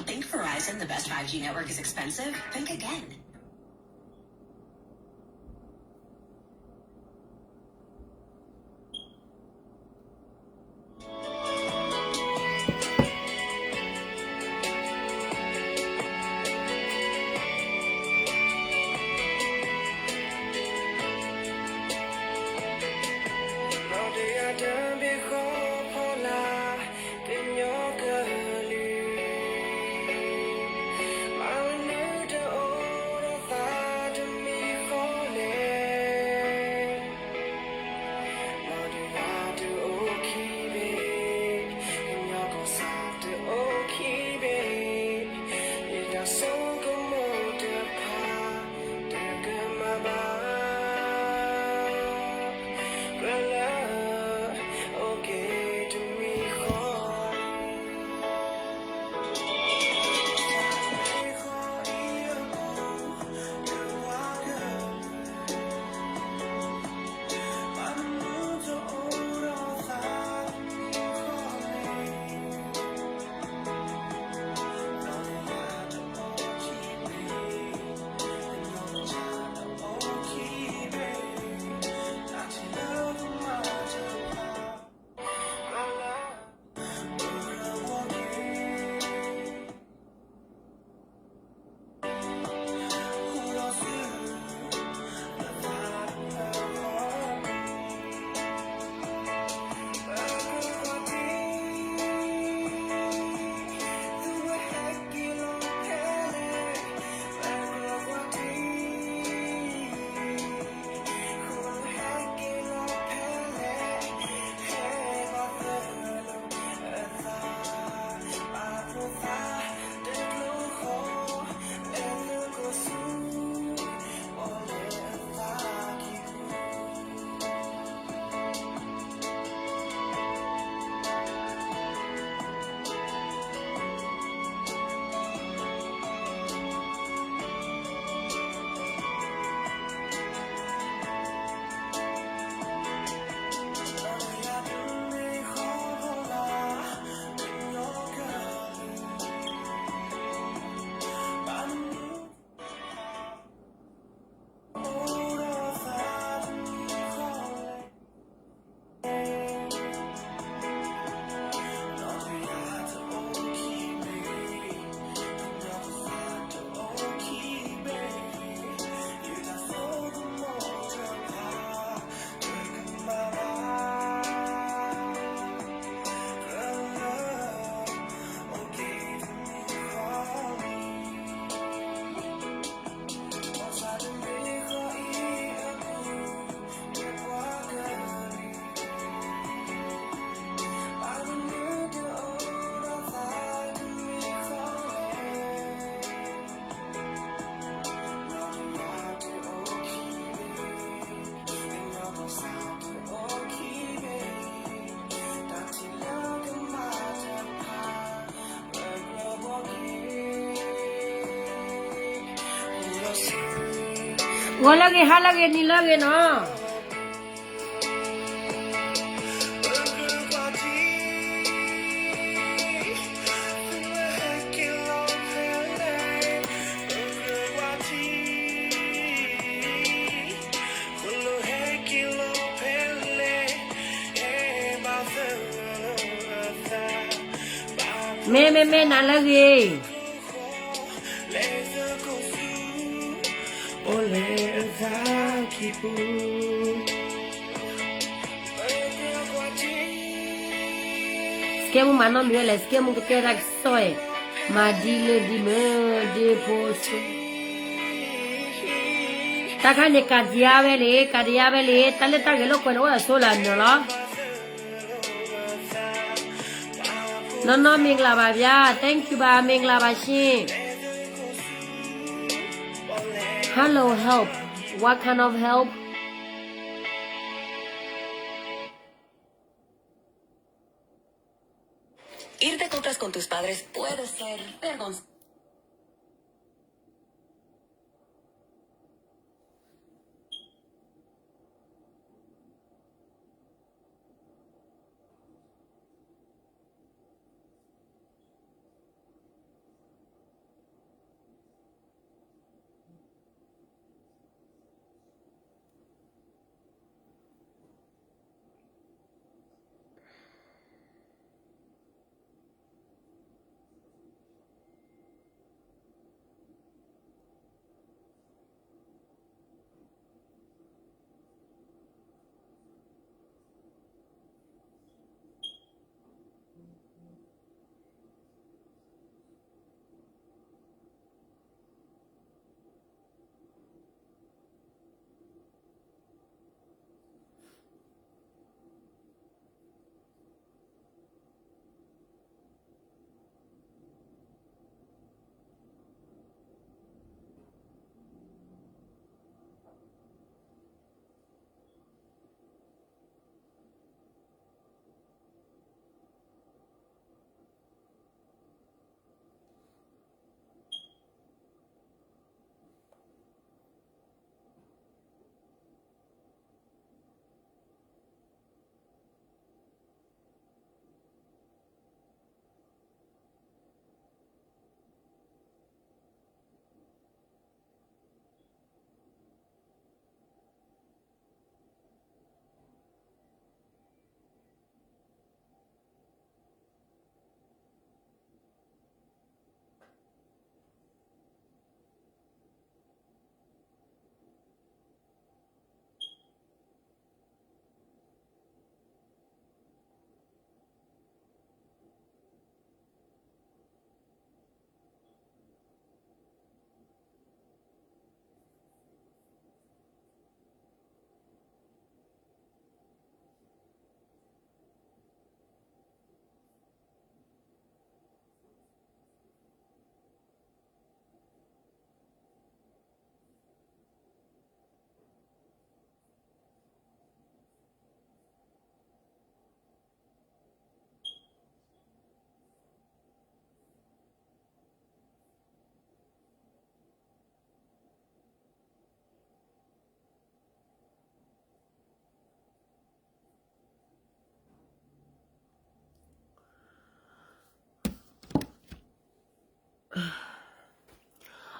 Think Verizon, the best five G network, is expensive? Think again. Hello, hello, hello. Meh, meh, meh, နၤလၢအဂ့ၤ. အိၣ်လၢအသးကံၢ်ပူၤ. စကဲမူမၤနီတမံၤဝဲလဲၣ်, စကဲမူကတဲတၢ်ကစီၣ်အံၤ, မၤဒ်လၢဒ်မုၢ်ဒ့ဖိစိၤ. တၢ်ခါန့ၣ် ကဒံအါဝဲလံ, ကဒံအါဝဲလံ, တၢ်လၢတၢ်ဂဲၤလိာ်ကွဲန့ၣ် အိၣ်ဒီးဆိလၢအမံၤလီၤ. နီၢ်နီၢ်မ့ၢ်ကလၤဘၣ်ဘၣ်, thank you ဘၣ်, မ့ၢ်ကလၤဘၣ်ဆ့. Hello, help. What kind of help? Ir de compras con tus padres puede ser vergonzoso.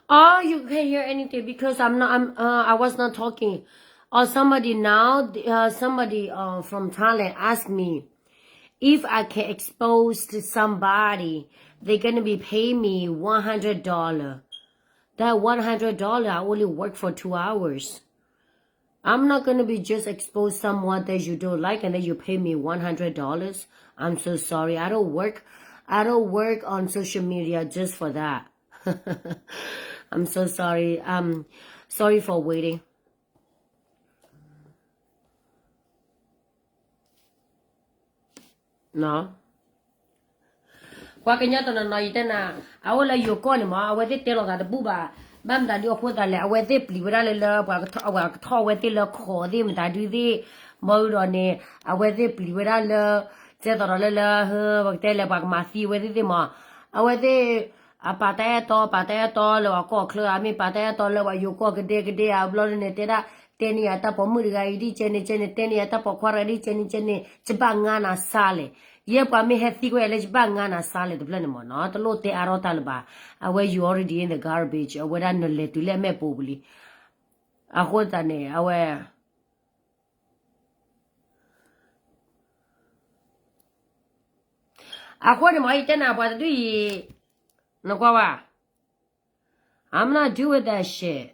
Oh, you can't hear anything because I'm not. I'm. Uh, I was not talking. Or somebody now. Uh, somebody uh, from Thailand asked me if I can expose to somebody. They're gonna be paying me one hundred dollar. That one hundred dollar, I only work for two hours. I'm not gonna be just expose someone that you don't like and then you pay me one hundred dollars. I'm so sorry. I don't work. I don't work on social media just for that. I'm so sorry. Um, sorry for waiting. No. ပှၤကညီတနီၤနီၤယတဲနၤ, အအိၣ်လၢယိၤကီၢ်န့ၣ်မး အဝဲသ့ၣ်တဲလီၤသးတဘူၣ်ဘၣ်. ဘၣ်မတၤဒုအဃိသတးလဲၣ် အဝဲသ့ၣ်ပျံၤဝဲဒၣ်လၢလၢ ပှၤကထီၣ်အဝဲကထီၣ်အဝဲသ့ၣ်လၢခီးသ့ၣ်မတၤဒုသ့ၣ်, ဘီဒုဒီးန့ၣ် အဝဲသ့ၣ်ပျံၤဝဲဒၣ်လၢ ကဲသိးဒီးလၢလၢ ပကတဲလဲၣ် ပှၤကမၤသံအဝဲသ့ၣ်သ့ၣ်မး, အဝဲသ့ၣ် အပာ်တၢ်အဲၣ်တီ ပာ်တၢ်အဲၣ်တီလၢပှၤကီၢ်ချၢဧါ မ့ၢ်ပာ်တၢ်အဲၣ်တီလၢပှၤယိၤကီၢ်ကဒဲကဒဲဧါ ဘျီဒုန့ၣ် တဲဒၣ် တဲန့ၢ်ယၤတၢ်ပိာ်မုၣ်တဂၤအံၤဒ်ကဲန့ၣ်ကဲန့ၣ် တဲန့ၢ်ယၤတၢ်ပိာ်ခွါတဂၤဒ်ကဲန့ၣ်ကဲန့ၣ် ယဘၣ်ငါနၤစါလဲၣ်. ယဲပှၤမ့ၢ်ဟဲသံကွၢ်ယၤလၢယဘၣ်ငါနၤစါလဲၣ်တဖျၢၣ်န့ၣ်မးနီၤ တလိၣ်တဲအါထီၣ်တၢ်လၢၤဘၣ်. အဝဲ you already in the garbage အဝဲဒၣ်နလဲၤတုၤလၢအမဲာ်ပူၤပူၤလံ. အဃိသတးန့ၣ် အဝဲ အဃိန့ၣ်မး ယတဲနၤပှၤတဒုအံၤ နကွၢ်ဝဲ I'm not deal with that shit.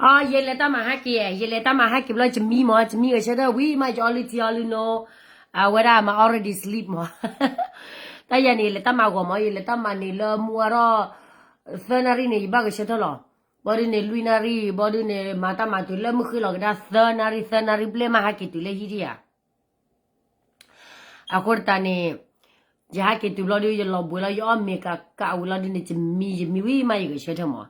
အ ယလဲၤတၢ်မၤဟဲက့ၤ ယလဲၤတၢ်မၤဟဲက့ၤဘျီ ယမံမး ယမံဂဲၤဆၢထၢၣ်ဝံၤမး ယအီလုၢ်ထံအီလုၢ်နိ အဝဲဒၣ်မၤ already sleep မး တၢ်ယၤန့ၣ် ယလဲၤတၢ်မၤဂီၤမး ယလဲၤတၢ်မၤန့ၣ်လၢမူအါထီၣ် သၢနၣ်ရံၣ်န့ၣ် ယဘၣ်ဂဲၤဆၢထၢၣ်လီၤ. ဘီဒုန့ၣ် လွံၢ်နၣ်ရံၣ် ဘီဒုန့ၣ် မၤတၢ်မၤတုၤလၢမုၢ်ဃ့လီၤကဒါ သၢနၣ်ရံၣ် သၢနၣ်ရံၣ်ဘျဲၣ်မး ဟဲက့ၤတုၤလၢဟံၣ်ဒံးဧါ. အဃိတးန့ၣ် ယဟဲက့ၤတုၤဘျီဒု ယလီၤဘှံးလီၤ ယအီၣ်မ့ၤကးကးဝံၤလီၤဒုန့ၣ် ယမံ ယမံဝံၤမး ယဂဲၤဆၢထၢၣ်မး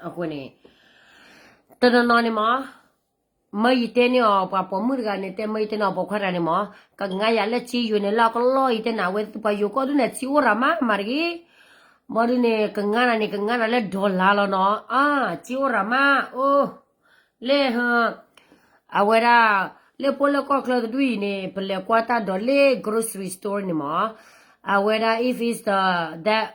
အဃိန့ၣ် တနီၤနီၤန့ၣ်မး မၢယတဲန့ၢ်အီၤ ပှၤပိာ်မုၣ်တဂၤန့ၣ် တဲမၢယတဲန့ၢ်အီၤ ပိာ်ခွါတဂၤန့ၣ်မး ကငါယၤလၢစ့ယိၤန့ၣ် လၢအကလီၢ်အံၤတဲနၤ အဝဲပှၤယိၤကီၢ်ဒုန့ၣ် စ့အိၣ်ရၤမးမးတဂ့ၤ ဘီဒုန့ၣ် ကငါနၤန့ၣ် ကငါနၤလၢ dollar လီၤနီၤ အါ စ့အိၣ်ရၤမး အိၣ် လၢ အဝဲဒၣ် လၢပအိၣ်လၢကီၢ်ချၢတဒူၣ်အံၤန့ၣ် ပလဲၤကွၢ်တၢ်ဒီးလၢ grocery store န့ၣ်မး အဝဲဒၣ် if it's the that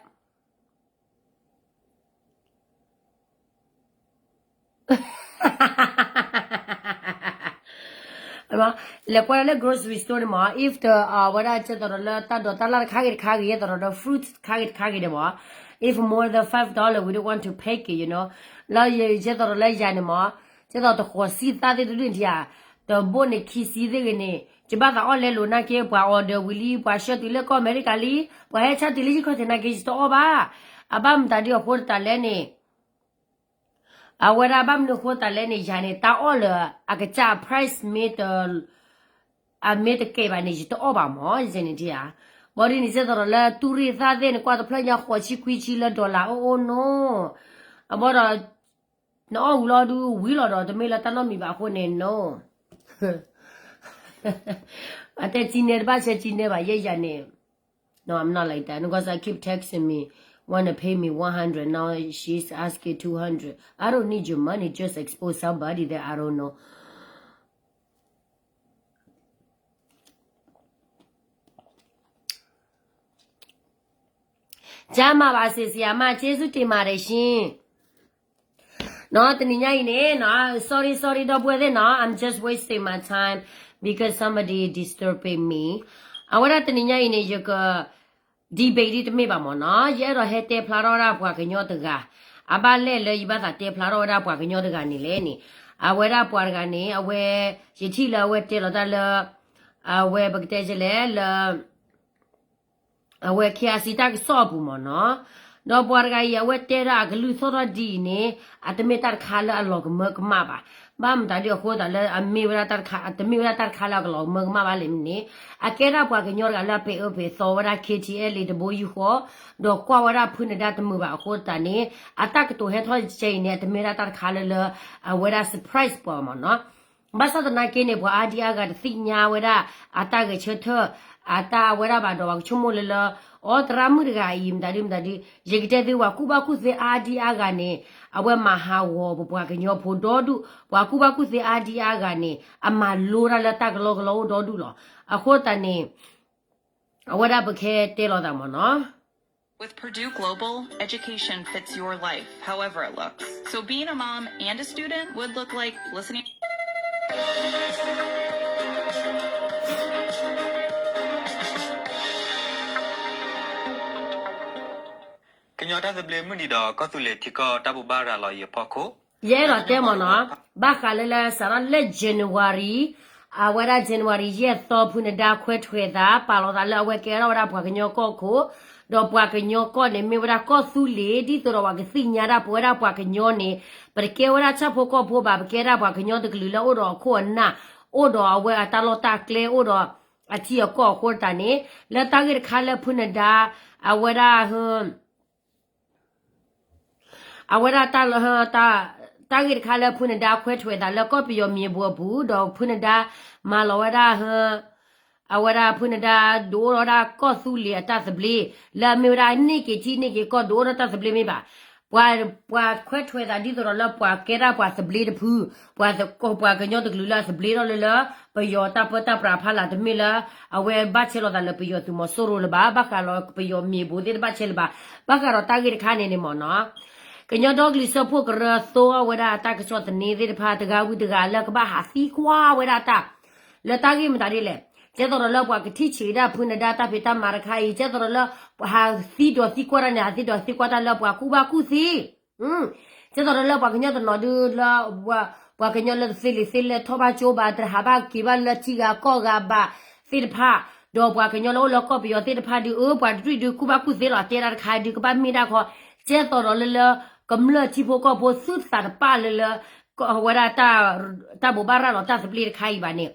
လဲၤကွၢ်လၢ grocery store န့ၣ်မး if the အဝဲဒၣ်ကဲသိးဒီးလၢတၢ်ဒိးတၢ်လၢ်တခါဂ့ၤတခါဂ့ၤ ယဲသိးဒီး fruits တခါဂ့ၤတခါဂ့ၤန့ၣ်မး if more than five dollar we don't want to pick it you know လၢယ ယဲသိးဒီးလၢယၤန့ၣ်မး ကဲသိးတဃိးဆံသၣ်သ့ၣ်တဒူၣ်န့ၣ်ထံဧါ တဘိၣ်န့ၣ်ခံဆံသ့ၣ်ဂ့ၤန့ၣ် ယဘၣ်သးအီၣ်လဲလိာ်နာ်က့ ပှၤ order ဝံၤလံ ပှၤဆှၢတုၤလၢကီၢ်အမဲရကၤလံ ပှၤဟဲဆၢတုၤလၢယခီၣ်ထံးနာ်က့ ယတအီၣ်ဘၣ် အဘၣ်မတၤဒ်အဃိတးလဲၣ်န့ၣ် အဝဲဒၣ်ဘၣ်မနုၤအဃိတးလဲၣ်န့ၣ် ယၤန့ၣ် တၢ်အီၣ်လၢအကစၢ် price မ့ၢ်တ အမ့ၢ်တကဲဘၣ်န့ၣ် ယတအီၣ်ဘၣ်မး ယဲန့ၣ်ထံဧါ ဘီဒ်န့ၣ် ကဲသိးဒီးလၢတူၢ်ရ့ၣ်သၣ်သ့ၣ်န့ၣ် ကွၢ်တဖျၢၣ်ညါဃိးဆံခွံဆံလၢ dollar အိၣ်အိၣ်နိ အဘီဒီး နအီၣ်ဝံၤလီၤဒုးဝံၤလီၤဒီး တမ့ၢ်လၢတၢ်နီတမံၤဘၣ်အဃိန့ၣ် no အတဲကံနဲတဘၣ်ဆဲကံနဲဘၣ် ယဲယၤန့ၣ် No, I'm not like that. Because I keep texting me, wanna pay me one hundred. Now she's asking two hundred. I don't need your money. Just expose somebody that I don't know. ကျန်းမာပါစေဆရာမကျေးဇူးတင်ပါတယ်ရှင် နော်တနံၤညါအံၤန့ၣ်နော် sorry sorry ဒီပုၢ်ဝဲၢ်သ့ၣ်နော် I'm just wasting my time because somebody disturbing me အဝဲဒၣ်တနံၤညါအံၤန့ၣ် ယက debate ဒ်တမ့ၢ်ဘၣ်မ့ၢ်နီၤ, ယအဲၣ်ဒိးဟဲတဲဖျါထီၣ်ဝဲဒၣ်ပှၤကညီတဂၤ, အဘၣ်လဲၣ်လၢယဘၣ်သးတဲဖျါထီၣ်ဝဲဒၣ်ပှၤကညီတဂၤန့ၣ်လဲၣ်န့ၣ်, အဝဲဒၣ်ပှၤတဂၤန့ၣ် အဝဲ ယထံၣ်လၢအဝဲတဲလီၤတၢ်လၢ အဝဲပကတဲလဲၣ်လၢ အဝဲ KIC တၢ်ကစီၣ်အပူၤမ့ၢ်နီၤ, ဒီးပှၤတဂၤအံၤ အဝဲတဲဒၣ်အကလုၢ်သီၣ်ထီၣ်ဒ်အံၤန့ၣ် အတမ့ၢ်တၢ်တခါလၢအလီၤကမၢကမၣ်ဘၣ်. ဘၣ်မတၤဒ်အဃိသတးလၢအမ့ၢ်ဝဲဒၣ်တၢ်တခါ, အတမ့ၢ်ဝဲဒၣ်တၢ်တခါလၢအကလီၤကမၢကမၣ်ဘၣ်လဲၣ်န့ၣ်, အကဲဒၣ်ပှၤကညီတဂၤလၢအပဲာ်အၢပဲာ်သီဝဲဒၣ် KTLA တဘိယူၢ်ဃီ, ဒီးကွၢ်ဝဲဒၣ်ဖုနဒါတမုာ်ဘၣ်အဃိသတးန့ၣ်, အတၢ်ကတိၤဟဲထီၣ်ကဲအံၤန့ၣ် အတမ့ၢ်ဝဲဒၣ်တၢ်တခါလၢလၢ အဝဲဒၣ် surprise ပှၤမ့ၢ်နီၤ. ဘၣ်ဆၣ်သနာ်က့န့ၣ် ပှၤအါဒံအါဂၤတသ့ၣ်ညါဝဲဒၣ် အတၢ်ဂဲၤဆၢထၢၣ် အတၢ်အဝဲဒၣ်ဘၣ်ဒီး ပှၤကဆိကမိၣ်လၢလၢ အီ သရၣ်မုၣ်တဂၤအံၤ မတၤဒ်မတၤဒ်, ယကတဲသု ပှၤကူၣ်ဘၣ်ကူၣ်သ့အါဒံအါဂၤန့ၣ် အဝဲမၤဟးဂီၤပပှၤကညီဖိဒီဒူၣ်, ပှၤကူၣ်ဘၣ်ကူၣ်သ့အါဒံအါဂၤန့ၣ် အမၤလိတၢ်လၢတၢ်ကလီကလီအိၣ်ဒီဒူၣ်လီၤ. အဃိသတးန့ၣ် အဝဲဒၣ်ပကတဲလိာ်သးမ့ၢ်နီၤ. With Purdue Global, education fits your life, however it looks. So being a mom and a student would look like listening ကညီတၢ်သဘျ့မုၢ်နံၤဒီးကီၢ်သူလ့ၤထံကီၢ်တၢ်ဘိးဘၣ်ရၤလီၤအံၤအဖီခိၣ်, ယအဲၣ်ဒိးတဲမ့ၢ်နီၤ, ဘၣ်ဃးလၢလၢစးထီၣ်လၢ January, အဝဲဒၣ် January ယဲၢ်သီ ဖုနဒါခွဲးထွဲးသး ပာ်လီၤသးလၢအဝဲကဲထီၣ်ဝဲဒၣ်ပှၤကညီကီၢ်ခိၣ်, ဒီးပှၤကညီကီၢ်န့ၣ် မ့ၢ်ဝဲဒၣ်ကီၢ်သူလ့ၤ ဒ်သိးဒီးပှၤကသ့ၣ်ညါတၢ် ပဝဲဒၣ်ပှၤကညီန့ၣ် ပတကဲဝဲဒၣ်ဆၣ်ဖိကီၢ်ဖိဘၣ်, ပကဲဒၣ်ပှၤကညီတကလုာ်လၢအိၣ်ဒီးအခိၣ်အနၢ်, အိၣ်ဒီးအဝဲအတၢ်လီၢ်တၢ်ကျဲ အိၣ်ဒီးအထံအကီၢ်အဃိသတးန့ၣ်, လၢတၢ်ဂ့ၢ်တခါလၢဖုနဒါ အဝဲဒၣ် အဝဲဒၣ် တၢ်ဂ့ၢ်တခါလၢဖုနဒါခွဲးထွဲးသးလၢကီၢ်ပယီၤမံၤအပူၤအပူၤ, ဒီးဖုနဒါမၤလီၤဝဲဒၣ် အဝဲဒၣ်ဖုနဒါဒုးအိၣ်ထီၣ်ဒၣ်ကီၢ်သူလ့ၤအတၢ်သဘျ့, လၢအမ့ၢ်ဝဲဒၣ်န့ၢ်က့ၤထံန့ၢ်က့ၤကီၢ် ဒုးအိၣ်ထီၣ်တၢ်သဘျ့မ့ၢ်ဘၣ်. ပှၤ ပှၤခွဲးထွဲးသးဒ်သိးဒီးလၢပှၤကဲဒၣ်ပှၤသဘျ့တဖု, ပှၤ ပှၤကညီတကလုာ်လၢအသဘျ့ထီၣ်လၢလၢ ပယီၤတၢ်ပၢတၢ်ပြးဖးလၢ် တမ့ၢ်လၢ အဝဲဘၣ်ဆဲးလီၤသးလၢပယီၤသုးမီၤစိရိၤလၢၤဘၣ်, ဘၣ်ဃးလီၤပယီၤမံၤအပူၤသ့ၣ်တဘၣ်ဆဲးလၢၤဘၣ်. ဘၣ်ဃးဒီးတၢ်ဂ့ၢ်တခါန့ၣ်န့ၣ်မ့ၢ်နီၤ, ကညီဒီကလုာ်စၢဖှိၣ်ကရၢသိအီၤဝဲဒၣ်အတၢ်ကစီၣ်သန့သ့ၣ်တဖၣ် တဂၤဝံၤတဂၤလၢကဘၣ်ဟးသံကွၢ်ဝဲဒၣ်တၢ် လၢတၢ်ဂ့ၢ်မတၤဒ်လဲၣ်. ကဲသိးဒီးလၢပှၤကထံၣ်ဆံးဒၣ်ဖုနဒါတၢ်ဖံးတၢ်မၤတခါအံၤ, ကဲသိးဒီးလၢ ပှၤဟးသံဒိးသံကွၢ်တၢ်န့ၣ် ဟးသံဒိးသံကွၢ်တၢ်လၢပှၤကူၣ်ဘၣ်ကူၣ်သ့, ကဲသိးဒီးလၢပှၤကညီတနီၤဒုးလၢ ပှၤကညီလၢတသ့လံာ်သ့လဲၢ်ထီၣ်ဘၣ်ကၠိဘၣ် တဟးဘၣ်က့ၤဘၣ်လၢထံဂၤကီၢ်ဂၤဘၣ်သ့ၣ်တဖၣ်, ဒီးပှၤကညီလၢအိၣ်လၢကီၢ်ပယီၤသ့ၣ်တဖၣ်ဒုး အၢ ပှၤတဒူၣ်ဒုးကူၣ်ဘၣ်ကူၣ်သ့လီၤ တဲဒၣ်တခါဒုးကဘၣ်မ့ၢ်ဒၣ်ခီ, ကဲသိးဒီးလၢလၢ ကမျၢၢ်ထံဖိကီၢ်ဖိသုသးတပၣ်လၢလၢ ဝဲဒၣ် တၢ်ဘိးဘၣ်ရၤလီၤတၢ်သဘျ့တခါအံၤဘၣ်န့ၣ်,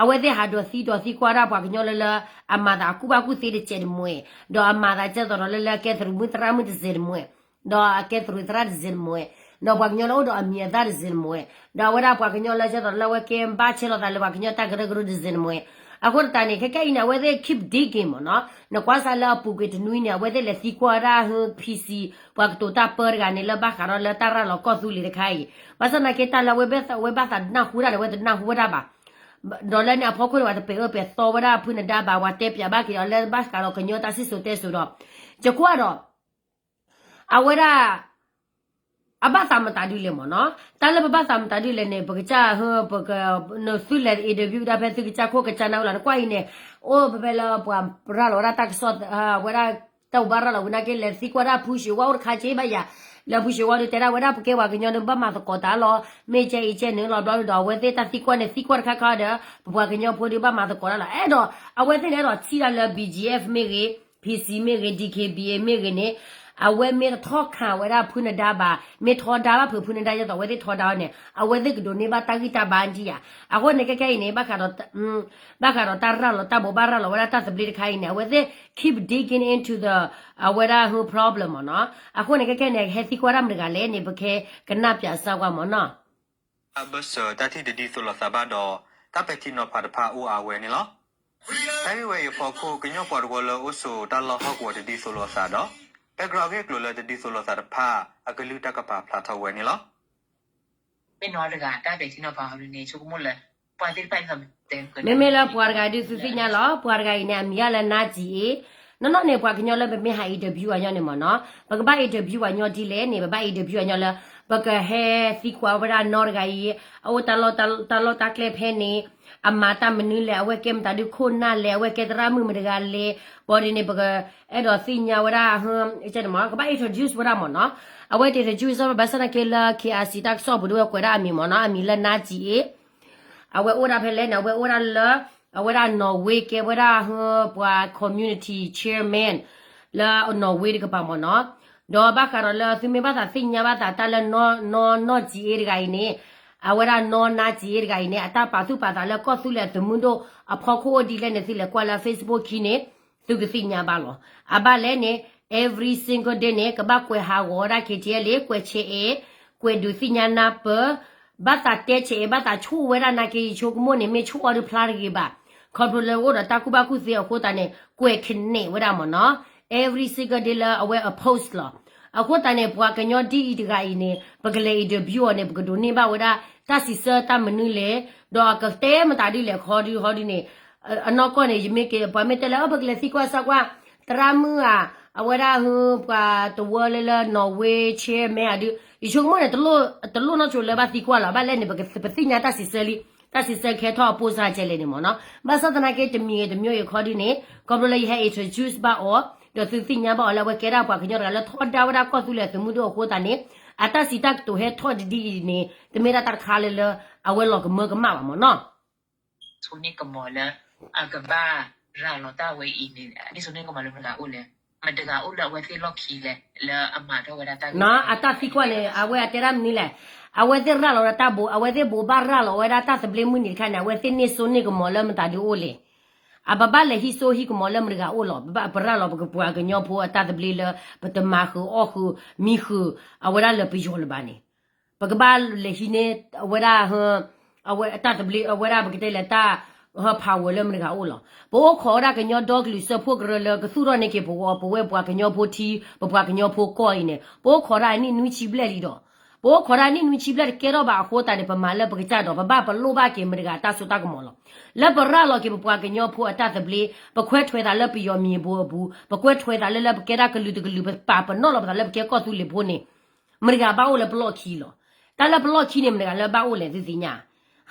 အဝဲသ့ၣ်ဟးဒိးသံဒိးသံကွၢ်ဒၣ်ပှၤကညီလၢလၢ အမၤသးအကူၣ်ဘၣ်ကူၣ်သ့တစဲးတမှဲၤ, ဒီးအမၤသးကဲသိးဒီးလၢလၢအကဲသရူးမုၣ်သရၣ်မုၣ်တစဲးတမှဲၤ, ဒီးအကဲသရူးသရၣ်တစဲးတမှဲၤ, ဒီးပှၤကညီလၢအိၣ်ဒီးအမံၤအသၣ်တစဲးတမှဲၤ, ဒီးအဝဲဒၣ်ပှၤကညီလၢကဲသိးလၢအဝဲကဲဘၣ်ဆဲးလီၤသးလၢပှၤကညီတၢ်ကရၢကရိတစဲးတမှဲၤ, အဃိသတးန့ၣ် ခဲကဲအံၤန့ၣ် အဝဲသ့ၣ် keep digging မ့ၢ်နီၤ, နကွၢ်စးလၢအပူၤကွံာ်တနွံန့ၣ် အဝဲသ့ၣ်လဲၤသံကွၢ်ဝဲဒၣ် ဖံစံ ပှၤကတိၤတၢ်ပၢတဂၤန့ၣ် လၢဘၣ်ဃးဒီးလၢတၢ်ရၤလီၤကီၢ်သူလ့ၤတခါအံၤ, ဘၣ်ဆၣ်သနာ်က့တၢ်လၢအဝဲဘၣ်သးတနၢ်ဟူဒၣ်န့ၣ် အဝဲတနၢ်ဟူဝဲဒၣ်ဘၣ် ဒီးလၢန့ၣ်အဖီခိၣ်န့ၣ် ပှၤတပဲာ်အၢပဲာ်သီဝဲဒၣ်ဖုနဒါဘၣ်, ပှၤတဲပၠးဘၣ်က့ၤဒီးလၢဘၣ်ဃးဒီးကညီတၢ်စံၣ်စိၤတဲစိၤဒီး, ယကွၢ်ဒီး အဝဲဒၣ် အဘၣ်သးမတၤဒုလဲၣ်မ့ၢ်နီၤ, တၢ်လၢပဘၣ်သးမတၤဒုလဲၣ်န့ၣ် ပကစၢ် ပက နသုလဲၤ interview ဒၣ်ဖဲသုကစၢ်ခိၣ်ကစၢ်နၢ်ဝဲလီၤ, နကွၢ်အံၤန့ၣ် အိၣ်ဖဲဖဲလၢပှၤရၤလီၤဝဲဒၣ်တၢ်ကစီၣ် ဝဲဒၣ် တၢ်ဘိးဘၣ်ရၤလီၤဝံၤနာ်က့ လဲၤသံကွၢ်ဒၣ်ဖုၡ့ဝါအိၣ်တခါက့ဘၣ်ယၤ, လၢဖုၡ့ဝါဒုးတဲဒၣ်ဝဲဒၣ် ပကဲပှၤကညီဒုးဘၣ်မၤသကိးတၢ်လီၤ, မ့ၢ်ကဲအံၤကဲန့ၣ်လီၤဘျီဒုးဒီး အဝဲသ့ၣ်တၢ်သံကွၢ်န့ၣ် သံကွၢ်တခါခါဒီး ပပှၤကညီဖိဒုးဘၣ်မၤသကိးတၢ်လီၤ, အဲၣ်ဒိး အဝဲသ့ၣ်န့ၣ်အဲၣ်ဒိးထံၣ်ဒၣ်လၢ BGF မ့ၢ်ဂ့ၤ PC မ့ၢ်ဂ့ၤ DKBA မ့ၢ်ဂ့ၤန့ၣ်, အဝဲမ့ၢ်တထီခးဝဲဒၣ်ဖုနဒါဘၣ်, မ့ၢ်ထီဒါဘၣ်ဖုးဖုနဒါ ဒ်သိးအဝဲသ့ၣ်ထီဒါအီၤန့ၣ် အဝဲသ့ၣ်ကဒိးန့ၢ်ဘၣ်တၢ်ဂံၢ်တၢ်ဘါဒံးဧါ. အဃိန့ၣ်ခဲခဲအံၤန့ၣ် ဘၣ်ဃးဒီးတၢ်ရၤလီၤ တၢ်ဘိးဘၣ်ရၤလီၤဝဲဒၣ်တၢ်သဘျ့တခါအံၤန့ၣ် အဝဲသ့ၣ် keep digging into the အဝဲဒၣ် problem မ့ၢ်နီၤ. အဃိန့ၣ်ခဲခဲန့ၣ် ဟဲသံကွၢ်ဒၣ်မတၤတဂၤလဲၣ်န့ၣ် ပကဲကနၣ်ပၠးစၢ်ကွၢ်မ့ၢ်နီၤ. အဘၢၣ်စၢၤတၢ်ထံၣ်တဒ်သိးလိာ်သးဘၣ်ဒီး တၢ်ပဲာ်ထံနီၤဖးတဖၣ်အိၣ်အါဝဲန့ၣ်လီၤ. တၢ်ဂ့ၢ်ဝဲအံၤအဖီခိၣ် ကညီပှၤတဝၢလၢအိၣ်ဆိးတၢ်လီၢ်ဟီၣ်ကဝီၤတဒ်သိးလိာ်အသးဒီး background အဂ့ၢ်အကျိၤလၢတဒ်သိးလိာ်သးတဖၣ် အကလုၢ်တၢ်ကပာ်ဖျါထီၣ်ဝဲန့ၣ်လီၤ. မ့ၢ်နီတဂၤတၢ်ပဲာ်ထံနီၤဖးအီၤဒ်န့ၣ် ဆိကမိၣ်လၢ ပှၤသ့ၣ်တဖၣ် မ့မ့ၢ်လၢပှၤတဂၤဒုးသုသ့ၣ်ညါလီၤ. ပှၤတဂၤအံၤန့ၣ် အမံၤလၢ Naji အ့, နီၢ်နီၢ်န့ၣ် ပှၤကညီလၢပမ့ၢ်ဟး interview အညီန့ၣ်မ့ၢ်နီၤ, ပကဘၣ် interview အညီဒ်လဲၣ်န့ၣ် ပဘၣ် interview အညီလၢ ပကဟဲသံကွၢ်ဝဲဒၣ်နီၢ်တဂၤအံၤ အအိၣ်တၢ်လီၢ်တၢ်လီၢ်တၢ်ကျဲဖဲန့ၣ် အမၤတၢ်မနုၤလဲၣ်, အဝဲကဲမတၤဒုခိၣ်နၢ်လဲၣ်, အဝဲကဲသရၣ်မုၣ်မတၤတဂၤလဲၣ်, ဘၣ်ဒ်န့ၣ် ပကအဲၣ်ဒိးသ့ၣ်ညါဝဲဒၣ် ကဘၣ် introduce ဝဲဒၣ်မ့ၢ်နီၤ. အဝဲတ introduce ဘၣ်ဆၣ်သနာ်က့လၢ KIC တၢ်ကစီၣ်ပူၤဒ်ဝဲကွဲးဒၣ်အမံၤမ့ၢ်နီၤ, အမံၤလၢ နါကၠံအ့ အဝဲအိၣ်ဒၣ်ဖဲလဲၣ်န့ၣ် အဝဲအိၣ်ဒၣ်လၢ အဝဲဒၣ် Norway ကဲဝဲဒၣ် ပှၤ community chairman လၢ Norway တကပၤမ့ၢ်နီၤ. ဒီးဘၣ်ဃးဒီးလၢသုမ့ၢ်ဘၣ်သးသ့ၣ်ညါဘၣ်သးတၢ်လၢနီၢ်နီၢ်ကၠံအ့တဂၤအံၤန့ၣ်, အဝဲဒၣ်နီၢ်နါကၠံအ့တဂၤအံၤန့ၣ် အတၢ်ပာ်သူၣ်ပာ်သးလၢကီၢ်သူလ့ၤအသုးမုၢ်ဒိၣ်အဖီခိၣ်အိၣ်ဒ်လဲၣ်န့ၣ် သုလဲၤကွၢ်လၢ Facebook ခံန့ၣ် သုကသ့ၣ်ညါဘၣ်လီၤ. အဘၣ်လဲၣ်န့ၣ် every single day န့ၣ် ကဘၣ်ကွဲးဟးဂီၤဝဲဒၣ် KTLA ကွဲးဆဲးအဲး, ကွဲးဒုးသ့ၣ်ညါနၢ်ပၢၢ်, ဘၣ်သးတဲဆဲးအဲး ဘၣ်သးဆိၣ်ဝဲဒၣ်နာ်က့ ယဆိကမိၣ်န့ၣ် မ့ၢ်ဆိၣ်အီၤဒုးဖျါတဂ့ၤဘၣ်, ခီဖျိလၢအိၣ်ဒီးတၢ်ကူၣ်ဘၣ်ကူၣ်သ့အဃိသတးန့ၣ် ကွဲး connect ဝဲဒၣ်မ့ၢ်နီၤ, every single day လၢအဝဲအ post လီၤ. အဃိသတးန့ၣ် ပှၤကညီဒ်အံၤတဂၤအံၤန့ၣ် ပကလဲၤ interview အီၤန့ၣ် ပကဒိးန့ၢ်ဘၣ်ဝဲဒၣ် တၢ်စံးဆၢတၢ်မနုၤလဲၣ်, ဒီးအကတဲမတၤဒ်လဲၣ်ခီဒုးဟီဒုးန့ၣ် အနီၢ်ကီၢ်န့ၣ် ယမ့ၢ်က့ၤ ပှၤမ့ၢ်တဲလၢ ပကလဲၤသံကွၢ်စၢ်ကွၢ် သရၣ်မုၣ်ဧါ, အဝဲဒၣ်ဟ ပှၤတဝၢလၢလၢ Norway chairman ဧါဒုး ယဆိကမိၣ်န့ၣ် တလိၣ်နီၢ်ဆိလၢဘၣ်သံကွၢ်လီၤ. ဘၣ်လဲၣ်န့ၣ် ပသ့ၣ်ညါတၢ်စံးဆၢလံ, တၢ်စံးဆၢကဟဲထီၣ်အပိၢ်စၢ်ကဲလဲၣ်န့ၣ်မ့ၢ်နီၤ. ဘၣ်ဆၣ်သနာ်က့ တမံၤဂ့ၤတမံၤဂ့ၤခီဒုးန့ၣ် ခီဖျိလၢယဟဲ introduce ဘၣ်အီၤ ဒီးသုသ့ၣ်ညါဘၣ်အီၤလၢအဝဲကဲဒၣ်ပှၤကညီတဂၤလၢထီဒါဝဲဒၣ်ကီၢ်သူလ့ၤသုးမုၢ်ဒိၣ်အဃိသတးန့ၣ် အတၢ်စံးတၢ်ကတိၤဟဲထီၣ်တဒ်အံၤန့ၣ် တမ့ၢ်ဒၣ်တၢ်တခါလၢလၢ အဝဲလီၤကမၢကမၣ်ဘၣ်မ့ၢ်နီၤ. ဆိန့ၢ်ကမီၤလၢ အကဘၣ်ရၤလီၤတၢ်ဝဲအံၤန့ၣ် အန့ၣ်ဆိန့ၢ်ကမီၤလၢမတၤအိၣ်လဲၣ်, မတၤတဂၤအိၣ်လၢအဝဲသ့ၣ်လီၢ်ခံလဲၣ် လၢအမၤထီၣ်ဝဲဒၣ်တၢ်ဂ့ၢ် အတၢ်သံကွၢ်န့ၣ် အဝဲအတဲဒၣ်မနုၤလဲၣ်, အဝဲသ့ၣ်ရၤလီၤဒီးတၢ်ဘိး အဝဲသ့ၣ်ဘိးဘၣ်ရၤလီၤဝဲဒၣ်တၢ်သဘျ့မုၢ်နံၤတခါန့ၣ် အဝဲသ့ၣ်န့ၢ်ဆိန့ၢ်ကမီၤလၢမတၤဒုးအိၣ်လဲၣ်. အပဘၣ်လဲၤဟံးစိဟံးကမီၤလၢမတၤတဂၤအိၣ်လီၤ. ပဘၣ်ပရၤလီၤပကပှၤကညီဖိအတၢ်သဘျ့လၢ ပတမၤဃုာ်အီၣ်ဃုာ်မံဃုာ် အဝဲဒၣ်လၢပယီၤလၢၤဘၣ်န့ၣ် ပကဘၣ်လဲၤဟံးန့ၢ်အဝဲဒၣ် အဝဲတၢ်သဘျ့ အဝဲဒၣ်ပကတဲလဲၣ်တၢ် power လၢမတၤတဂၤအိၣ်လီၤ. ပအိၣ်ခိးဝဲဒၣ်ကညီဒီကလုာ်စၢဖှိၣ်ကရၢလၢကသူၣ်ထီၣ်န့ၢ်က့ၤပဝဲ ပဝဲပှၤကညီဖိထံ ပပှၤကညီဖိကီၢ်အံၤန့ၣ် ပအိၣ်ခိးဒၣ်အနံၣ်နွံဆံဘျဲၣ်လံဒီး ပအိၣ်ခိးဒၣ်အနံၣ်နွံဆံဘျဲၣ်တကဲထီၣ်ဘၣ်အဃိသတးန့ၣ် ပမၤလၢပကစၢ်ဒီး ပဘၣ်ပလိၣ်ဘၣ်က့ၤမတၤတဂၤတၢ်စိတၢ်ကမီၤလီၤ. လၢပရၤလီၤက့ၤပပှၤကညီဖိအတၢ်သဘျ့ ပခွဲးထွဲးသးလၢပယီၤမံၤဘိအပူၤ ပခွဲးထွဲးသးလၢလၢပကဲဒၣ်ကလုာ်တကလုာ် ပပာ်ပနီၣ်လီၤပသးလၢပကဲကီၢ်သူလ့ၤဖိန့ၣ် မတၤတဂၤဘၣ်အိၣ်လၢပလီၢ်ခံလီၤ. တၢ်လၢပလီၢ်ခံန့ၣ် မတၤတဂၤလၢဘၣ်အိၣ်လဲၣ်သုသ့ၣ်ညါ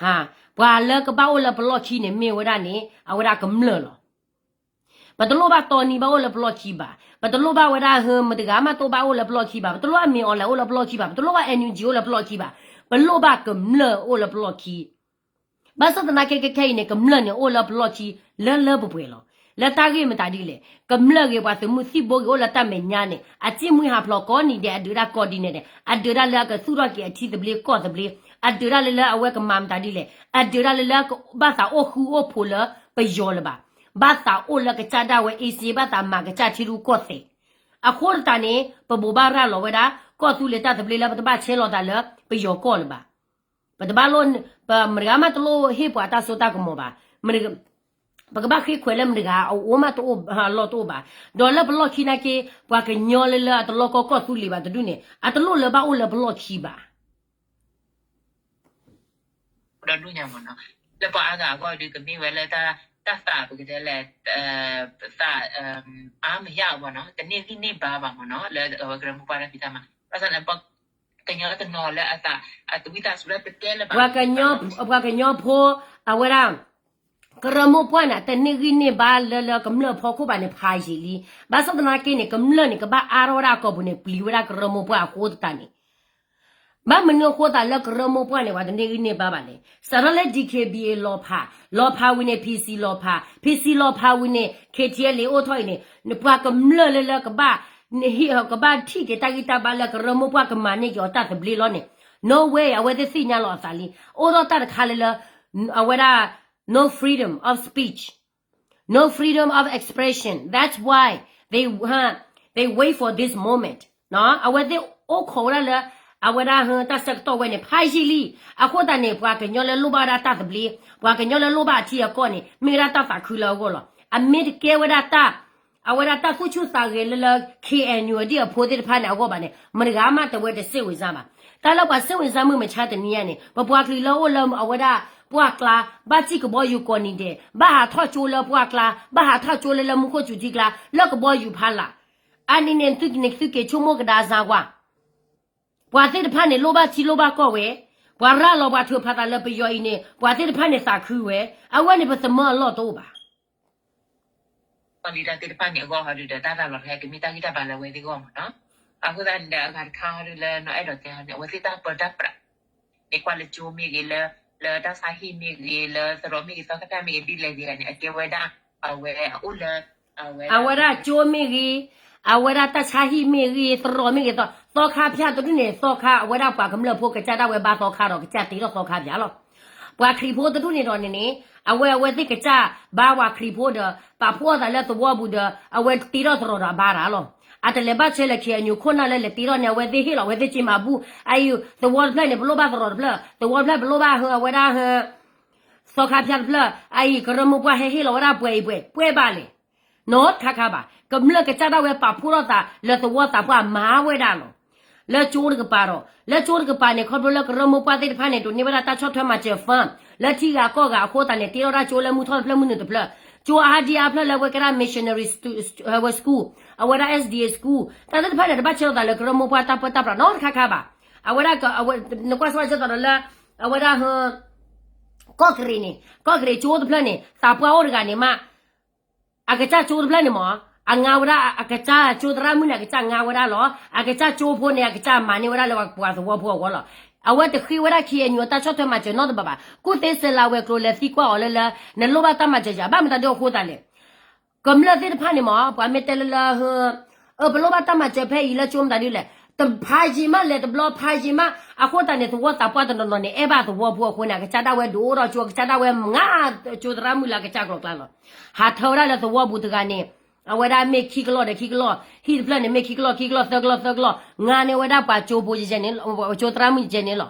ပှၤလၢကဘၣ်အိၣ်လၢပလီၢ်ခံန့ၣ် မ့ၢ်ဝဲဒၣ်န့ၣ် အဝဲဒၣ်ကမျၢၢ်လီၤ. ပတလိၣ်ဘၣ်တီနံဘၣ်အိၣ်လၢပလီၢ်ခံဘၣ်. ပတလိၣ်ဘၣ်ဝဲဒၣ်ဟ မတၤတဂၤမးတအိၣ်ဘၣ်အိၣ်လၢပလီၢ်ခံဘၣ်. ပတလိၣ်ဘၣ်မ့ၢ်အီၤလဲၣ်အိၣ်လၢပလီၢ်ခံဘၣ်. ပတလိၣ်ဘၣ် NUG အိၣ်လၢပလီၢ်ခံဘၣ်. ပလိၣ်ဘၣ်ကမျၢၢ်အိၣ်လၢပလီၢ်ခံ ဘၣ်ဆၣ်သနာ်က့ခဲခဲအံၤန့ၣ် ကမျၢၢ်န့ၣ်အိၣ်လၢပလီၢ်ခံ လၢလၢပှဲၤပှဲၤလီၤ. လၢတၢ်ဂ့ၢ်မတၤဒ်လဲၣ်, ကမျၢၢ်ဂ့ၤ ပှၤသုးမုၢ်သံၣ်ဘိဂ့ၤ အိၣ်လၢတၢ်မဲာ်ညါန့ၣ် အစ့ၣ်မှံဟးဖျိးကိးနံၤဒဲး အဒုးဒၣ်ကိးဒ်န့ၣ်ဒဲး အဒုးဒၣ်လၢအကသူၣ်ထီၣ်က့ၤအထံသဘျ့ကီၢ်သဘျ့, အဒုးဒၣ်လၢလၢအဝဲကမၤမတၤဒ်လဲၣ်, အဒုးဒၣ်လၢလၢဘၣ်သးအိၣ်ဃူအိၣ်ဖိးလၢပယီၤလၢၤဘၣ်, ဘၣ်သးအိၣ်လၢကစၢ်ဒၣ်ဝဲအ့စ့ ဘၣ်သးမၤကစၢ်ထံရူၢ်ကီၢ်သဲး အဃိသတးန့ၣ် ပဘိးဘၣ်ရၤလီၤဝဲဒၣ် ကီၢ်သူလ့ၤတၢ်သဘျ့လၢပတဘၣ်ဆဲးလီၤသးလၢပယီၤကီၢ်လၢၤဘၣ်. ပတဘၣ်လိၣ် ပမတၤတဂၤမးတလိၣ်ဟ့ၣ်ပှၤတၢ်စိတၢ်ကမီၤဘၣ်. ပကဘၣ်ဃ့ခွဲးလၢမတၤတဂၤအအိၣ်မးတအိၣ် အလီၢ်တအိၣ်ဘၣ်. ဒီးလၢပလီၢ်ခံနာ်က့ ပှၤကညီလၢလၢအတလီၢ်ကီၢ်ကီၢ်သူလ့ၤဘၣ်တဒူၣ်န့ၣ် အတလိၣ်လၢဘၣ်အိၣ်လၢပလီၢ်ခံဘၣ်. ဒီဒူၣ်ညါမ့ၢ်နီၤ, လၢပှၤအါဂၤအဂီၢ်ဒုးကမ့ၢ်ဝဲလၢတၢ် တၢ်သးပကတဲလဲၣ် သး အါမးယါဘၣ်နီၤ, တန့ၢ်ဂံၢ်န့ၢ်ဘါဘၣ်မ့ၢ်နီၤ, လၢအဝဲကရၢမိၢ်ပှၢ်တၢ်ဖံးတၢ်မၤ, ဘၣ်ဆၣ်န့ၣ် ပှၤကညီတနီၤလၢအသး အတဝံသးစူၤလၢတတဲလၢၤဘၣ် ပှၤကညီဖိ အဝဲဒၣ် ကရၢမိၢ်ပှၢ်န့ၣ် တန့ၢ်ဂံၢ်န့ၢ်ဘါလၢလၢကမျၢၢ်ဖီခိၣ်ဘၣ်န့ၣ် ဖးယံာ်လံ. ဘၣ်ဆၣ်သနာ်က့န့ၣ် ကမျၢၢ်န့ၣ် ကဘၣ်အါထီၣ်ဝဲဒၣ်အကိာ်ပူၤန့ၣ် ပျံၤဝဲဒၣ်ကရၢမိၢ်ပှၢ်အဃိသတးန့ၣ် ဘၣ်မနုၤအဃိသတးလၢကရၢမိၢ်ပှၢ်န့ၣ် ပှၤတန့ၢ်ဂံၢ်န့ၢ်ဘါဘၣ်လဲၣ်. စးထီၣ်လၢ DKBA လီၤဖး, လီၤဖးဝံၤန့ၣ် PC လီၤဖး, PC လီၤဖးဝံၤန့ၣ် KTLA အိၣ်ထီၣ်အံၤန့ၣ် ပှၤကမျၢၢ်လၢလၢကဘၣ် ကဘၣ်ထံၣ်က့ၤတၢ်ဂံၢ်တၢ်ဘါလၢကရၢမိၢ်ပှၢ်ကမၤန့ၢ်က့ၤအီၤတၢ်သဘျ့လီၤန့ၣ် no way အဝဲသ့ၣ်သ့ၣ်ညါလီၤအသးလံ. အိၣ်ထီၣ်တၢ်တခါလၢလၢ အဝဲဒၣ် no freedom of speech, no freedom of expression, that's why they, they wait for this moment. အဝဲသ့ၣ်အိၣ်ခိးဝဲဒၣ်လၢ အဝဲဒၣ်တၢ်ဆၢကတီၢ်ဝဲန့ၣ် ဖးယံာ်လံ. အဃိသတးန့ၣ် ပှၤကညီလၢလိၣ်ဘၣ်ဝဲဒၣ်တၢ်သဘျ့, ပှၤကညီလၢလိၣ်ဘၣ်အထံအကီၢ်န့ၣ် မ့ၢ်ဝဲဒၣ်တၢ်သးခုလၢအဂီၢ်လီၤ. အမ့ၢ်တကဲဝဲဒၣ်တၢ် အဝဲဒၣ်တၢ်သူၣ်ဆူၣ်သးဂဲၤလၢလၢ KNU ဒ်အဖိသ့ၣ်တဖၣ်န့ၣ်အဂီၢ်ဘၣ်န့ၣ် မတၤတဂၤမးတဝဲတစိတ်ဝင်စားဘၣ်. တၢ်လၢပှၤစိတ်ဝင်စားမုၢ်မဆါတနံၤအံၤန့ၣ် ပပှၤကလုာ်လၢအိၣ်လၢအဝဲဒၣ်ပှၢ်ကျါ ဘၣ်စံၣ်ကဘီယူၤကိးနံၤဒဲး ဘၣ်ဟးထီၣ်ကၠိလၢပှၢ်ကျါ ဘၣ်ဟးထီၣ်ကၠိလၢလၢမူခိၣ်စူၤထံကျါ လၢကဘီယူၤဖးလာ် အါန့ၢ်န့ၣ် သုက့ၤဆိကမိၣ်ကဒါစါကွၢ် ပှၤသ့ၣ်တဖၣ်န့ၣ် လိၣ်ဘၣ်ထံလိၣ်ဘၣ်ကီၢ်ဝဲ, ပှၤရၤလီၤပှၤထုးဖးသးလၢပယီၤအံၤန့ၣ် ပှၤသ့ၣ်တဖၣ်န့ၣ်သးခုဝဲ, အဝဲန့ၣ်ပသမၢအလီၢ်တအိၣ်ဘၣ်. ပှၤလံတၢ်သ့ၣ်တဖၣ်န့ၣ် အဂီၢ်ဟီဒုဒီး တၢ်ရၤလီၤတခါ ကမ့ၢ်တၢ်ဂံၢ်တၢ်ဘါလၢအဝဲသ့ၣ်အဂီၢ်မ့ၢ်နီၤ. အဃိသတးန့ၣ်ဒီး အဂၤတခါဟီဒုလၢနီၢ်အဲၣ်ဒိးတဲဟီန့ၣ် အဝဲသ့ၣ်တၢ်ပၢတၢ်ပြး န့ၣ်ကွၢ်လၢကၠိမ့ၢ်ဂ့ၤ, လၢ လၢတၢ်ဆါဟံၣ်မ့ၢ်ဂ့ၤ, လၢသရိာ်မ့ၢ်ဂ့ၤ, သီခါတၢ်မ့ၢ်ဂ့ၤ, ဒ်လဲၣ်ဂ့ၤဂၤန့ၣ် အကဲဝဲဒၣ် အဝဲအအိၣ်လၢ အဝဲဒၣ်ကၠိမ့ၢ်ဂ့ၤ, အဝဲဒၣ်တၢ်ဆါဟံၣ်မ့ၢ်ဂ့ၤ, သရိာ်မ့ၢ်ဂ့ၤ, သီခါဖၠၣ်တဒူၣ်န့ၣ် သီခါ အဝဲဒၣ်ပှၤကမျၢၢ်ဖိကစၢ်ဒၣ်ဝဲဘါသီခါဒီး ကစၢ်တ့ထီၣ်သီခါဖၠၣ်လီၤ. ပှၤခရံာ်ဖိတဒူၣ်န့ၣ်ဒီးန့ၣ်န့ၣ် အဝဲအဝဲသ့ၣ်ကစၢ်ဘါပှၤခရံာ်ဖိဒီး ပာ်ဖှိၣ်အသးလၢသဝီပူၤဒီး အဝဲတ့ထီၣ်သရိာ်ဒီးအဘါတၢ်လီၤ. အတလဲၤဘၣ်ဆဲးလၢ ခ့ၣ်အဲၣ်ယူၣ် ခိၣ်နၢ်လၢလဲၤတ့ထီၣ်န့ၣ် အဝဲသ့ၣ်ဟ့ၣ်လီၤ အဝဲသ့ၣ်စ့မၤဘူၣ်, အအံၤ သဝီတဖျၢၣ်န့ၣ် ပလိၣ်ဘၣ်သရိာ်တဖျၢၣ်, သဝီတဖျၢၣ်ပလိၣ်ဘၣ်ဟၢ အဝဲဒၣ်ဟၢ သီခါဖၠၣ်တဖျၢၣ်, အအံၤ ကရၢမိၢ်ပှၢ်ဟဲဟ့ၣ်လီၤဝဲဒၣ်ပှဲၤအံၤပှဲၤ ပှဲၤဘၣ်လဲၣ်. နီတခါခါဘၣ်. ကမျၢၢ်ကစၢ်ဒၣ်ဝဲပာ်ဖှိၣ်ထီၣ်သးလၢသဝီသးပှၢ်မၤဝဲဒၣ်လီၤ. လၢကၠိတကပၤဒီး လၢကၠိတကပၤန့ၣ် ခီဖျိလၢကရၢမိၢ်ပှၢ်သ့ၣ်တဖၣ်န့ၣ် ဒိးန့ၢ်ဝဲဒၣ်တၢ်ဆီၣ်ထွဲမၤစၢၤ fund လၢထံဂၤကီၢ်ဂၤအဃိသတးန့ၣ် တ့ထီၣ်ဒၣ်ကၠိလၢမုၢ်ထီၣ်တဖျၢၣ်မုၢ်နုာ်တဖျၢၣ်, ကၠိအါဒံအါဖျၢၣ်လၢဝဲကဲဒၣ် missionary ဝဲ school, အဝဲဒၣ် S D A school တၢ်သ့ၣ်တဖၣ်န့ၣ် တဘၣ်ဆဲးလီၤသးလၢကရၢမိၢ်ပှၢ်တၢ်ပၢတၢ်ပြးနီတခါခါဘၣ်. အဝဲဒၣ် နကွၢ်စၢ်ဆဲးလီၤသးဒီးလၢ အဝဲဒၣ် ကီၢ်ကရ့ၣ်န့ၣ် ကီၢ်ကရ့ၣ်ကၠိတဖျၢၣ်န့ၣ် သးပှၢ်အိၣ်တဂၤန့ၣ်မး အကစၢ်ကၠိတဖျၢၣ်န့ၣ်မး အငါဝဲဒၣ် အကစၢ်ကၠိသရၣ်မုၣ်န့ၣ် အကစၢ်ငါဝဲဒၣ်လီၤ. အကစၢ်ကၠိဖိန့ၣ် အကစၢ်မၤန့ၢ်ဝဲဒၣ်လၢပှၤသဝီဖိအဂီၢ်လီၤ. အဝဲတဃ့ဝဲဒၣ် ခ့ၣ်အဲၣ်ယူၣ် အတၢ်ဆီၣ်ထွဲမၤစၢၤနီတဘ့ၣ်ဘၣ်. ကူၣ်သ့စဲးလၤဝဲၤကျိၤလဲၤသံကွၢ်အီၤလၢလၢ နလိၣ်ဘၣ်တၢ်မၤစၢၤယၤ ဘၣ်မတၤဒ်အဃိသတးလဲၣ်. ကမျၢၢ်သ့ၣ်တဖၣ်န့ၣ်မး ပှၤမ့ၢ်တဲလၢလၢ အၢ ပလိၣ်ဘၣ်တၢ်မၤစၢၤဖဲအံၤလၢကၠိမတၤဒ်လဲၣ်, တဖးယံာ်မးလဲၤတဘျီဖးယံာ်မး, အဃိသတးန့ၣ် သဝီသးပှၢ်တနီၤနီၤန့ၣ် အဲၣ်ဘၣ်သဝီဖိအဃိန့ၣ် အကစၢ်ဒၣ်ဝဲဒိၣ်ထီၣ်ကၠိ အကစၢ်ဒၣ်ဝဲမၤကၠိသရၣ်မုၣ်လၢအကစၢ်ကျိၤကျါလီၤ. ဟးထၢဝဲဒၣ်လၢသဝီပူၤတဂၤန့ၣ် အဝဲဒၣ်မ့ၢ်ခံကလီၢ်ဒီးခံကလီၢ်, ဟံၣ်တဖျၢၣ်န့ၣ် မ့ၢ်ခံကလီၢ် ခံကလီၢ် သၢကလီၢ် သၢကလီၢ်, ငါန့ၢ်ဝဲဒၣ်ပှၤကၠိဖိယဲန့ၣ် ကၠိသရၣ်မုၣ်ယဲန့ၣ်လီၤ.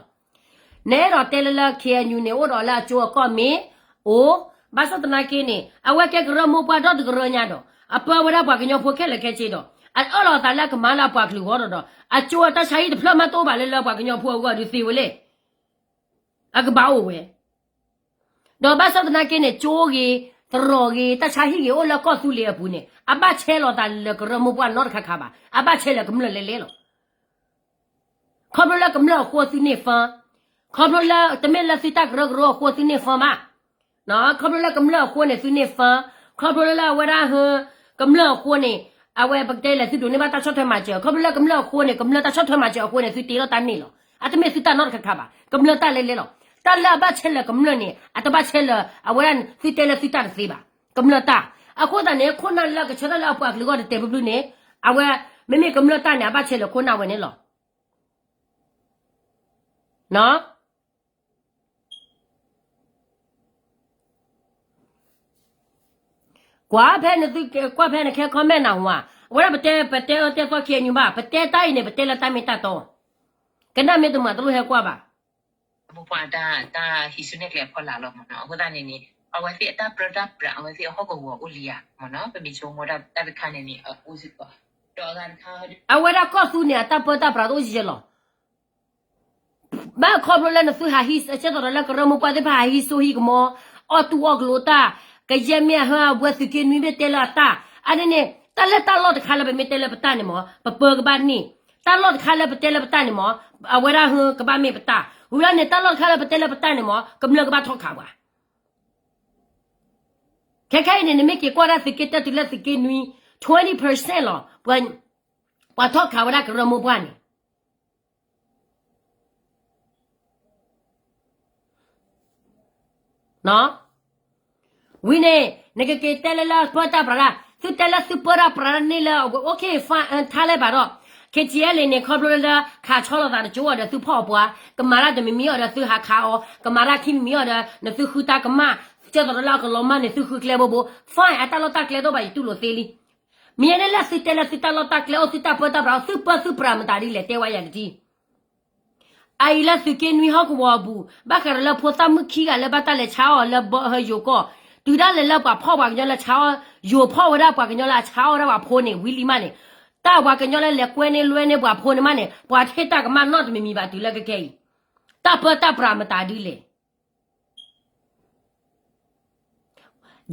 နအဲၣ်ဒိးတဲလၢလၢ ခ့ၣ်အဲၣ်ယူၣ် န့ၣ် အိၣ်ဒီးလၢအကၠိအကီၢ်မ့ၢ်အိၣ်, ဘၣ်ဆၣ်သနာ်က့န့ၣ် အဝဲကဲကရၢမိၢ်ပှၢ်ဒီတကရၢညါဒီး အပၢဝဲဒၣ်ပှၤကညီဖိခဲလၢာ်ခဲဆ့ဒီး အအၢၣ်လီၤအသးလၢအကမၤလၢအပှၤကလုာ်ဂီၢ်ဒီး အကၠိအတၢ်ဆါဟံၣ်တဖျၢၣ်မးတအိၣ်ဘၣ်လၢလၢပှၤကညီဖိအဂီၢ်ဒုးသ့ဝဲလဲၣ်. အကဘၣ်အိၣ်ဝဲ ဒီးဘၣ်ဆၣ်သနာ်က့န့ၣ် ကၠိဂ့ၤ, သရိာ်ဂ့ၤ, တၢ်ဆါဟံၣ်ဂ့ၤ အိၣ်လၢကီၢ်သူလ့ၤအပူၤန့ၣ် အဘၣ်ဆဲးလီၤသးလၢကရၢမိၢ်ပှၢ်နီတခါခါဘၣ်. အဘၣ်ဆဲးလၢကမျၢၢ်လဲၤလဲၤလီၤ. ခီဖျိလၢကမျၢၢ်အဃိသုန့ၢ် fund, ခီဖျိလၢတမ့ၢ်လၢသုတၢ်ကရၢကရိအဃိသုန့ၢ် fund ဘၣ်. ခီဖျိလၢကမျၢၢ်အဃိန့ၣ် သုန့ၢ် fund, ခီဖျိလၢအဝဲဒၣ်ဟၢ ကမျၢၢ်အဃိန့ၣ် အဝဲပကတဲလဲၣ် သုဒိးန့ၢ်ဘၣ်တၢ်ဆီၣ်ထွဲမၤစၢၤ, ခီဖျိလၢကမျၢၢ်အဃိန့ၣ် ကမျၢၢ်တၢ်ဆီၣ်ထွဲမၤစၢၤအဃိန့ၣ် သုတ့ထီၣ်တၢ်န့ၢ်လီၤ. အတမ့ၢ်သုတၢ်နီတခါခါဘၣ်. ကမျၢၢ်တၢ်လဲၤလဲၤလီၤ. တၢ်လၢအဘၣ်ဆဲးလၢကမျၢၢ်န့ၣ် အတဘၣ်ဆဲးလၢ အဝဲဒၣ်သုတဲလၢသုတၢ်တသ့ဘၣ်. ကမျၢၢ်တၢ်. အဃိသတးန့ၣ် ခိၣ်နၢ်လၢကဆၢထၢၣ်လၢအပှၤကလုာ်ဂီၢ်တတဲာ်ဘျုးဘျုးန့ၣ် အဝဲ မ့မ့ၢ်ကမျၢၢ်တၢ်န့ၣ် အဘၣ်ဆဲးလၢခိၣ်နၢ်ဝဲန့ၣ်လီၤ. ကွၢ်ဖဲနသု ကွၢ်ဖဲနခဲခီမဲၣ်နၤဝါ, အဝဲဒၣ်ပတဲ ပတဲအၢတဲသီ ခ့ၣ်အဲၣ်ယူၣ် ဘၣ်, ပတဲတၢ်အံၤန့ၣ် ပတဲလၢတၢ်မ့ၢ်တၢ်တီ, ကနၣ်မ့ၢ်တမၤတလိၣ်ဟဲကွၢ်ဘၣ်. မိၢ်ပှၢ်တၢ်ဟံးစုနဲၣ်ကျဲအဖီလာ်လီၤမ့ၢ်နီၤ, အဃိသတးန့ၣ်န့ၣ် အဝဲသ့ၣ်အတၢ်ပြၢတၢ်ပြး အဝဲသ့ၣ်အဟီၣ်ကဝီၤအိၣ်လံဧါမ့ၢ်နီၤ, ပမ့ၢ်ဆိကမိၣ်တၢ်တခါန့ၣ်န့ၣ် အအိၣ်စ့ၢ်ကီး, ဒီးအဂၤတခါ အဝဲဒၣ်ကီၢ်သူန့ၣ် အတၢ်ပၢတၢ်ပြးတအိၣ်ယဲလီၤ. ဘၣ်ခီဖျိလၢနသုဟးဟံး အကဲသိးဒီးလၢကရၢမိၢ်ပှၢ်သ့ၣ်တဖၣ်ဟးဟံးစိဟံးကမီၤ, အီၣ်တူၢ်အီၣ်ကျိၤတၢ်, ကယဲၢ်မ့ၢ်အဟၢအဝဲသုးက့နွံမ့ၢ်တဲလၢအတၢ်, အန့ၣ်န့ၣ် တၢ်လၢတၢ်လီၢ်တခါလၢပမ့ၢ်တဲလၢပတၢ်န့ၣ်မ့ၢ် ပပၢကဘၣ်န့ၢ်, တၢ်လီၢ်တခါလၢပတဲလၢပတၢ်န့ၣ်မ့ၢ် အဝဲဒၣ်ဟၢကဘၣ်မ့ၢ်ပတၢ်, ဝံၤလီၤန့ၣ် တၢ်လီၢ်တခါလၢပတဲလၢပတၢ်န့ၣ်မ့ၢ် ကမျၢၢ်ကဘၣ်ထီၣ်ခးပှၤ ခဲခဲအံၤန့ၣ် နမ့ၢ်က့ၤကွၢ်ဒၣ်သုးက့တၢတုၤလၢသုးက့နွံ twenty percent လီၤ, ပှၤထီၣ်ခးဝဲဒၣ်ကရၢမိၢ်ပှၢ်န့ၣ် ဝံၤန့ၣ် နကက့ၤတဲလၢလၢပၢတၢ်ပြးဒၣ်, သုတဲလၢသုပၢတၢ်ပြးဒၣ်, သုတဲလၢသုပၢတၢ်ပြးဒၣ်န့ၣ်လၢ okay fine ထါလဲၢ်ဘၣ်ဒီး ခ့ၣ်ထံၣ်အဲလ့ၣ်န့ၣ် ခီဖျိလၢခးဆီလီၤသးတကၠိအီၤဒီးသုဖီၣ်အပှၤ, ကမၤတၢ်တမံၤမံၤအီၤဒီးသုဟးခးအီၤ, ကမၤတၢ်ခံမံၤမံၤအီၤဒီး နသုဃုတၢ်ကမၣ်, ကဲသိးဒီးလၢအကလီၤမၢ်န့ၣ် သုဃုကျဲဘိဘိ, fine အတၢ်လီၢ်တၢ်ကျဲတအိၣ်ဘၣ် ယတူၢ်လိာ်သ့လံ. မ့ၢ်န့ၣ်လၢသုတဲလၢသုတၢ်လီၢ်တၢ်ကျဲအိၣ် သုတၢ်ပၢတၢ်ပြးအိၣ် သုပၢသုပြးမတၤဒ်လဲၣ် တဲဝဲယၤတထံၣ် အအံၤလၢသုးက့နွံဟီၣ်ကဝီၤအပူၤ ဘၣ်ဃးဒီးလၢဖိသၣ်မုၣ်ခံဂၤလၢဘၣ်တၢ်လဲၤဆါအီၤလၢဘီဟၢယိၤကီၢ်, တုၤဒၣ်လဲာ်လၢပှၤဖီၣ်ပှၤကညီလၢဆါအီၤ, ယိၤဖီၣ်ဝဲဒၣ်ပှၤကညီလၢအဆါအီၤဒၣ်ပှၤဖိန့ၣ် ဝံၤလံမးန့ၣ်, တၢ်ပှၤကညီလၢလဲၤကွဲန့ၢ်လွဲန့ၢ်ပှၤဖိန့ၣ်မးန့ၣ် ပှၤတဟ့ၣ်တၢ်ကမၣ်နီတမံၤမံၤဘၣ်တုၤလၢခဲခဲအံၤ, တၢ်ပၢတၢ်ပြးမတၤဒ်လဲၣ်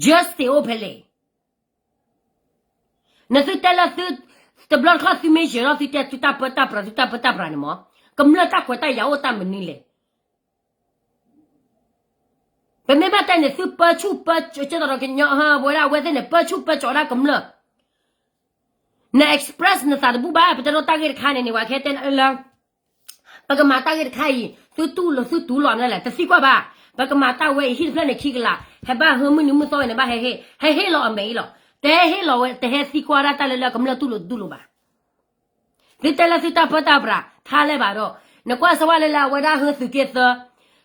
justice အိၣ်ဖဲလဲၣ် နသုတဲလၢသု, တဘျီတခီၣ်သုမ့ၢ်ယဲၤထီၣ်သုတဲသုတၢ်ပၢတၢ်ပြး သုတၢ်ပၢတၢ်ပြးန့ၣ်မး, ကမျၢၢ်တၢ်ခွဲးတၢ်ယာ်အိၣ်တၢ်မနုၤလဲၣ်. ပမ့ၢ်ဘၣ်တဲန့ၣ် သုပၢဆူၣ်ပၢကၠီ ကဲသိးဒီးကညီ ဝဲဒၣ်အဝဲသ့ၣ်န့ၣ် ပၢဆူၣ်ပၢကၠီဝဲဒၣ်ကမျၢၢ် န express နသးတဘူၣ်ဘၣ်. ပတဲဒိတၢ်ဂ့ၢ်တခါန့ၣ်န့ၣ် ပှၤကဟဲတဲလၢ ပကမၤတၢ်ဂ့ၢ်တခါအံၤ သုတူၢ်လိာ်သုတူၢ်လိာ်မနုၤလဲၣ် တသံကွၢ်ဘၣ်. ပကမၤတၢ်ဝဲအံၤ ဟံၣ်တဖျၢၣ်န့ၣ်ခံကလး ဟဲဘၣ်ဟၢမုၢ်နံၤမုၢ်သီဝဲန့ၣ် ဘၣ်ဟဲဟ့ၣ် ဟဲဟ့ၣ်လီၤအမဲာ်အံၤလီၤ. တဟဲဟ့ၣ်လီၤဝဲ တဟဲသံကွၢ်ဒၣ်တၢ်လၢလၢကမျၢၢ်တူၢ်လိာ်တတူၢ်လိာ်ဘၣ်. သုတဲလၢသုတၢ်ပၢတၢ်ပြး ထါလဲၣ်ဘၣ်ဒီး နကွၢ်စၢၤဝဲလၢလၢအဝဲဒၣ်ဟၢသုးက့သၢ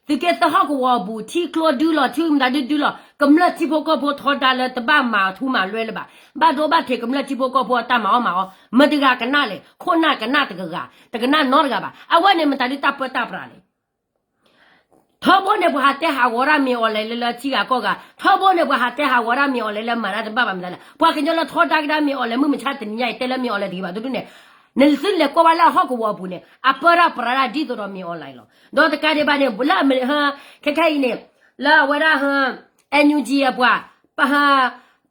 သုးက့သၢဟီၣ်ကဝီၤအပူၤ ထံကျိဒုလီၤ ထံမတၤဒုဒုလီၤ ကမျၢၢ်ထံဖိကီၢ်ဖိထီဒါလၢတဘၣ်မၤထူမၤလွဲလၢၤဘၣ်. ဘၣ်ဒိဘၣ်ထံးကမျၢၢ်ထံဖိကီၢ်ဖိအတၢ်မၤအီၣ်မၤအီ မတဂၤကနၣ်လဲၣ် ခိၣ်နၢ်ကနၣ်တဂၤဂၤ တကနၣ်နီတဂၤဘၣ်. အဝဲန့ၣ်မတၤဒုတၢ်ပၢတၢ်ပြးလဲၣ်. ထီဘိန့ၣ် ပှၤဟးတဲဟးဂီၤဒၣ်မ့ၢ်အီၤလဲၣ်လၢလၢထံဂၤကီၢ်ဂၤ ထီဘိန့ၣ် ပှၤဟးတဲဟးဂီၤဒၣ်မ့ၢ်အီၤလဲၣ်လၢမၤတၢ်တဘၣ်ဘၣ်မတၤလဲၣ်. ပှၤကညီလၢထီဒါကဒါမ့ၢ်အီၤလဲၣ် မုၢ်မဆါတနံၤညါအံၤ တဲလၢမ့ၢ်အီၤလဲၣ်တဂ့ၤဘၣ်ဒိဒိန့ၣ် နသုလဲၤကွၢ်ဝဲလၢအဟီၣ်ကဝီၤအပူၤန့ၣ် အပၢတၢ်ပြးဒၣ်ဒ်သိးဒီးမ့ၢ်အီၤလဲၣ်လီၤ. ဒီးတကးဒံးဘၣ်န့ၣ် လၢအမ့ၢ်ဟ ခဲခဲအံၤန့ၣ် လၢအဝဲဒၣ်ဟ NUG အပှၤ ပဟ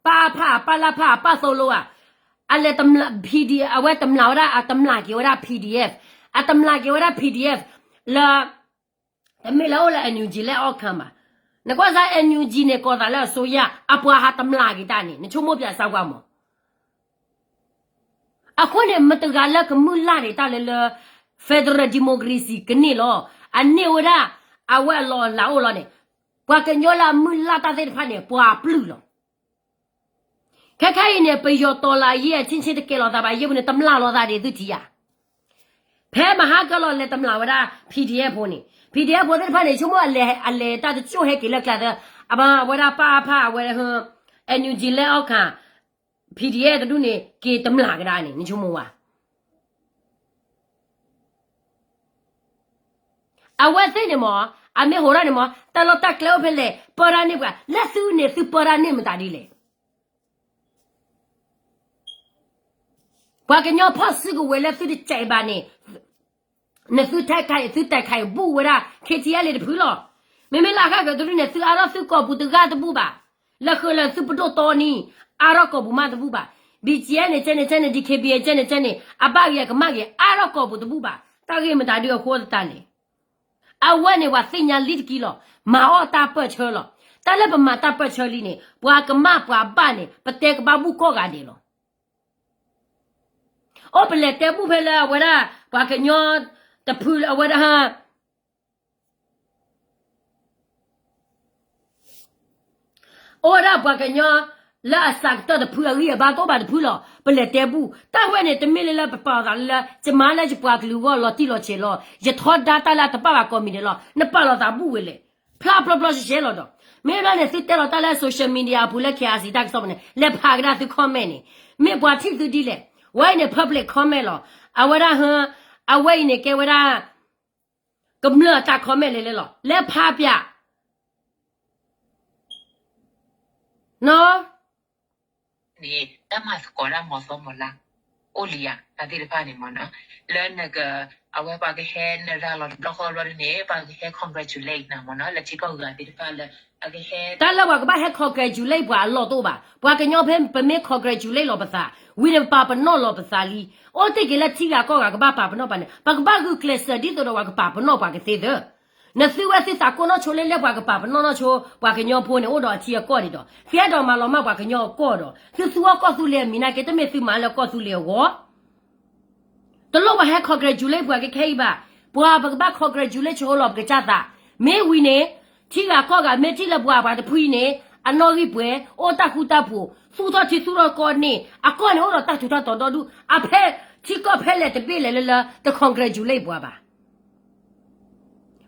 ပၢ်ဖၣ် ပၢ်လၢ်ဖၣ် ပၢ်သိလိဧါ အလဲၤတမျး PDF အဝဲတမျးဝဲဒၣ် အတမျးက့ၤဝဲဒၣ် PDF အတမျးက့ၤဝဲဒၣ် PDF လၢ တမ့ၢ်လၢအိၣ်လၢ NUG လၢ Arkhan ဘၣ်. နကွၢ်စၢ် NUG န့ၣ် ကိးသးလၢအစိုးရ အပှၤဟးတမျးက့ၤတၢ်န့ၣ် နဆိကမိၣ်ပၠးစၢ်ကွၢ်မး. အဃိန့ၣ် မတဂၤလၢကမုၢ်လၢ်န့ၣ်တၢ်လၢလၢ federal democracy ကန့ၢ်လီၤ. အန့ၢ်ဝဲဒၣ် အဝဲအလီၢ်အလၤအိၣ်လီၤန့ၣ် ပှၤကညီလၢအမုၢ်လၢ်တၢ်သ့ၣ်တဖၣ်န့ၣ် ပှၤပျုၢ်လီၤ. ခဲခဲအံၤန့ၣ် ပယီၤတော်လှန်ရေး အချင်းချင်း တကဲလီၤသးဘၣ် ယဲၢ်ပူၤန့ၣ် တမျးလီၤသးဒံးသုထံၣ်ဧါ. ဖဲမဟါကလီၤလဲၤတမျးဝဲဒၣ် PDF ဖိန့ၣ် PDF ဖိသ့ၣ်တဖၣ်န့ၣ် ဆိကမိၣ်အလဲၤ အလဲၤတၢ်တကၠိၣ်ဟဲက့ၤလၢကျါသၢ အဝဲဒၣ်ပၢ်ဖၣ်အဝဲ NUG လၢ Arkhan PDF တဒူၣ်န့ၣ် က့ၤတမျးကဒါန့ၣ် နဆိကမိၣ်ဝဲ အဝဲသ့ၣ်န့ၣ်မး အမ့ၢ်ဟိးထီၣ်န့ၣ်မး တၢ်လီၢ်တၢ်ကျဲအိၣ်ဖဲလဲၣ် ပၢတၢ်န့ၢ်ပှၤ လၢသုန့ၣ် သုပၢတၢ်န့ၢ်မတၤဒ်လဲၣ်. ပှၤကညီဖီၣ်စုကဝဲၤလၢသုတစဲးဘၣ်န့ၣ် နသုတဲခါအံၤ သုတဲခါအံၤ ဘူၣ်ဝဲဒၣ် KTLA တဖုလီၤ. မ့မ့ၢ်လၢအဃၣ်ကတရူၢ်န့ၣ် သုအါထီၣ်သုကိာ်ပူၤတဂၤတဘူၣ်ဘၣ်. လၢဃုလၢသုပဒိၣ်တီနံၤ အါထီၣ်ကိာ်ပူၤမးတဘူၣ်ဘၣ်. BGF န့ၣ် ကဲန့ၣ် ကဲန့ၣ် DKBA ကဲန့ၣ် ကဲန့ၣ် အဘၣ်ဂ့ၤအကမၣ်ဂ့ၤ အါထီၣ်ကိာ်ပူၤတဘူၣ်ဘၣ်. တၢ်ဂ့ၢ်မတၤဒုအဃိသတးလဲၣ်. အဝဲန့ၣ်ပှၤသ့ၣ်ညါလံတက့ၢ်လီၤ. မၤအီၣ်တၢ်ပၢၢ်ဆၢလီၤ. တၢ်လၢပမၤတၢ်ပၢၢ်ဆၢလံန့ၣ် ပှၤကမၣ်ပှၤဘၣ်န့ၣ် ပတဲကဘၣ်ဘူၣ်ကိးဂၤဒဲးလီၤ. အိၣ်ပလဲၤတဲဘူၣ်ဖဲလၢအဝဲဒၣ် ပှၤကညီတဖုအဝဲဒၣ် အိၣ်ဝဲဒၣ်ပှၤကညီ လၢအစှၤကတၢၢ်တဖုအဂံၢ်အဘါတအိၣ်ဘၣ်တဖုလီၤ. ပလဲၤတဲဘူၣ် တၢ်ဝဲန့ၣ် တမ့ၢ်လၢလၢပပာ်အသးလၢ ယမၤလၢယပှၤကလုာ်အဂီၢ်လီၤတံၢ်လီၤဆဲးလီၤ. ယထီဒါတၢ်လၢအတဘၣ်ဘၣ်ကိးမံၤဒဲးလီၤ. နပာ်လီၤသးဘူၣ်ဝဲလဲၣ်. ဖျါဖျါဖျါရှဲရှဲလီၤဒီး မ့ၢ်ဘျီန့ၣ် သုတဲလီၤတၢ်လၢ social media အပူၤလၢ KIC တၢ်ကစီၣ်ပူၤန့ၣ် လဲၤဖးကဒါသု comment န့ၣ် မ့ၢ်ပှၤထံၣ်သုဒ်လဲၣ်. ဝဲအံၤန့ၣ် public comment လီၤ. အဝဲဒၣ်ဟ အဝဲအံၤန့ၣ် ကဲဝဲဒၣ် ကမျၢၢ်အတၢ် comment လဲၤလဲၤလီၤ. လဲၤဖးပၠး နီၢ် န့ၣ် တၢ်မၤသကိးတၢ်မၤသီမၤလၤ အိၣ်လံဧါ တၢ်သ့ၣ်တဖၣ်န့ၣ်မ့ၢ်နီၤ လၢနက အဝဲပှၤကဟဲနရၤလီၤတဘျီဃီဘျီဒ်န့ၣ် ပှၤကဟဲ congratulate နၤမ့ၢ်နီၤ လၢထံကီၢ်ဂၤသ့ၣ်တဖၣ်လၢ အကဟဲ တၢ်လၢပှၤကဘၣ်ဟဲ congratulate ပှၤအလီၢ်တအိၣ်ဘၣ်. ပှၤကညီဖဲပမ့ၢ် congratulate လီၤပသး ဝံၤန့ၣ် ပပာ်ပနီၣ်လီၤပသးလံ. အိၣ်တ့ၢ်က့ၤလၢထံဂၤကီၢ်ဂၤကဘၣ်ပာ်ပနီၣ်ပှၤန့ၣ် ပကဘၣ်ဂုာ်ကျဲးစၢးဒ်သိးဒီးပှၤကပာ်ပနီၣ်ပှၤကသ့သၢ နသုဝဲသုသးကိးနီၢ်ဆိလၢလၢပှၤကပာ်ပနီၣ်နီၢ်ဆိ ပှၤကညီဖိန့ၣ် အိၣ်ဒီးအထံအကီၢ်ဒံးဒီး သုအဲၣ်ဒိးမၤလီၤမၢ်ပှၤကညီအကီၢ်ဒီး သုသူအီၣ်ကီၢ်သူလ့ၤအမံၤနာ်က့ တမ့ၢ်သုမၤလၢကီၢ်သူလ့ၤအဂီၢ် တလိၣ်ပှၤဟဲ congratulate ပှၤကခဲအံၤဘၣ်. ပှၤပကဘၣ် congratulate ဆိလီၤပကစၢ်သး မ့ၢ်ဝံၤန့ၣ် ထံဂၤကီၢ်ဂၤ မ့ၢ်ထံၣ်လၢပှၤပှၤတဖုအံၤန့ၣ် အနီၣ်ဂံၢ်ပှဲၤ အိၣ်တၢ်ဃူတၢ်ဖိး သူၣ်ထီၣ်ထံသူၣ်ထီၣ်ကီၢ်န့ၣ် အကီၢ်န့ၣ်အိၣ်ဒီးတၢ်ထူးတၢ်တီၤဒီဒူၣ် အဖဲထံကီၢ်ဖဲလဲၣ်တဘ့ၣ်လဲၣ်လၢလၢ တ congratulate ပှၤဘၣ်.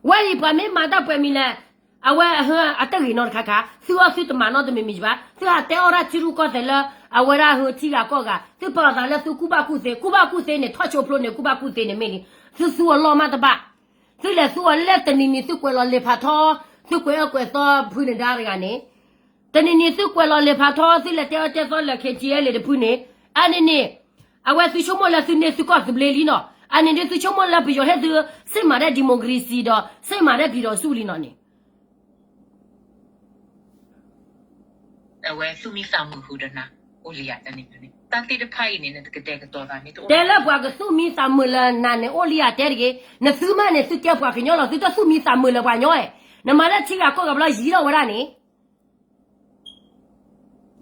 ဝဲအံၤပှၤမ့ၢ်မၤတၢ်ပှဲၤမံၤလဲၣ်, အဝဲအဟၢအတဂ့ၤနီတခါခါ, သုအီၣ်သုတမၤနီတမံၤမံၤဘၣ်, သုဟးတဲအီၣ်ဒၣ်ထံရူၢ်ကီၢ်သဲးလၢ အဝဲဒၣ်ဟၢထံဂၤကီၢ်ဂၤ, သုပာ်လီၤသးလၢသုကူၣ်ဘၣ်ကူၣ်သ့, ကူၣ်ဘၣ်ကူၣ်သ့န့ၣ် ထီၣ်ဆိဖျိန့ၣ် ကူၣ်ဘၣ်ကူၣ်သ့န့ၣ်မ့ၢ်လံ, သုသူအီၤလီၢ်မးတဘၣ်, သုလဲၤသူအီၤလၢတနံၤနံၤသုကွဲးလီၤလံာ်ဖးထီ, သုကွဲးအၢကွဲးသီဖုန့ၣ်ဒါတဂၤန့ၣ် တနံၤနံၤသုကွဲးလီၤလံာ်ဖးထီ သုလဲၤတဲအီၣ်တဲသီလၢ ခ့ၣ်ကၠံအဲလ့ၣ် တဖုန့ၣ်, အန့ၣ်န့ၣ်, အဝဲသုဆိကမိၣ်လၢသုန့ၢ်သုကီၢ်သဘျ့လံနီၤ, အန့ၣ်ဒ်သုဆိကမိၣ်လၢပယီၤဟ့ၣ်သု စစ်မှန်တဲ့ ဒီမိုကရေစီဒီး စစ်မှန်တဲ့ ပြည်ထောင်စုလံနီၤန့ၣ်, အဝဲသူၣ်မံသးမုာ်ဃုာ်ဒီးနၤ, အိၣ်လံယၤတန့ၣ်န့ၣ်, တၢ်သ့ၣ်တဖၣ်အံၤန့ၣ် နတကတဲာ်ကတီၤသးန့ၣ်တအိၣ် တဲလၢပှၤကသူၣ်မံသးမုာ်လၢနၤန့ၣ် အိၣ်လံဧါ တဲတဂ့ၤ. နသုမးန့ၣ် သုကဲပှၤကညီလီၤ, သုတသူၣ်မံသးမုာ်လၢပှၤကညီဧါ. နမၤလၢထံဂၤကီၢ်ဂၤဘျီ ယံၤထီၣ်ဝဲဒၣ်န့ၣ်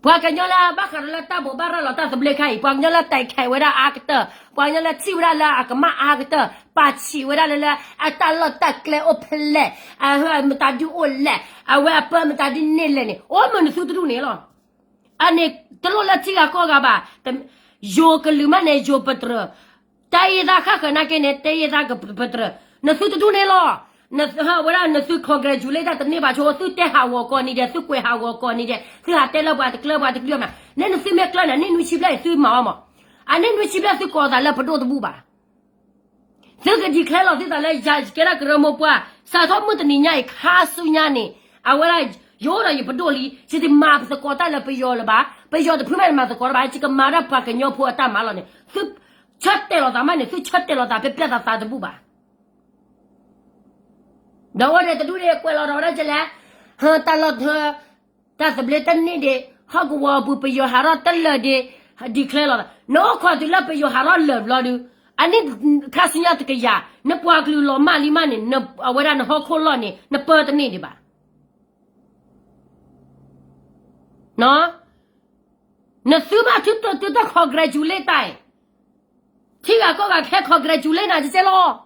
ပှၤကညီလၢဘၣ်ဃးဒီးလၢတၢ်ဘိးဘၣ်ရၤလီၤတၢ်သဘျ့ခါအံၤ, ပှၤကညီလၢတဲခဲဝဲဒၣ်အါကတၢၢ်, ပှၤကညီလၢထံၣ်ဝဲဒၣ်လၢအကမၣ်အါကတၢၢ်, ပာ်ဆံးဝဲဒၣ်လၢ လၢအတၢ်လီၢ်တၢ်ကျဲအိၣ်ဖဲလဲၣ်, အမတၤဒုအိၣ်လဲၣ်, အဝဲအပၢမတၤဒုန့ၢ်လဲၣ်န့ၣ် အိၣ်မုာ်နသုတဒူၣ်န့ၣ်လီၤ. အန့ၣ် တလိၣ်လၢထံဂၤကီၢ်ဂၤဘၣ်. ယိၤကလုာ်မးန့ၣ် ယိၤပတြၢၤ, တၢ်အ့ၣ်သၣ်ဃၣ်ဃၢၤနာ်က့န့ၣ် တၢ်အ့ၣ်သၣ်ကပတြၢၤ, နသုတဒူၣ်န့ၣ်လီၤ. ဝဲဒၣ်နသု congratulate တၢ်တန့ၢ်ဘၣ်ဆိ သုတဲဟးဂီၤကိးနံၤဒဲး, သုကွဲးဟးဂီၤကိးနံၤဒဲး, သုဟးတဲလၢပှၤတကျၢၤ ပှၤတကျၢၤမး, နဲနသုမ့ၢ်ကျၢၤန့ၣ် အနံၣ်နွံဆံဘျဲၣ်အံၤ သုမၤအီၤမး. အနံၣ်နွံဆံဘျဲၣ်သုကိးသးလၢပဒိၣ်တဘူၣ်ဘၣ်. သုက declare လီၤသုသးလၢ ယကဲဒၣ်ကရၢမိၢ်ပှၢ်, စးထီၣ်မုၢ်တနံၤညါအံၤ ခါဆူညါန့ၣ်, အဝဲဒၣ် ယအိၣ်ဒီးယပဒိၣ်လံ, ယတမၤသကိးတၢ်လၢပယီၤလၢၤဘၣ်, ပယီၤတဖုမးန့ၣ်မၤသကိးတၢ်ဘၣ်, ယကမၤဒၣ်ပှၤကညီဖိအတၢ်မၤလီၤန့ၣ်, သုဆၢတဲာ်လီၤသးမးန့ၣ် သုဆၢတဲာ်လီၤသး ပျဲပျဲသးသးတဘူၣ်ဘၣ်. ဒီးအိၣ်ဒီးတဒူၣ်ဒ့ ကွဲးလီၤဒီးဝဲဒၣ်ကလဲၣ်, ဟၢ တၢ်လီၢ် တၢ်သဘျ့တန့ၢ်ဒံး, ဟီၣ်ကဝီၤအပူၤ ပယီၤဟးထီၣ်တလၢာ်ဒံး, declare လီၤသး, နအိၣ်ခိးတုၤလၢပယီၤဟးထီၣ်လၢာ်ဘျီဒုး, အနံၣ်ခါဆူညါတကယၤ, နပှၤကလုာ်လီၤမၢ်လံမးန့ၣ်, အဝဲဒၣ်နဟီၣ်ခိၣ်လီၢ်န့ၣ် နပၢတန့ၢ်ဒံးဘၣ်. နသုမးသုတ သုတ congratulate တၢ်အံၤ, ထံဂၤကီၢ်ဂၤခဲ congratulate နၤကကဲလီၤ.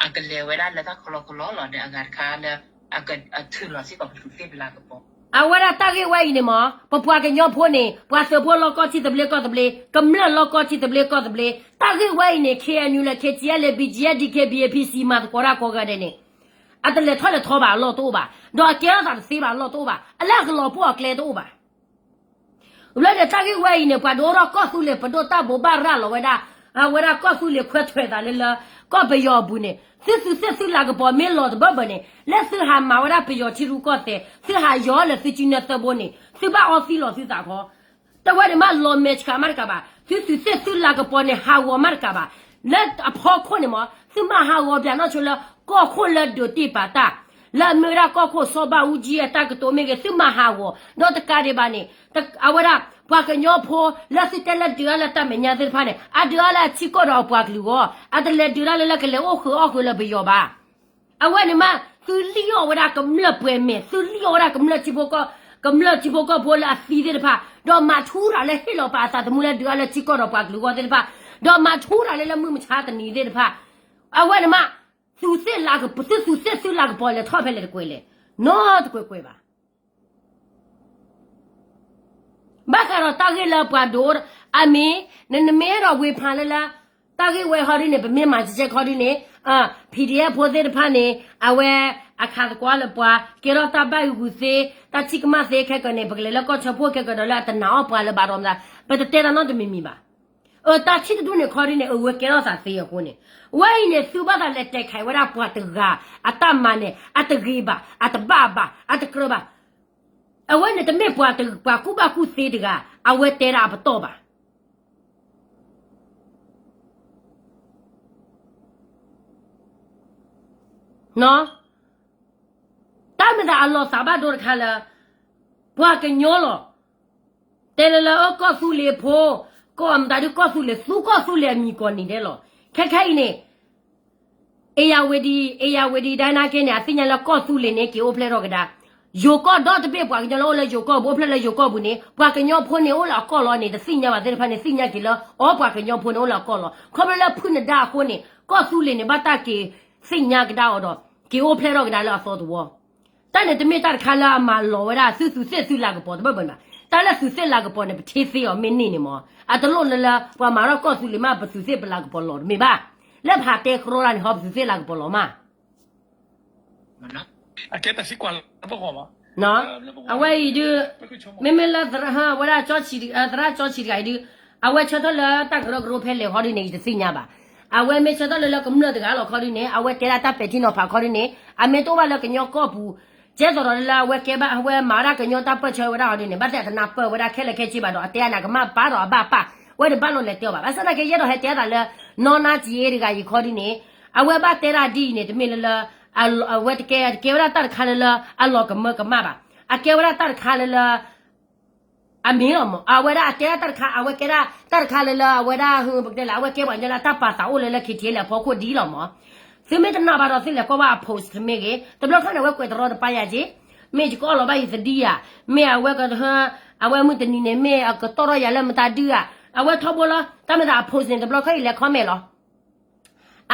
အကလဲၤဝဲဒၣ်လၢတၢ်ကလီကလီလီၤဒီး အဂၤတခါလၢ အထုးလီၤစ့ၢ်ကီးပသူးသ့ၣ်ပလၤကပီၤ, အဝဲဒၣ်တၢ်ဂ့ၢ်ဝဲအံၤန့ၣ်မး ပပှၤကညီဖိန့ၣ် ပှၤသုးဖိလီၢ်ကီၢ်ထံသဘျ့ကီၢ်သဘျ့, ကမျၢၢ်လီၢ်ကီၢ်ထံသဘျ့ကီၢ်သဘျ့, တၢ်ဂ့ၢ်ဝဲအံၤန့ၣ် KNU လၢ KTLA BGF DKBA PC မၤသကိးတၢ်ကိးဂၤဒဲးန့ၣ်, အတလဲၤထီၣ်လဲၤထီဘၣ်အလီၢ်တအိၣ်ဘၣ်, ဒီးအကဲထီၣ်သးတသ့ဘၣ်အလီၢ်တအိၣ်ဘၣ်, အလၢအကလီၤပှီၢ်အကျဲတအိၣ်ဘၣ်. ဘျီန့ၣ် တၢ်ဂ့ၢ်ဝဲအံၤန့ၣ် ပှၤဒုးအိၣ်ထီၣ်ကီၢ်သူလ့ၤပဒိၣ်တၢ်ဘိးဘၣ်ရၤလီၤဝဲဒၣ်, အဝဲဒၣ်ကီၢ်သူလ့ၤခွဲးထွဲးသးလၢလၢ ကီၢ်ပယီၤအပူၤန့ၣ်, သုသူးသ့ၣ်သုးလၤကပီၤမ့ၢ်လီၤတဘၢဘၢန့ၣ်, လၢသုဟးမၤဝဲဒၣ်ပယီၤထံရူၢ်ကီၢ်သဲး, သုဟးယီၤလၢသုစုနၢသၢဘိန့ၣ်, သုဘၣ်အီသံလီၤသုသးခီ, တဝဲန့ၣ်မးလီၤမဲာ်ဆှးမးတကးဘၣ်, သုသူးသ့ၣ်သုးလၤကပီၤန့ၣ် ဟးဂီၤမးတကးဘၣ်, လၢအဖီခိၣ်န့ၣ်မး သုမၤဟးဂီၤပၠးနီၢ်ဆိလၢ ကီၢ်ခိၣ်လၢဒုးတ့ၢ်ပာ်တၢ်, လၢအမ့ၢ်ဝဲဒၣ်ကီၢ်ခိၣ်စီၤဘၣ်အူကၠံအတၢ်ကတိၤမ့ၢ်ဂ့ၤ သုမၤဟးဂီၤ, ဒီးတကးဒံးဘၣ်န့ၣ်, အဝဲဒၣ် ပှၤကညီဖိလၢသုတဲလၢဒုးအါလၢတၢ်မဲာ်ညါသ့ၣ်တဖၣ်န့ၣ် အဒုးအါလၢအထံကီၢ်ဒီးအပှၤကလုာ်အဂီၢ်, အတလဲၤဒုးတၢ်လၢလၢကလဲၤအိၣ်ဃုာ်အီၣ်ဃုာ်လၢပယီၤဘၣ်. အဝဲန့ၣ်မး သုလံၣ်အီၣ်ဝဲဒၣ်ကမျၢၢ်ပှဲၤမဲာ်, သုလံၣ်အီၣ်ဝဲဒၣ်ကမျၢၢ်ထံဖိကီၢ်ဖိလၢအသံသ့ၣ်တဖၣ်, ဒီးမၤထူတၢ်လၢဟ့ၣ်လီၤပာ်အသးသမူလၢဒုးအါလၢထံကီၢ်ဒီးပှၤကလုာ်အဂီၢ်သ့ၣ်တဖၣ်, ဒီးမၤထူတၢ်လၢလၢမုၢ်မဆါတနံၤသ့ၣ်တဖၣ်, အဝဲန့ၣ်မး သုးသ့ၣ်လၤကပီၤ, သုသူးသ့ၣ်သုးလၤကပီၤလဲၤထီၣ်ဖဲလဲၣ်တကွဲးလဲၣ်, နီတကွဲးကွဲးဘၣ်. ဘၣ်ဃးဒီးတၢ်ဂ့ၢ်လၢပှၤဒိး, အမ့ၢ်, နမ့ၢ်အဲၣ်ဒိးဝ့ၤဖးလၢလၢ, တၢ်ဂ့ၢ်ဝဲဟီဒ်န့ၣ် ပမ့ၢ်မၤကကဲခီဒ်န့ၣ်, PDF ဖိသ့ၣ်တဖၣ်န့ၣ် အဝဲအခးသကိးလၢပှၤ, ကဲထီၣ်တၢ်ဘၣ်ဂုာ်သ့, တၢ်ထံၣ်ကမၣ်သ့ခဲကၢန့ၣ် ပကလဲၤလၢကီၢ်ဆၢဖှိၣ်ခဲကၢဒီးလၢအတနာ်အီၣ်ပှၤလၢၤဘၣ်ဒီးမတၤ, ပတတဲတၢ်နီတမံၤမံၤဘၣ်. အတၢ်ထံၣ်တဒူၣ်န့ၣ်ခီဒ်န့ၣ် အဝဲကဲထီၣ်သးသ့အဃိန့ၣ်, ဝဲအံၤန့ၣ် သုဘၣ်သးလဲၤတဲာ်ခးဝဲဒၣ်ပှၤတဂၤအတၢ်မၤန့ၣ် အတဂ့ၤဘၣ်, အတဘၣ်ဘၣ်, အတကြၢးဘၣ်. အဝဲန့ၣ်တမ့ၢ်ပှၤကူၣ်ဘၣ်ကူၣ်သ့တဂၤ အဝဲတဲဒၣ်အပတီၢ်ဘၣ်. တၢ်မ့ၢ်သးအလီၤသးဘၣ်ဒိတခါလၢ ပှၤကညီလီၤ. တဲလၢလၢအကီၢ်သူလ့ၤဖိ, ကီၢ်မတၤဒုးကီၢ်သူလ့ၤ, သူကီၢ်သူလ့ၤအမံၤကိးနံၤဒဲးလီၤ. ခဲခဲအံၤန့ၣ် ဧရာဝတီ, ဧရာဝတီတိုင်းနာ်က့န့ၣ် အသ့ၣ်ညါလၢကီၢ်သူလ့ၤန့ၣ် က့ၤအိၣ်ဖျဲၣ်ထီၣ်ကဒါ. ယိၤကီၢ်ဒီတဘ့ၣ်ပှၤကညီလၢအိၣ်လၢယိၤကီၢ်ပူၤ, အိၣ်ဖျဲၣ်လၢယိၤကီၢ်ပူၤန့ၣ် ပှၤကညီဖိန့ၣ်အိၣ်လၢအကီၢ်လီၤန့ၣ် တသ့ၣ်ညါဘၣ်သ့ၣ်တဖၣ်န့ၣ် သ့ၣ်ညါက့ၤလၢ အီပှၤကညီဖိန့ၣ်အိၣ်လၢအကီၢ်လီၤ. ခီဖျိလၢဖုနဒါအဃိန့ၣ် ကီၢ်သူလ့ၤန့ၣ် ဘၣ်တၢ်က့ၤသ့ၣ်ညါကဒါအီၤဒီး က့ၤအိၣ်ဖျဲၣ်ထီၣ်ကဒါလၢအသီတဝီ တၢ်န့ၣ်တမ့ၢ်တၢ်တခါလၢအမၤလီၤဝဲဒၣ် သုသူးသ့ၣ်သုးလၤကပီၤတဘၣ်ဘၣ်န့ၣ်ဘၣ်. တၢ်လၢသူးသ့ၣ်လၤကပီၤန့ၣ် ပထ့သ့အီၤမ့ၢ်န့ၢ်န့ၣ်မး, အတလိၣ်လၢလၢ ပှၤမၤထီၣ်ကီၢ်သူလ့ၤမး ပသူးသ့ၣ်ပလၤကပီၤလီၤတမ့ၢ်ဘၣ်. လၢဖးတဲကရီတၢ်န့ၣ် ဟီပသူးသ့ၣ်လၤကပီၤလီၤမး အဝဲအံၤဒုး မ့မ့ၢ်လၢ ဝဲဒၣ် သရၣ်ကၠီဆံးတဂၤအံၤဒုး အဝဲဆၢထၢၣ်လၢတၢ်ကရၢကရိဖဲလဲၣ်ဃီဒ်န့ၣ် ယတသ့ၣ်ညါဘၣ်. အဝဲမ့ၢ်ဆၢထၢၣ်လၢလၢကမျၢၢ်တဂၤလီၤခီဒ်န့ၣ် အဝဲတဲဒၣ်တၢ်ပဲာ်ထံနီၤဖးခီဒ်န့ၣ် အမ့ၢ်တအိၣ်ဘၣ်လၢကညီကီၢ်ပူၤ ကဲသိးဒီးလၢအဝဲကဲဘၣ် အဝဲမၤဝဲဒၣ်ကညီတၢ်ပၢၢ်ဆၢဝဲဒၣ်ဃီဒ်န့ၣ် ဘၣ်သ့ၣ်အတနၢ်ပၢၢ်ဝဲဒၣ်ခဲလၢာ်ခဲဆ့ဘၣ်ဒီး အတဲအနၤကမၣ်ပာ်ဒီးအဘၣ်ပာ် ဝဲတဘၣ်လိာ်လဲၤတဲအီၤဘၣ်. ဘၣ်ဆၣ်သနာ်က့ ယအဲၣ်ဒိးဟဲတဲအသးလၢ နီၢ်နါက့တဂၤအံၤခီဒ်န့ၣ် အဝဲဘၣ်တဲဒၣ်ဒ်အံၤန့ၣ် တမ့ၢ်လၢလၢ အဝဲတကဲ တကဲဝဲဒၣ်တၢ်တခါလၢလၢအလီၤကမၢကမၣ်ဘၣ်. အကဲဝဲဒၣ်တၢ်တခါလၢလၢ အမ့ၢ်လီၤမး အဝဲဒၣ်အကဲဒၣ်တၢ်တခါ အဝဲကဲဒၣ်တၢ်တခါလၢလၢအဝဲဒၣ်ဟၢ ပကတဲလဲၣ် အဝဲကဲပှၤကညီလၢအတၢ်ပာ်သးအိၣ်လၢလၢ ခ့ထံလၢအဖီခိၣ်ဒ်လီၤမး. သုမ့ၢ်တနာ်ဘၣ်ဒီးသုလဲၤကွၢ်ဘၣ်အ post တမ့ၢ်ဂ့ၤ တဘျီခီန့ၣ် အဝဲကွဲးတရီတပါယၤက့ၤ မ့ၢ်ယကအီၣ်လီၤဘၣ်ယသဒံယၤ မ့ၢ်အဝဲကဟၢ အဝဲမုၢ်တနံၤန့ၣ် မ့ၢ်အကတီၢ်ထီၣ်ယၤလၢမတၤဒုဧါ အဝဲထီဘိလီၤ တၢ်မ့ၢ်သးအ post န့ၣ် တဘျီခီအံၤလဲၤ comment လီၤ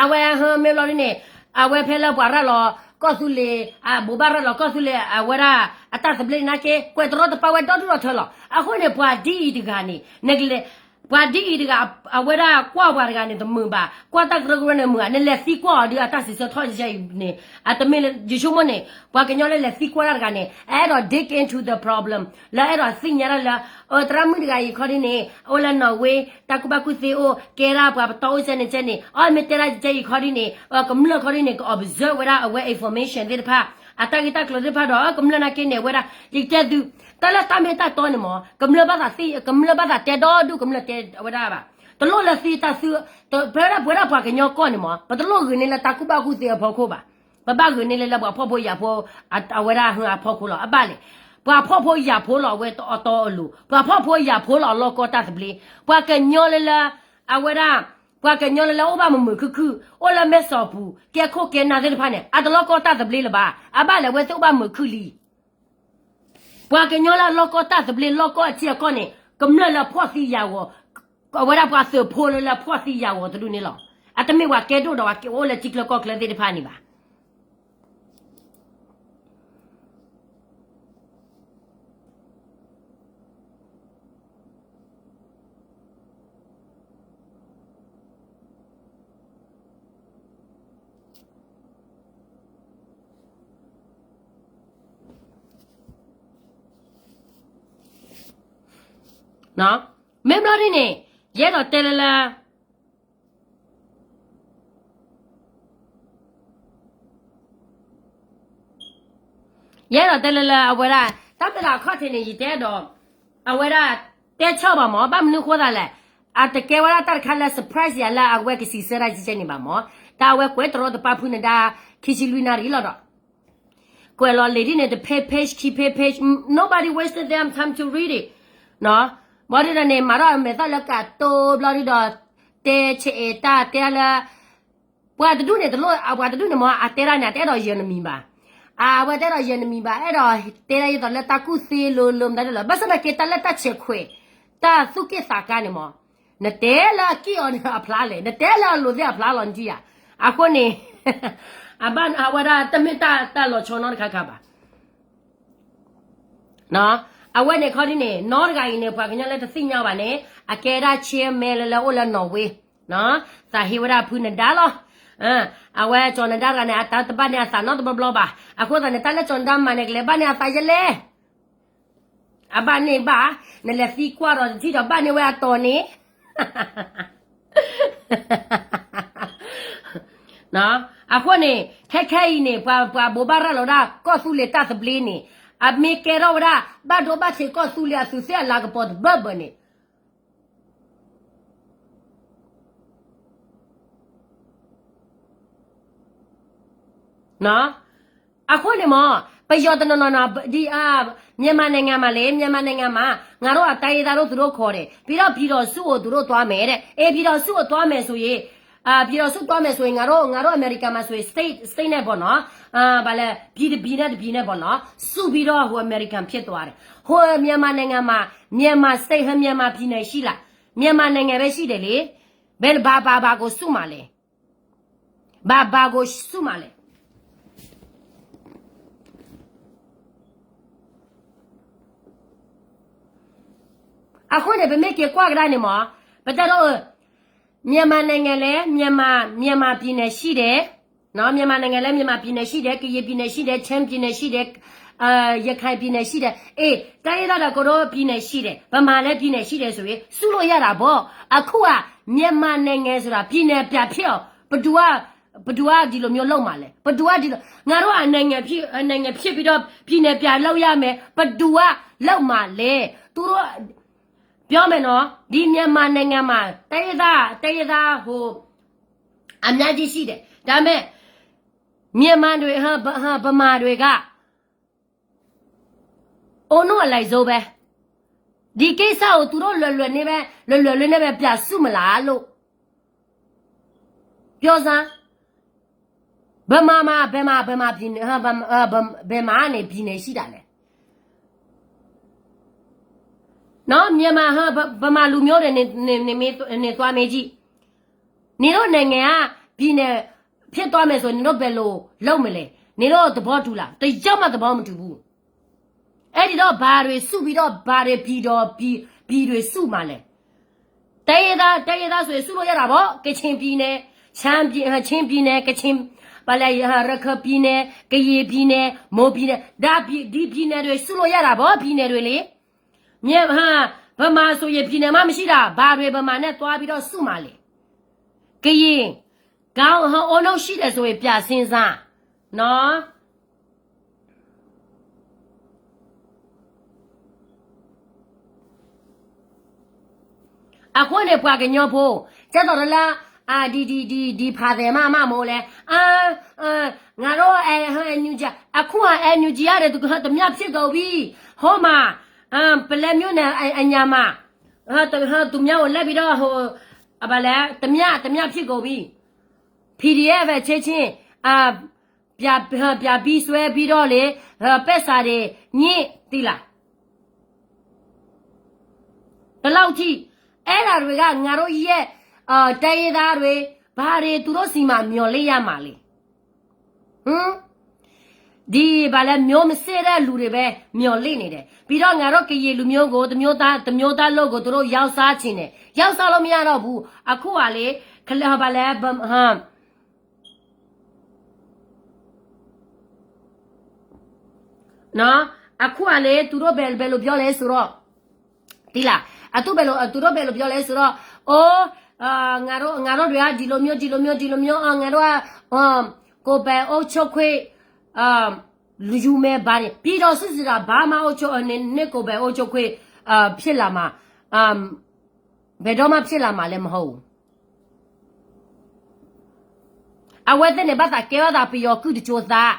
အဝဲဟၢမ့ၢ်ဘျီဒ်န့ၣ် အဝဲဖဲလၢပှၤရၤလီၤကီၢ်သူလ့ၤ အဘိးဘၣ်ရၤလီၤကီၢ်သူလ့ၤ အဝဲဒၣ်အတၢ်သဘျ့နာ်က့ ကွဲးတရီတပါဝဲဒီဒူၣ်ဒီထၢလီၤ. အဃိန့ၣ် ပှၤဒ်အံၤတဂၤန့ၣ် နကလဲၤ ပှၤဒ်အံၤတဂၤ အဝဲဒၣ်ကွၢ်ပှၤတဂၤန့ၣ်တမုာ်ဘၣ် ကွၢ်တၢ်ကရၢကရိန့ၣ်မုာ်ဧါ နလဲၤသံကွၢ်အီၤဒုးအတၢ်စံးဆၢထီၣ်ယဲအံၤန့ၣ် အတမ့ၢ်လၢ ယဆိကမိၣ်န့ၣ် ပှၤကညီလၢလဲၤသံကွၢ်တၢ်တဂၤန့ၣ် အအဲၣ်ဒိး dig into the problem လၢအဲၣ်ဒိးသ့ၣ်ညါတၢ်လၢ အသရၣ်မုၣ်တဂၤအံၤခီဒ်န့ၣ် အိၣ်လၢနီၣ်ဝ့ တၢ်ကူၣ်ဘၣ်ကူၣ်သ့အိၣ် ကဲဒၣ်ပှၤပတီၢ်အိၣ်ကဲန့ၣ်ကဲန့ၣ် အီၣ်မ့ၢ်တဲဒၣ်ကဲအံၤခီဒ်န့ၣ် ကမျၢၢ်ခီဒ်န့ၣ် က observe ဝဲဒၣ်အဝဲ information သ့ၣ်တဖၣ် အတၢ်ဂ့ၢ်တၢ်ကျိၤသ့ၣ်တဖၣ်ဒီး ကမျၢၢ်နာ်က့န့ၣ် အဝဲဒၣ် ယကတဲသု တၢ်လၢတၢ်မ့ၢ်တၢ်တီန့ၣ်မး ကမျၢၢ်ဘၣ်သးသ့ ကမျၢၢ်ဘၣ်သးတဲဒီဒူၣ် ကမျၢၢ်တဲအဝဲဒၣ်ဘၣ် တလိၣ်လၢသံတၢ်သု ပဝဲဒၣ်ပဝဲဒၣ်ပှၤကညီကီၢ်န့ၣ်မး ပတလိၣ်ဂုာ်န့ၢ်လၢတၢ်ကူၣ်ဘၣ်ကူၣ်သ့အဖီခိၣ်ဘၣ် ပဘၣ်ဂုာ်န့ၢ်လၢလၢပှၤဖှီၣ်ဖိယာ်ဖိ အဝဲဒၣ်ဟၢအဖီခိၣ်လီၤ အဘၣ်လဲၣ် ပှၤဖှီၣ်ဖိယာ်ဖိလီၤ အဝဲတအီၣ်တီအလိၤ ပှၤဖှီၣ်ဖိယာ်ဖိလီၤ အလီၢ်ကီတၢ်သဘျ့ ပှၤကညီလၢလၢ အဝဲဒၣ် ပှၤကညီလၢလၢအိၣ်ဘၣ်မုာ်မုာ်ခုၣ်ခုၣ် အိၣ်လၢမဲၢ်စီၤပူၤ ကဲခိၣ်ကဲနၢ်သ့ၣ်တဖၣ်န့ၣ် အတလီၢ်ကီတၢ်သဘျ့လၢၤဘၣ် အဘၣ်လဲၣ် အဝဲသ့ၣ်အိၣ်ဘၣ်မုာ်ခုၣ်လံ ပှၤကညီလၢအလီၢ်ကီတၢ်သဘျ့ လီၢ်ကီအထံအကီၢ်န့ၣ် ကမျၢၢ်လၢဖှီၣ်သံယာ်ဂီၤ အဝဲဒၣ်ပှၤသုးဖိလၢလၢဖှီၣ်သံယာ်ဂီၤတဒူၣ်န့ၣ်လီၤ. အတမ့ၢ်ပှၤကဲဒိၣ်ဒီးပှၤကအိၣ်လၢထံချၢကီၢ်ချၢသ့ၣ်တဖၣ်န့ၣ်ဘၣ်. မ့ၢ်ဘျီဒ်န့ၣ် ယအဲၣ်ဒိးတဲလၢလၢ ယအဲၣ်ဒိးတဲလၢလၢအဝဲဒၣ် တၢ်မ့ၢ်လၢအခီၣ်ထံးန့ၣ် ယတဲဒီး အဝဲဒၣ် တဲဆၢဘၣ်မး ဘၣ်မနုၤဃိသးလဲၣ် အတကဲဝဲဒၣ်တၢ်တခါလၢ surprise ယၤလၢအဝဲကစံးဆၢတၢ်ကဲကဲန့ၣ်ဘၣ်မး တၢ်အဝဲကွဲးတရီတပါဖုနဒါ ခံဆံလွံၢ်နၣ်ရံၣ်လီၤဒီး ကွဲးလီၤလံာ်ဒ်န့ၣ် တဖဲ page ခံဖဲ page nobody wasted them time to read it ဘျီဒ်န့ၣ် မၤထီၣ်အမဲာ်သၣ်လၢကတိၤဘျီဒ်ဒီး တဲဆဲးအဲၣ်တၢ်တဲလၢ ပှၤတဒူၣ်န့ၣ်တလိၣ် ပှၤတဒူၣ်န့ၣ်မ့ၢ် အတဲဒၣ်န့ၣ် အတအဲၣ်ဒိးယၢၤနမံၤဘၣ်. အဝဲတအဲၣ်ဒိးယၢၤနမံၤဘၣ် အဲၣ်ဒိးတဲဒၣ်ယသိးလၢတၢ်ကူၣ်သ့လိၤလိၤမတၤဒ်လီၤ. ဘၣ်ဆၣ်သနာ်က့ တၢ်လၢတၢ်ဆဲးခွဲး တၢ်သူၣ်က့ၣ်သးကါန့ၣ်မ့ၢ် နတဲလၢအက့ၢ်အီၤန့ၣ်အဖျါလဲၣ် နတဲလၢအလိၤသ့ၣ်အဖျါလီၤနထံၣ်ဧါ. အဃိန့ၣ် အဘၣ်အဝဲဒၣ်တမ့ၢ်တၢ်လီၤဆီနီတခါခါဘၣ်. အဝဲန့ၣ်ခီဒ်န့ၣ် နီတဂၤအံၤန့ၣ် ပှၤကညီလၢတသ့ၣ်ညါဘၣ်န့ၣ် အကဲဒၣ် chairman လၢလၢအိၣ်လၢနီၣ်ဝ့ သးဟ့ဝဲဒၣ်ဖုနဒါလီၤ. အဝဲကၠီၤနဒါတဂၤန့ၣ် အတၢ်တဘၣ်န့ၢ်အသးနီတဘျီဘျီဘၣ်. အဃိသတးန့ၣ် တၢ်လၢကၠီၤနဒါမၤန့ၣ် ကလဲၤဘၣ်န့ၢ်အသးယဲလဲၣ်. အဘၣ်န့ၢ်ဘၣ်, နလဲၤသံကွၢ်ဒီးတထံၣ်ဒီးဘၣ်န့ၢ်ဝဲအတီၤန့ၣ် အဃိန့ၣ် ခဲခဲအံၤန့ၣ် ပှၤ ပှၤဘိးဘၣ်ရၤလီၤဒၣ်ကီၢ်သူလ့ၤတၢ်သဘျ့န့ၣ် အမ့ၢ်ကဲထီၣ်ဝဲဒၣ် ဘၣ်ဒိဘၣ်ထံးကီၢ်သူလ့ၤအသူးသ့ၣ်အလၤကပီၤတဘၢဘၢန့ၣ် အဃိန့ၣ်မ့ၢ် ပယီၤတနီၤနီၤနီၤ ဒ် မြန်မာနိုင်ငံမှာလေ မြန်မာနိုင်ငံမှာ ငါတို့အတိုင်းရင်းသားတို့သူတို့ခေါ်တယ် ပြီးတော့ပြည်ထောင်စုကိုသူတို့သွားမယ်တဲ့ အေး ပြည်ထောင်စုကိုသွားမယ်ဆိုရင် ပြည်ထောင်စုသွားမယ်ဆိုရင် ငါတို့ ငါတို့အမေရိကန်မှာဆိုရင် state state နဲ့ပေါ့နော် ဘာလဲ ပြည်တစ်ပြည်နဲ့တစ်ပြည်နဲ့ပေါ့နော် စုပြီးတော့ဟိုအမေရိကန်ဖြစ်သွားတယ် ဟိုမြန်မာနိုင်ငံမှာ မြန်မာ state ဟိုမြန်မာပြည်နယ်ရှိလား မြန်မာနိုင်ငံပဲရှိတယ်လေ ဘယ်ဘာဘာဘာကိုစုမှာလဲ ဘာဘာကိုစုမှာလဲ အဃိန့ၣ် ပမ့ၢ်က့ၤကွၢ်ကဒါန့ၣ်မ့ၢ် ပတဲတော့ မြန်မာနိုင်ငံလည်း မြန်မာ မြန်မာပြည်နယ်ရှိတယ်နော် မြန်မာနိုင်ငံလည်း မြန်မာပြည်နယ်ရှိတယ် ကရင်ပြည်နယ်ရှိတယ် ချင်းပြည်နယ်ရှိတယ် ရခိုင်ပြည်နယ်ရှိတယ် အေး တိုင်းရင်းသားတွေကတော့ ပြည်နယ်ရှိတယ် ဗမာလည်း ပြည်နယ်ရှိတယ်ဆိုရင် စုလို့ရတာပေါ့ အခုက မြန်မာနိုင်ငံဆိုတာ ပြည်နယ်ပြန်ဖြစ်အောင် ဘယ်သူက ဘယ်သူကဒီလိုမျိုးလုပ်မှာလဲ ဘယ်သူကဒီလို ငါတို့က နိုင်ငံဖြစ် နိုင်ငံဖြစ်ပြီးတော့ ပြည်နယ်ပြန်လုပ်ရမယ် ဘယ်သူကလုပ်မှာလဲ သူတို့ ပြောမယ်နော် ဒီမြန်မာနိုင်ငံမှာ တိုင်းရင်းသား တိုင်းရင်းသား ဟို အများကြီးရှိတယ် ဒါပေမဲ့ မြန်မာတွေ ဟ ဗမာတွေက အိုးနုအလိုက်ဆိုပဲ ဒီကိစ္စကို သူတို့ လွယ်လွယ်နဲ့ပဲ လွယ်လွယ်လေးနဲ့ပဲ ပြတ်စုမလားလို့ ပြောစမ်း ဗမာမှာ ဗမာ ဗမာပြည်နယ် ဟ ဗမာ ဟ ဗ ဗမာနဲ့ ပြည်နယ်ရှိတာလဲ နော် မြန်မာ ဟ ဗ ဗမာလူမျိုးတွေနဲ့ နေ နေ နေ နေသွားမေးကြည့် နေတို့နိုင်ငံက ပြည်နယ်ဖြစ်သွားမယ်ဆိုရင် နေတို့ဘယ်လိုလုပ်မလဲ နေတို့သဘောတူလား တယောက်မှသဘောမတူဘူး အဲ့ဒီတော့ ဘာတွေစုပြီးတော့ ဘာတွေပြည်တော် ပြည် ပြည်တွေစုမှာလဲ တိုင်းရင်းသား တိုင်းရင်းသားဆိုရင် စုလို့ရတာပေါ့ ကချင်ပြည်နယ် ရှမ်းပြည် ချင်းပြည်နယ် ကချင် ဘာလဲ ရခိုင်ပြည်နယ် ကရင်ပြည်နယ် မွန်ပြည်နယ် ဒါပြည် ဒီပြည်နယ်တွေ စုလို့ရတာပေါ့ ပြည်နယ်တွေလေ မြေ ဟာ ဗမာဆိုရင် ပြည်နယ်မှ မရှိတာ ဘာတွေ ဗမာနဲ့ သွားပြီးတော့ စုမှာလဲ ကရင် ခေါင်း ဟ အိုးနုရှိတယ်ဆိုရင် ပြတ်စမ်းစမ်း နော် အဃိန့ၣ် ပှၤကညီဖိ ကဲသိးလၢ အ ဒီ ဒီ ဒီ ဒီဖာသည်မ မ မိုးလဲ အ အ ငါတို့ အဲ ဟ NUG အခု NUG ရတယ် သူ ဟ တမျှဖြစ်ကုန်ပြီ ဟိုမှာ အ ပလဲမြို့နယ် အ အညမှာ ဟ ဟ သူများကို လိုက်ပြီးတော့ ဟို အ ဘာလဲ တမျှ တမျှဖြစ်ကုန်ပြီ PDF ပဲ ချက်ချင်း အ ပြ ပြပြီးဆွဲပြီးတော့လေ ဟ ပက်စာတွေ ညစ် သီလာ ဒီလောက်ထိ အဲ့ဒါတွေက ငါတို့ရဲ့ အ တိုင်းရင်းသားတွေ ဘာတွေ သူတို့ဆီမှာ မျှော်လင့်ရမှာလဲ ဟမ် ဒီ ဘာလဲ မျိုးမစစ်တဲ့လူတွေပဲ မျှော်လင့်နေတယ် ပြီးတော့ ငါတို့ ကရင်လူမျိုးကို တစ်မျိုးသား တစ်မျိုးသားလုံးကို သူတို့ ရောင်းစားချင်တယ် ရောင်းစားလို့မရတော့ဘူး အခုကလေ ခလ ဘာလဲ ဗ ဟမ် နော် အခုကလေ သူတို့ ဘယ် ဘယ်လိုပြောလဲဆိုတော့ သီလာ အသူ ဘယ်လို သူတို့ ဘယ်လိုပြောလဲဆိုတော့ အိုး ငါတို့ ငါတို့တွေက ဒီလိုမျိုး ဒီလိုမျိုး ဒီလိုမျိုး ငါတို့က ကိုယ်ပိုင်အုပ်ချုပ်ခွင့် လူယူမယ် ဘာတွေ ပြည်ထောင်စုဆိုတာ ဘာမှ အုပ်ချုပ် နဲ့ ကိုယ်ပိုင်အုပ်ချုပ်ခွင့် ဖြစ်လာမှာ ဘယ်တော့မှ ဖြစ်လာမှာလည်း မဟုတ်ဘူး အဝဲသ့ၣ်န့ၣ် ဘၣ်သးကဲဘၣ်သးပယီၤကုၢ်တကၠိသး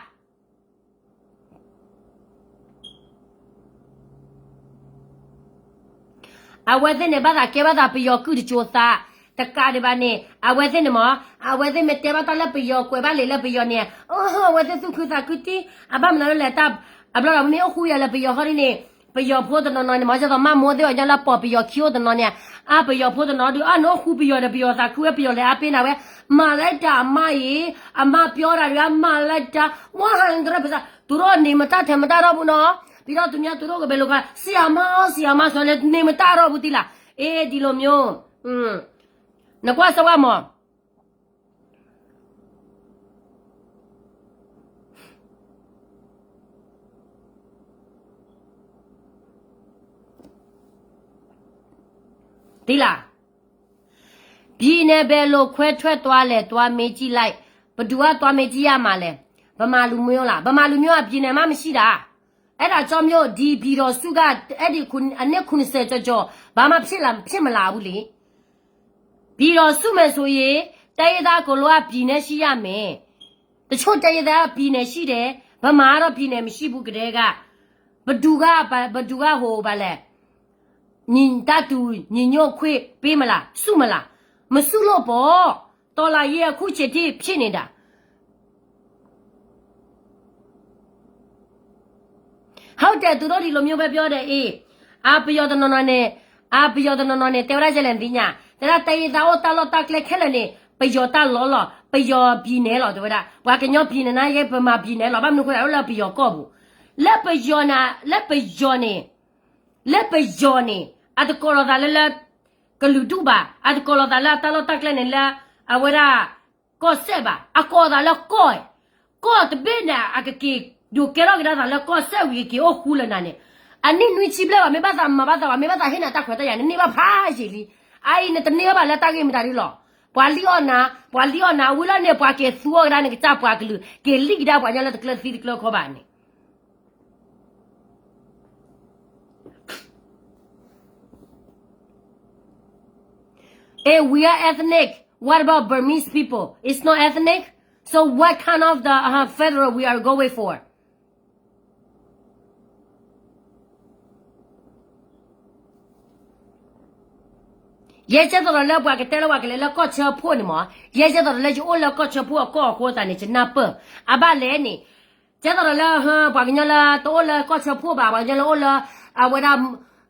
အဝဲသ့ၣ်န့ၣ် ဘၣ်သးကဲဘၣ်သး ပယီၤကုၢ်တကၠိသး တကးဒံးဘၣ်န့ၣ် အဝဲသ့ၣ်န့ၣ်မ့ၢ် အဝဲသ့ၣ်မ့ၢ်တဲဘၣ်တၢ်လၢပယီၤ ကွဲးဘၣ်လံာ်လၢပယီၤန့ၣ် အဝဲသ့ၣ်သူၣ်ခုသးခုတံၢ် အဘၣ်မနုၤလဲၣ် တၢ် အဘျီဒီး မ့ၢ်အိၣ်ဃူယၤလၢပယီၤဃီဒ်န့ၣ် ပယီၤဖိတနီၤနီၤန့ၣ် မ့ၢ်ဒ်သိး မ့ၢ်မိၢ်သ့ၣ်အီၤညီလၢပိာ်ပယီၤခံအိၣ်တနီၤန့ၣ် အါ ပယီၤဖိတနီၤဒုး အါ နအိၣ်ဃူပယီၤဒီး ပယီၤသးခုဝဲ ပယီၤလဲၤအါပ့ၤနၤဝဲ မၤလၢတၢ်အမါအံၤ အမါပြောတာတွေက မၤလၢတၢ် one hundred percent သူတို့ နေမတတ် ထိုင်မတတ်တော့ဘူးနော် ပြီးတော့ သူများ သူတို့ကို ဘယ်လိုက ဆရာမ ဆရာမဆိုလည်း နေမတတ်တော့ဘူး သီလာ အေး ဒီလိုမျိုး နကွၢ်စဝါမး သီလာ ပြည်နယ်ဘယ်လိုခွဲထွက်သွားလဲ သွားမေးကြည့်လိုက် ဘယ်သူက သွားမေးကြည့်ရမှာလဲ ဗမာလူမျိုးလား ဗမာလူမျိုးက ပြည်နယ်မှ မရှိတာ အဲ့ဒါကြောင့်မို့ ဒီပြည်ထောင်စုက အဲ့ဒီခု အနှစ်ခုနှစ်ဆယ်ကျော်ကျော် ဘာမှဖြစ်လာ ဖြစ်မလာဘူးလေ ပြည်ထောင်စုမယ်ဆိုရင် တိုင်းရင်းသားအကုန်လုံးက ပြည်နယ်ရှိရမယ် တချို့တိုင်းရင်းသားက ပြည်နယ်ရှိတယ် ဗမာကတော့ ပြည်နယ်မရှိဘူးကတည်းက ဘယ်သူက ဘယ်သူက ဟို ဘာလဲ ညီ တန်းတူညီညွတ်ခွင့်ပေးမလား စုမလား မစုလို့ပေါ့ တော်လှန်ရေးအခုချိန်ထိဖြစ်နေတာ ဟုတ်တယ် သူတို့ ဒီလိုမျိုးပဲ ပြောတယ် အေး အပယီၤတနီၤနီၤန့ၣ် အပယီၤတနီၤနီၤန့ၣ် တဲဝဲဒၣ် ကျဲလဲၣ် နသ့ၣ်ညါ တဲဒၣ် တိုင်းရင်းသား အိၣ်တၢ်လီၢ်တၢ်ကျဲခဲလၢာ်န့ၣ် ပယီၤတၢ်လီၢ်လီၤ ပယီၤပြည်နယ်လီၤ တဲဝဲဒၣ် ပှၤကညီပြည်နယ်နာ်က့ ဗမာပြည်နယ်လီၤ ဘၣ်မနုၤအဃိလဲၣ် အိၣ်လၢပယီၤကီၢ်ပူၤ လၢပယီၤန့ၣ် လၢပယီၤန့ၣ် လၢပယီၤန့ၣ် အတကိးလီၤသးလၢလၢ ကလုာ်ဒူၣ်ဘၣ် အတကိးလီၤသးလၢအတၢ်လီၢ်တၢ်ကျဲန့ၣ်လၢ အဝဲဒၣ် ကီၢ်စဲၣ်ဘၣ် အကိးသးလၢကီၢ် ကီၢ်တဘ့ၣ်န့ၣ် အကက့ၤ ဒိးကဲထီၣ်ကဒါသးလၢကီၢ်စဲၣ်ဝံၤ ကက့ၤအိၣ်ဃူလၢနၤန့ၣ် အနံၣ်နွံဆံဘျဲၣ်ဘၣ် မ့ၢ်ဘၣ်သးမၤဘၣ်သးဘၣ် မ့ၢ်ဘၣ်သးဟ့ၣ်နၤတၢ်ခွဲးတၢ်ယာ်န့ၣ် န့ၢ်ဘၣ်ဖးယံာ်လံ အအံၤ နတန့ၢ်ဘၣ်လၢတၢ်ဂ့ၢ်မတၤဒ်လီၤ ပှၤလံၣ်အီၣ်နၤ ပှၤလံၣ်အီၣ်နၤ ဝံၤလီၤန့ၣ် ပှၤက့ၤသူအီၣ်ကဒါန့ၣ် ကစၢ်ပှၤကလုာ် က့ၤလံၣ်ကဒါပှၤကညီလၢတကျၢၤသံတကျၢၤခီဘၣ်န့ၣ် If we are ethnic, what about Burmese people? It's not ethnic? So what kind of the uh, federal we are going for? ယဲကဲသိးဒီးလၢပှၤကတဲလၢပှၤကလဲၤလၢကီၢ်ဆၢဖှိၣ်န့ၣ်မး, ယဲကဲသိးဒီးလၢယအိၣ်လၢကီၢ်ဆၢဖှိၣ်အကီၢ်အဃိသတးန့ၣ် ယနၢ်ပၢၢ်, အဘၣ်လဲၣ်န့ၣ်, ကဲသိးဒီးလၢ ပှၤကညီလၢတအိၣ်လၢကီၢ်ဆၢဖှိၣ်ဘၣ်, ပှၤကညီလၢအိၣ်လၢ အဝဲဒၣ်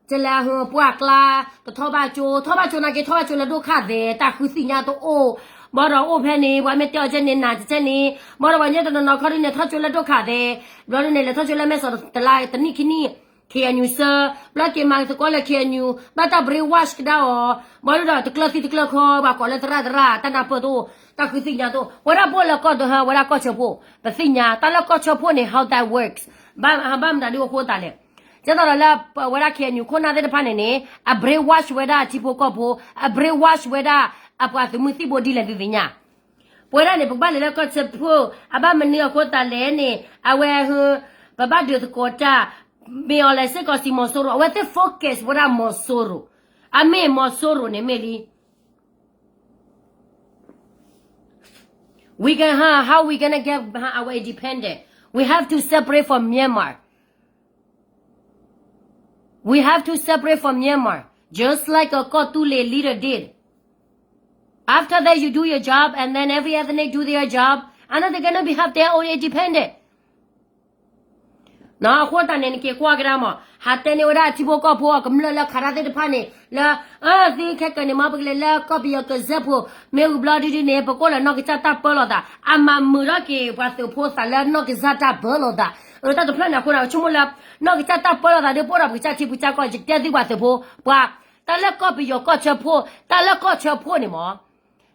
ကလဲၤ ပှၢ်ကျါ, တထီၣ်ဘၣ်ကၠိ, ထီၣ်ဘၣ်ကၠိနာ်က့ ထီၣ်ဘၣ်ကၠိလၢဒိၣ်ခါသဲး, တၢ်ဃုသ့ၣ်ညါတအိၣ်, ဘၣ်ဒီးအိၣ်ဖဲန့ၣ် ပှၤမ့ၢ်တဲအီၤကဲန့ၣ် နၤကဲန့ၣ်, ဘၣ်ဒီးပှၤကညီတနီၤနီၤခီဒ်န့ၣ် ထီၣ်ကၠိလၢဒိၣ်ခါသဲး, ဘျီဒ်န့ၣ် လဲၤထီၣ်ကၠိလၢမဲၢ်ဆီးတလါတနံၣ်ခံနံၣ်, ခ့ၣ်အဲၣ်ယူၣ်စၢ, ဘျီက့ၤမၤသကိးလၢ ခ့ၣ်အဲၣ်ယူၣ်, ဘၣ်တၢ် brainwash ကဒါအီၤ, ဘၣ်ဒီးတကျၢၤသံတကျၢၤခီ ပှၤကိးလၢသရၣ်သရၣ် တၢ်နၢ်ပၢၢ်တအိၣ်, တၢ်ဃုသ့ၣ်ညါတအိၣ်, ဝဲဒၣ်ပအိၣ်လၢကီၢ်ဒိၣ်ဟါ ဝဲဒၣ်ကီၢ်ဆၢဖှိၣ်, ပသ့ၣ်ညါ တၢ်လၢကီၢ်ဆၢဖှိၣ်န့ၣ် how that works, ဘၣ်မတၤဒ်အဃိသတးလဲၣ်, ကဲသိးဒီးလၢ ဝဲဒၣ် ခ့ၣ်အဲၣ်ယူၣ် ခိၣ်နၢ်သ့ၣ်တဖၣ်န့ၣ်န့ၣ် အ brainwash ဝဲဒၣ်ထံဖိကီၢ်ဖိ, အ brainwash ဝဲဒၣ် အပှၤသုးမုၢ်သံၣ်ဘိဒ်လဲၣ်သုသ့ၣ်ညါ, ပဝဲဒၣ်န့ၣ် ပကဘၣ်လဲၤလၢကီၢ်ဆၢဖှိၣ်, အဘၣ်မနုၤအဃိသတးလဲၣ်န့ၣ် အဝဲ ပဘၣ်ဒုးသကိးတၢ်, မ့ၢ်အီၤလဲၤစ့ၢ်ကီးစံးမီၤစိရိၤ, အဝဲသ့ၣ် focus ဝဲဒၣ်မီၤစိရိၤ, အမ့ၢ်မီၤစိရိၤန့ၣ်မ့ၢ်လံ We can, how, how we gonna get our independent? We have to separate from Myanmar. We have to separate from Myanmar, just like a Kawthoolei leader did. After that, you do your job, and then every ethnic do their job, and then they're gonna be have their own independent. အဃိသတးန့ၣ် နက့ၤကွၢ်ကဒါမး, ဟးတဲန့ၢ်ဝဲဒၣ်ထံဖိကီၢ်ဖိအကမျၢၢ်လၢခးတၢ်သ့ၣ်တဖၣ်န့ၣ် လၢ အသုခဲကနံၣ်မး ပကလဲၤလၢကီၢ်ပယီၤကစၢၢ်ဖိ, မ့ၢ်ဝံၤဘျီဒ်န့ၣ် ပကအိၣ်လၢနီၢ်ကစၢ်တၢ်ပၢလီၤသး, အမၤမုာ်ထီၣ်က့ၤပှၤသုးဖိသးလၢနီၢ်ကစၢ်တၢ်ပၢလီၤသး, အတၢ်တဖျၢၣ်န့ၣ်အဃိန့ၣ် ဆိကမိၣ်လၢ နီၢ်ကစၢ်တၢ်ပၢလီၤသးဒီး ပအိၣ်ဒီးပကစၢ်ထံပကစၢ်ကီၢ် ယကတဲသုပှၤသုးဖိ, ပှၤ တၢ်လၢကီၢ်ပယီၤကီၢ်ဆၢဖှိၣ်, တၢ်လၢကီၢ်ဆၢဖှိၣ်န့ၣ်မး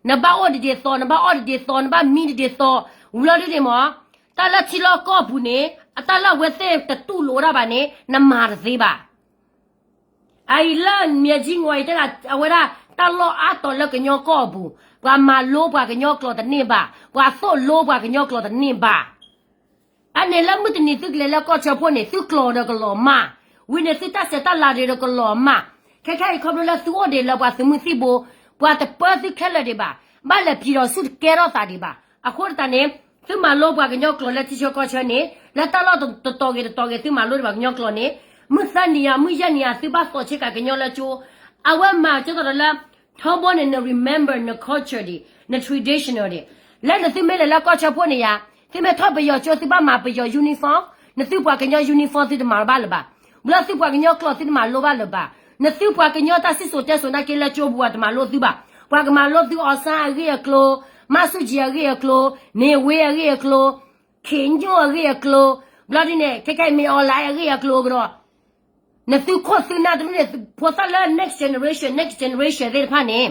နဘၣ်အိၣ်ဒ်ဒ်သိး, နဘၣ်အီၣ်ဒ်ဒ်သိး, နဘၣ်မံဒ်ဒ်သိး, ဝံၤလီၤဒ်န့ၣ်မး, တၢ်လၢထံလီၢ်ကီၢ်ပူၤန့ၣ် အတၢ်လၢအဝဲသ့ၣ်တတူၢ်လိာ်ဝဲဒၣ်ဘၣ်န့ၣ် နမၤတသ့ဘၣ်. အအံၤလၢ မၠဲကၠံၣ်ငီၤ အံၤတဲဒၣ် အဝဲဒၣ် တၢ်လီၢ်အါတီၤလၢကညီကီၢ်အပူၤ, ပှၤမၤလိပှၤကညီကျိာ်တန့ၢ်ဘၣ်, ပှၤသိၣ်လိပှၤကညီကျိာ်တန့ၢ်ဘၣ်. အန့ၣ်လၢမုၢ်တနံၤသုကလဲၤလၢကီၢ်ဆၢဖှိၣ်န့ၣ် သုကျိာ်ဒီးကလီၤမၢ်, ဝံၤန့ၣ်သုတၢ်ဆဲးတၢ်လၤဒီးကလီၤမၢ်, ခဲခဲအံၤခီဖျိလၢသုအိၣ်ဒံးလၢပှၤသုးမုၢ်သံၣ်ဘိ, ပှၤတပၢသုခဲလၢာ်ဒံးဘၣ်, ဘၣ်လဲၤပျံၤဒီးဆူၣ်တကဲထီၣ်သးဒံးဘၣ်. အဃိသတးန့ၣ် သုမၤလိပှၤကညီကျိာ်လၢထံဆၢကီၢ်ဆၢန့ၣ် လၢတၢ်လီၢ်တတီၤဂ့ၤတတီၤဂ့ၤ သုမၤလိပှၤကညီကျိာ်န့ၣ်, မုၢ်သၢနံၤယၤ မုၢ်ယဲၢ်နံၤယၤ သုဘၣ်သီးဆ့ကၤကညီလၢကၠိ, အဝဲမၤကဲသိးဒီးလၢ ထီဘိန့ၣ် န remember န culture ဒံး, န traditional ဒံး. လၢနသုမ့ၢ်လဲၤလၢကီၢ်ဆၢဖှိၣ်န့ၣ်ယၤ, သုမ့ၢ်ထီၣ်ပယီၤကၠိ သုဘၣ်မၤပယီၤ uniform, နသုပှၤကညီ uniform သုတမၤဘၣ်လၢၤဘၣ်. ဘျီသုပှၤကညီကျိာ်သုတမၤလိဘၣ်လၢၤဘၣ်. နသုပှၤကညီတၢ်စံၣ်စိၤတဲစိၤနာ်က့လၢကၠိပူၤ ပှၤတမၤလိသုဘၣ်. ပှၤကမၤလိသု အီၣ်စၣ်အဂ့ၢ်အကျိၤ, မါဆူၣ်ကၠံအဂ့ၢ်အကျိၤ, န့ၢ်ဝ့အဂ့ၢ်အကျိၤ, ခ့ၣ်ညိၣ်အဂ့ၢ်အကျိၤ, ဘျီဒ်န့ၣ် ခဲခဲအံၤမ့ၢ် online အဂ့ၢ်အကျိၤကဒီး နသုခိၣ်သုနၢ်တဒူၣ်န့ၣ် ဖိသၣ်လၢ next generation, next generation သ့ၣ်တဖၣ်န့ၣ်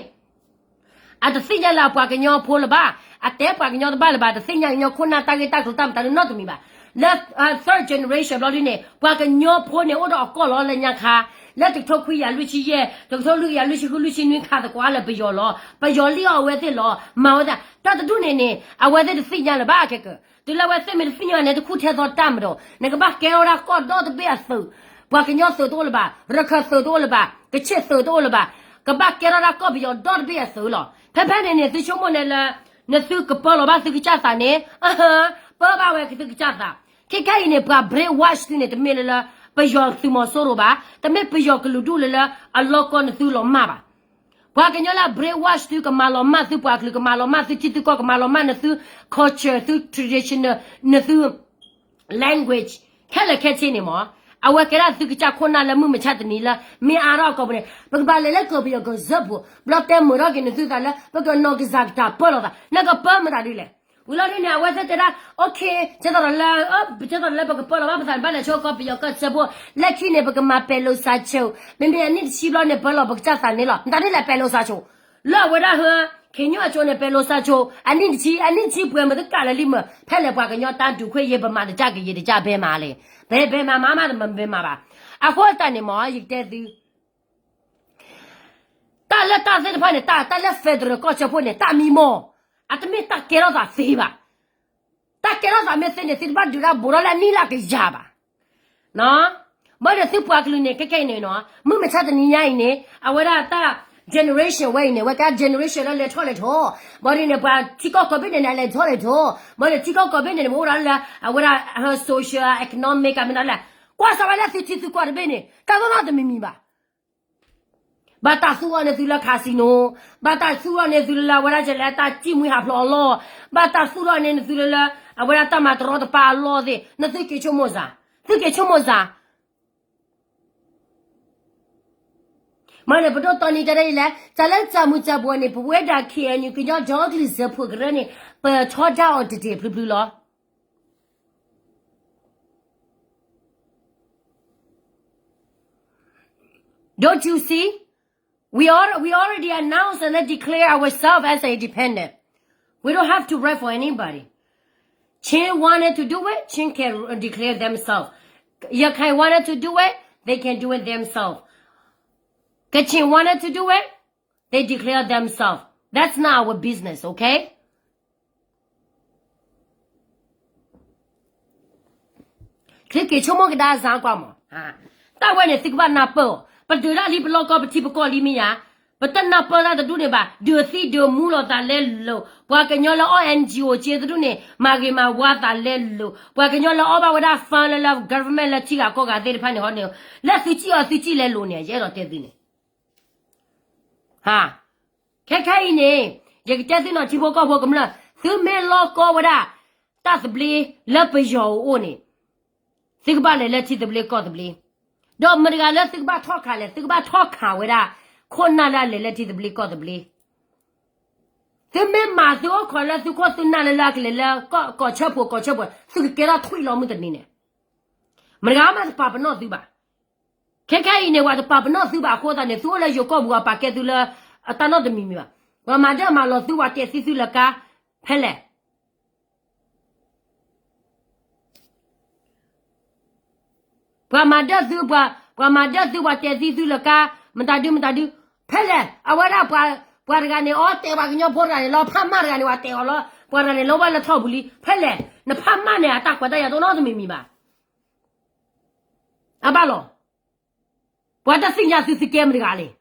အတသ့ၣ်ညါလၢအပှၤကညီဖိလၢၤဘၣ်, အတဲပှၤကညီတဘၣ်လၢၤဘၣ်, တသ့ၣ်ညါကညီခိၣ်နၢ်တၢ်ဂ့ၢ်တၢ်ကျိၤတၢ်မတၤဒ်နီတမံၤဘၣ်. လၢ third generation ဘျီဒ်န့ၣ် ပှၤကညီဖိန့ၣ် အိၣ်ဒီးအကီၢ်လီၤလၢညါခါ, လၢတကထိခွံကယၤလွံၢ်ဆံယဲၢ်, တကထိလွံၢ်ကယၤလွံၢ်ဆံဃုလွံၢ်ဆံနွံခါသကိးလၢပယီၤလီၤ. ပယီၤလံၣ်အီၣ်အဝဲသ့ၣ်လီၤ. မၤဝဲဒၣ် တၢ်တဒူၣ်န့ၣ်န့ၣ် အဝဲသ့ၣ်တသ့ၣ်ညါလၢၤဘၣ်ခဲကၢၤ. တုၤလၢအဝဲသ့ၣ်မ့ၢ်တသ့ၣ်ညါန့ၣ် တခူၣ်ထဲသိးတၢ်မးဒီး နကဘၣ်ကဲထီၣ်ဝဲဒၣ်ကီၢ်ဒီတဘ့ၣ်အသုး, ပှၤကညီသုးတအိၣ်လၢၤဘၣ်, ရခၢၣ်သုးတအိၣ်လၢၤဘၣ်, ကဆ့ၣ်သုးတအိၣ်လၢၤဘၣ်, ကဘၣ်ကဲထီၣ်ဒၣ်ကီၢ်ပယီၤဒီတဘ့ၣ်အသုးလီၤ. ဖဲဖဲန့ၣ်န့ၣ် သုဆိကမိၣ်န့ၣ်လၢ နသုကပၢလီၤဘၣ်သုကစၢ်သးန့ၣ်, ပၢဘၣ်ဝဲသုကစၢ်သး. ခဲခဲအံၤန့ၣ် ပှၤ brainwash သုန့ၣ် တမ့ၢ်လၢလၢ ပယီၤသုးမီၤစိရိၤဘၣ်, တမ့ၢ်ပယီၤကလုာ်ဒူၣ်လၢလၢအလီၢ်ကီၢ်နသုလီၤမၢ်ဘၣ်. ပှၤကညီလၢအ brainwash သု ကမၤလီၤမၢ်သုပှၤကလုာ်, ကမၤလီၤမၢ်သုထံသုကီၢ်, ကမၤလီၤမၢ်နသု culture, သု traditional, နသု language ခဲလၢာ်ခဲဆ့န့ၣ်မး, အဝဲကဲဒၣ်သုကစၢ်ခိၣ်နၢ်လၢမုၢ်မဆါတနံၤလၢ မ့ၢ်အါထီၣ်အကီၢ်ပူၤန့ၣ် ပကဘၣ်လဲၤလၢကီၢ်ပယီၤကစၢၢ်ပူၤ, ဘျီတဲမုာ်ထီၣ်က့ၤနသုသးလၢ ပကနီၢ်ကစၢ်ကတၢၢ်ပၢလီၤသး, နကပၢမတၤဒ်လဲၣ်. ဝံၤလီၤဒ်န့ၣ် အဝဲသ့ၣ်တဲဒၣ် okay, ကဲသိးဒီးလၢ ကဲသိးဒီးလၢပကပၢလီၤဘၣ်ပသးန့ၣ် ဘၣ်လဲၤဆူကီၢ်ပယီၤကစၢၢ်ပူၤ, လၢခံန့ၣ် ပကမၤပဲၤလိၤစးဆိ, မ့မ့ၢ်အနံၣ်တဆံဘျီန့ၣ် ပၢလီၤပကစၢ်သးန့ၣ်လီၤ. မတၤဒ်လဲၣ်ပဲၤလိၤစးဆိ, လၢအဝဲဒၣ်ဟဲ ခ့ၣ်ညိၣ်အစိၤန့ၣ် ပဲၤလိၤစးဆိ, အနံၣ်တဆံ, အနံၣ်တဆံပှဲၤမးသုကးလၢာ်လံမး, ဖဲလဲၣ်ပှၤကညီတၢ်ဒုးခွဲးယာ် ပမၤတကးကယဲၢ်တကးဘဲမးလဲၣ်, ဘဲဘဲမးမးမးတမၤဘဲမးဘၣ်. အဃိသတးန့ၣ်မး ယကတဲသု တၢ်လၢတၢ်သ့ၣ်တဖၣ်န့ၣ် တၢ်, တၢ်လၢ federal ကီၢ်ဆၢဖှိၣ်န့ၣ် တၢ်မံမီၢ်, အတမ့ၢ်တၢ်ကဲထီၣ်သးသ့ဘၣ်. တၢ်ကဲထီၣ်သးမ့ၢ်သ့န့ၣ် သုတဘၣ်ဒုးတၢ်ဘူးထီၣ်လၢအနံၣ်လၢကယၤဘၣ်. ဘၣ်ဒီးသုပှၤကလုာ်န့ၣ် ခဲခဲအံၤန့ၣ်နီၤ မုၢ်မဆါတနံၤညါအံၤန့ၣ် အဝဲဒၣ်တၢ် generation ဝဲအံၤန့ၣ် ဝဲက generation လၢလဲၤထီၣ်လဲၤထီၣ်, ဘၣ်ဒ်န့ၣ် ပှၤထံကီၢ်ကိးဘ့ၣ်န့ၣ် လဲၤထီၣ်လဲၤထီၣ်, ဘၣ်ဒ်န့ၣ် ထံကီၢ်ကိးဘ့ၣ်န့ၣ် ပအိၣ်ဒၣ်လၢ အဝဲဒၣ် social economic အမ့ၢ်ဒၣ်လဲၣ်, ကွၢ်စးဝဲလၢသုထံသုကီၢ်တဘ့ၣ်န့ၣ် တၢ်သိၣ်နီၣ်တမံၤမံၤဘၣ်. ဘၣ်တၢ်သူၣ်ထီၣ်န့ၢ်သုလၢ casino, ဘၣ်တၢ်သူၣ်ထီၣ်န့ၢ်သုလၢအဝဲဒၣ်ကလဲၣ် တၢ်စံၣ်မှံဟးဖျိးအလီၢ်, ဘၣ်တၢ်သူၣ်ထီၣ်န့ၢ်သုလၢ အဝဲဒၣ်တၢ်မၤတရီတပါအလီၢ်သ့ၣ် နသုက့ၤဆိကမိၣ်စ့ၢ်, သုက့ၤဆိကမိၣ်စ့ၢ်. မ့ၢ်န့ၣ် ပဒိၣ်တီနံၤတဲဒ်အံၤလဲၣ်, တၢ်လၢတၢ်မုာ်တၢ်ဘှီးန့ၣ် ပဝဲဒၣ် K N U ကညီဒီကလုာ်စၢဖှိၣ်ကရၢန့ၣ် ပထီဒါအီၤတတ့ၢ်ဖျုဖျုလီၤ. Don't you see? We al- we already announced and then declare ourselves as an independent. We don't have to wait for anybody. Chin wanted to do it, Chin can declare themselves. Rakhine wanted to do it, they can do it themselves. Kachin wanted to do it, they declare themselves. That's not our business, okay? သုက့ၤဆိကမိၣ်ကဒါစ့ၢ်ကွၢ်မး, တၢ်ဝဲန့ၣ်သုကဘၣ်နၢ်ပၢၢ်အီၤ, ပဒုးဒၣ်လံပလီၢ်ကီၢ်ပထံပကီၢ်လံမ့ၢ်ဧါ, ပတနၢ်ပၢၢ်တၢ်တဒူၣ်န့ၣ်ဘၣ်, ဒုးသံဒုးမူလိာ်သးလဲလိာ်, ပှၤကညီလၢအီၣ် N G O က့တဒူၣ်န့ၣ် မၤဂ့ၤမၤဝါသးလဲလိာ်, ပှၤကညီလၢအီၣ်ဘၣ်ဝဲဒၣ် fund လၢလၢ government လၢထံဂၤကီၢ်ဂၤသ့ၣ်တဖၣ်န့ၣ်ဟီန့ၣ်, လၢသုစံၣ်အီၤသုစံၣ်လဲလိာ်န့ၣ် ယအဲၣ်ဒိးတဲသုန့ၣ် ဟါ, ခဲခဲအံၤန့ၣ် ယကတဲသုနီၤ ထံဖိကီၢ်ဖိကမျၢၢ်, သုမ့ၢ်လီၢ်ကီၢ်ဝဲဒၣ် တၢ်သဘျ့လၢပယီၤအအိၣ်န့ၣ်, သုကဘၣ်လဲၤလၢထံသဘျ့ကီၢ်သဘျ့, ဒီးမတၤတဂၤလၢသုကဘၣ်ထီၣ်ခးလဲၣ်, သုကဘၣ်ထီၣ်ခးဝဲဒၣ် ခိၣ်နၢ်လၢအလဲၤလၢထံသဘျ့ကီၢ်သဘျ့, သုမ့ၢ်မၤသုအိၣ်ခိးလၢသုခိၣ်သုနၢ်လၢလၢအကလဲၤလၢ ကီၢ်ဆၢဖိကီၢ်ဆၢဖိ, သုကကဲထီၣ်ထွံၣ်လီၤမုၢ်တနံၤန့ၣ်, မတၤတဂၤမးတပာ်ပနီၣ်သုဘၣ်. ခဲခဲအံၤန့ၣ် ပှၤတပာ်ပနီၣ်သုဘၣ်အဃိသတးန့ၣ် သုအိၣ်လၢယိၤကီၢ်ပူၤအပာ်ကဲသုလၢ အတၢ်နီတမံၤမံၤဘၣ်. ပှၤမၤဒၢမၤလီၤသု ပှၤတဲသံသုလၢကါ ဖဲလဲၣ်. ပှၤမၤဒၢသု ပှၤမၤဒၢသု ပှၤတဲသံသုလၢကါ မတၤဒု မတၤဒု ဖဲလဲၣ်. အဝဲဒၣ် ပှၤတဂၤန့ၣ် အီတဲာ်ပှၤကညီဖိတဂၤန့ၣ်လီၤ, ဖးမၢ်တဂၤန့ၣ် ပှၤတဲာ်အီၤလီၤ, ပှၤတဂၤန့ၣ် လီၤဝဲလၢထီၣ်ပူၤလံ ဖဲလဲၣ်. နဖးမၢ်န့ၣ် အတၢ်ခွဲးတၢ်ယာ်တအိၣ်နီတမံၤမံၤဘၣ်. အဘၣ်လီၤ. ပှၤတသ့ၣ်ညါသုသုကဲမတၤတဂၤလဲၣ်.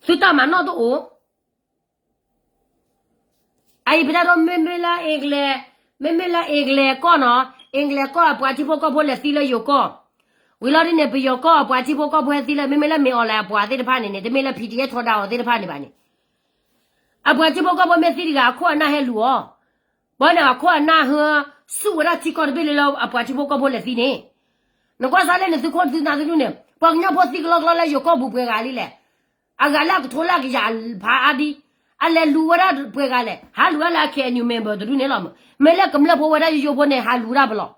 သုတၢ်မၤနီၣ်တအိၣ်. အအံၤပတဲဒိ မ့မ့ၢ်လၢ England, မ့မ့ၢ်လၢ England ကီၢ်နီၤ, England ကီၢ်အပှၤထံဖိကီၢ်ဖိလဲၤသံလၢယိၤကီၢ်, ဝံၤလီၤဒ်န့ၣ် ပယီၤကီၢ်အပှၤထံဖိကီၢ်ဖိဟဲသံလၢ မ့မ့ၢ်လၢ မင်းအောင်လှိုင် အပှၤသ့ၣ်တဖၣ်န့ၣ်န့ၣ် တမ့ၢ်လၢ P D F ထီဒါအီၤသ့ၣ်တဖၣ်န့ၣ်ဘၣ်န့ၣ် အပှၤထံဖိကီၢ်ဖိမ့ၢ်သံတဂၤ အခိၣ်အနၢ်ဟဲလူၤအီၤ. ဘၣ်န့ၣ် အခိၣ်အနၢ်ဟဲ ဆူၣ်ဝဲဒၣ်ထံကီၢ်တဘ့ၣ်လၢ လၢအပှၤထံဖိကီၢ်ဖိလဲၤသံန့ၣ်, နကွၢ်စးလၢနသုခိၣ်သုနၢ်တဒူၣ်န့ၣ် ပှၤကညီဖိသံကလီကလီလၢယိၤကီၢ်ပူၤပှဲၤဂၤလံလဲၣ်. အဂၤလၢအကထိလၢအကယၤဖးအါဒံ, အလဲၤလူၤဝဲဒၣ်ပှဲၤဂၤလဲၣ်. ဟးလူၤဝဲလၢအ K N U member တဒူၣ်န့ၣ်လီၤ. မ့ၢ်လၢကမျၢၢ်ဖိဝဲဒၣ်ယိယိဖိန့ၣ် ဟးလူၤဝဲဒၣ်ပလီၢ်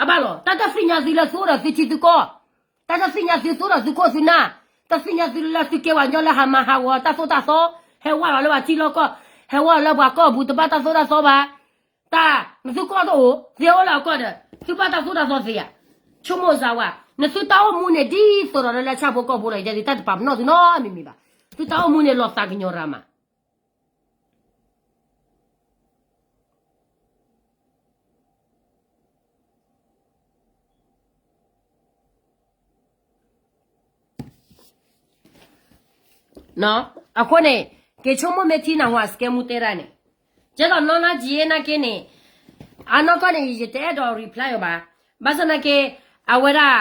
အဘၣ်လီၤ. တၢ်တသ့ၣ်ညါသုလၢသုအိၣ်ဒီးသုထံသုကီၢ်, တၢ်တသ့ၣ်ညါသုသုအိၣ်ဒီးသုခိၣ်သုနၢ်, တၢ်သ့ၣ်ညါသုလၢသုကဲပှၤကညီလၢဟးမၤဟးဂီၤတၢ်သိၣ်တၢ်သီ, ဟဲဝဲလီၤလၢပှၤထံလီၢ်ကီၢ်, ဟဲဝဲလၢပှၤကီၢ်ပူၤတဘၣ်တၢ်သိၣ်တၢ်သီဘၣ်. တၢ်နသုကီၢ်တအိၣ်, သုဟဲအိၣ်လၢအကီၢ်ဒီး သုဘၣ်တၢ်သိၣ်တၢ်သီသ့ဧါ. ဆိကမိၣ်စ့ၢ်ဝဲ, နသုတၢ်အိၣ်မူန့ၣ် ဒ်သိးဒီးလၢဆၣ်ဖိကီၢ်ဖိလီၤ. ယတဲသုတၢ်တပာ်ပနီၣ်သုနီတမံၤမံၤဘၣ်. သုတၢ်အိၣ်မူန့ၣ် လီၤသးကညီၤရၤမး အဃိန့ၣ် က့ၤဆိကမိၣ်မ့ၢ်ထံနၢ်ဟူ အစကဲမူတဲဒၣ်န့ၣ်, ကဲသိးနီၢ်နီၢ်ကယ့နာ်က့န့ၣ်, အနီၢ်ကီၢ်န့ၣ် ယတအဲၣ်ဒိး reply အီၤဘၣ်. ဘၣ်ဆၣ်နာ်က့ အဝဲဒၣ်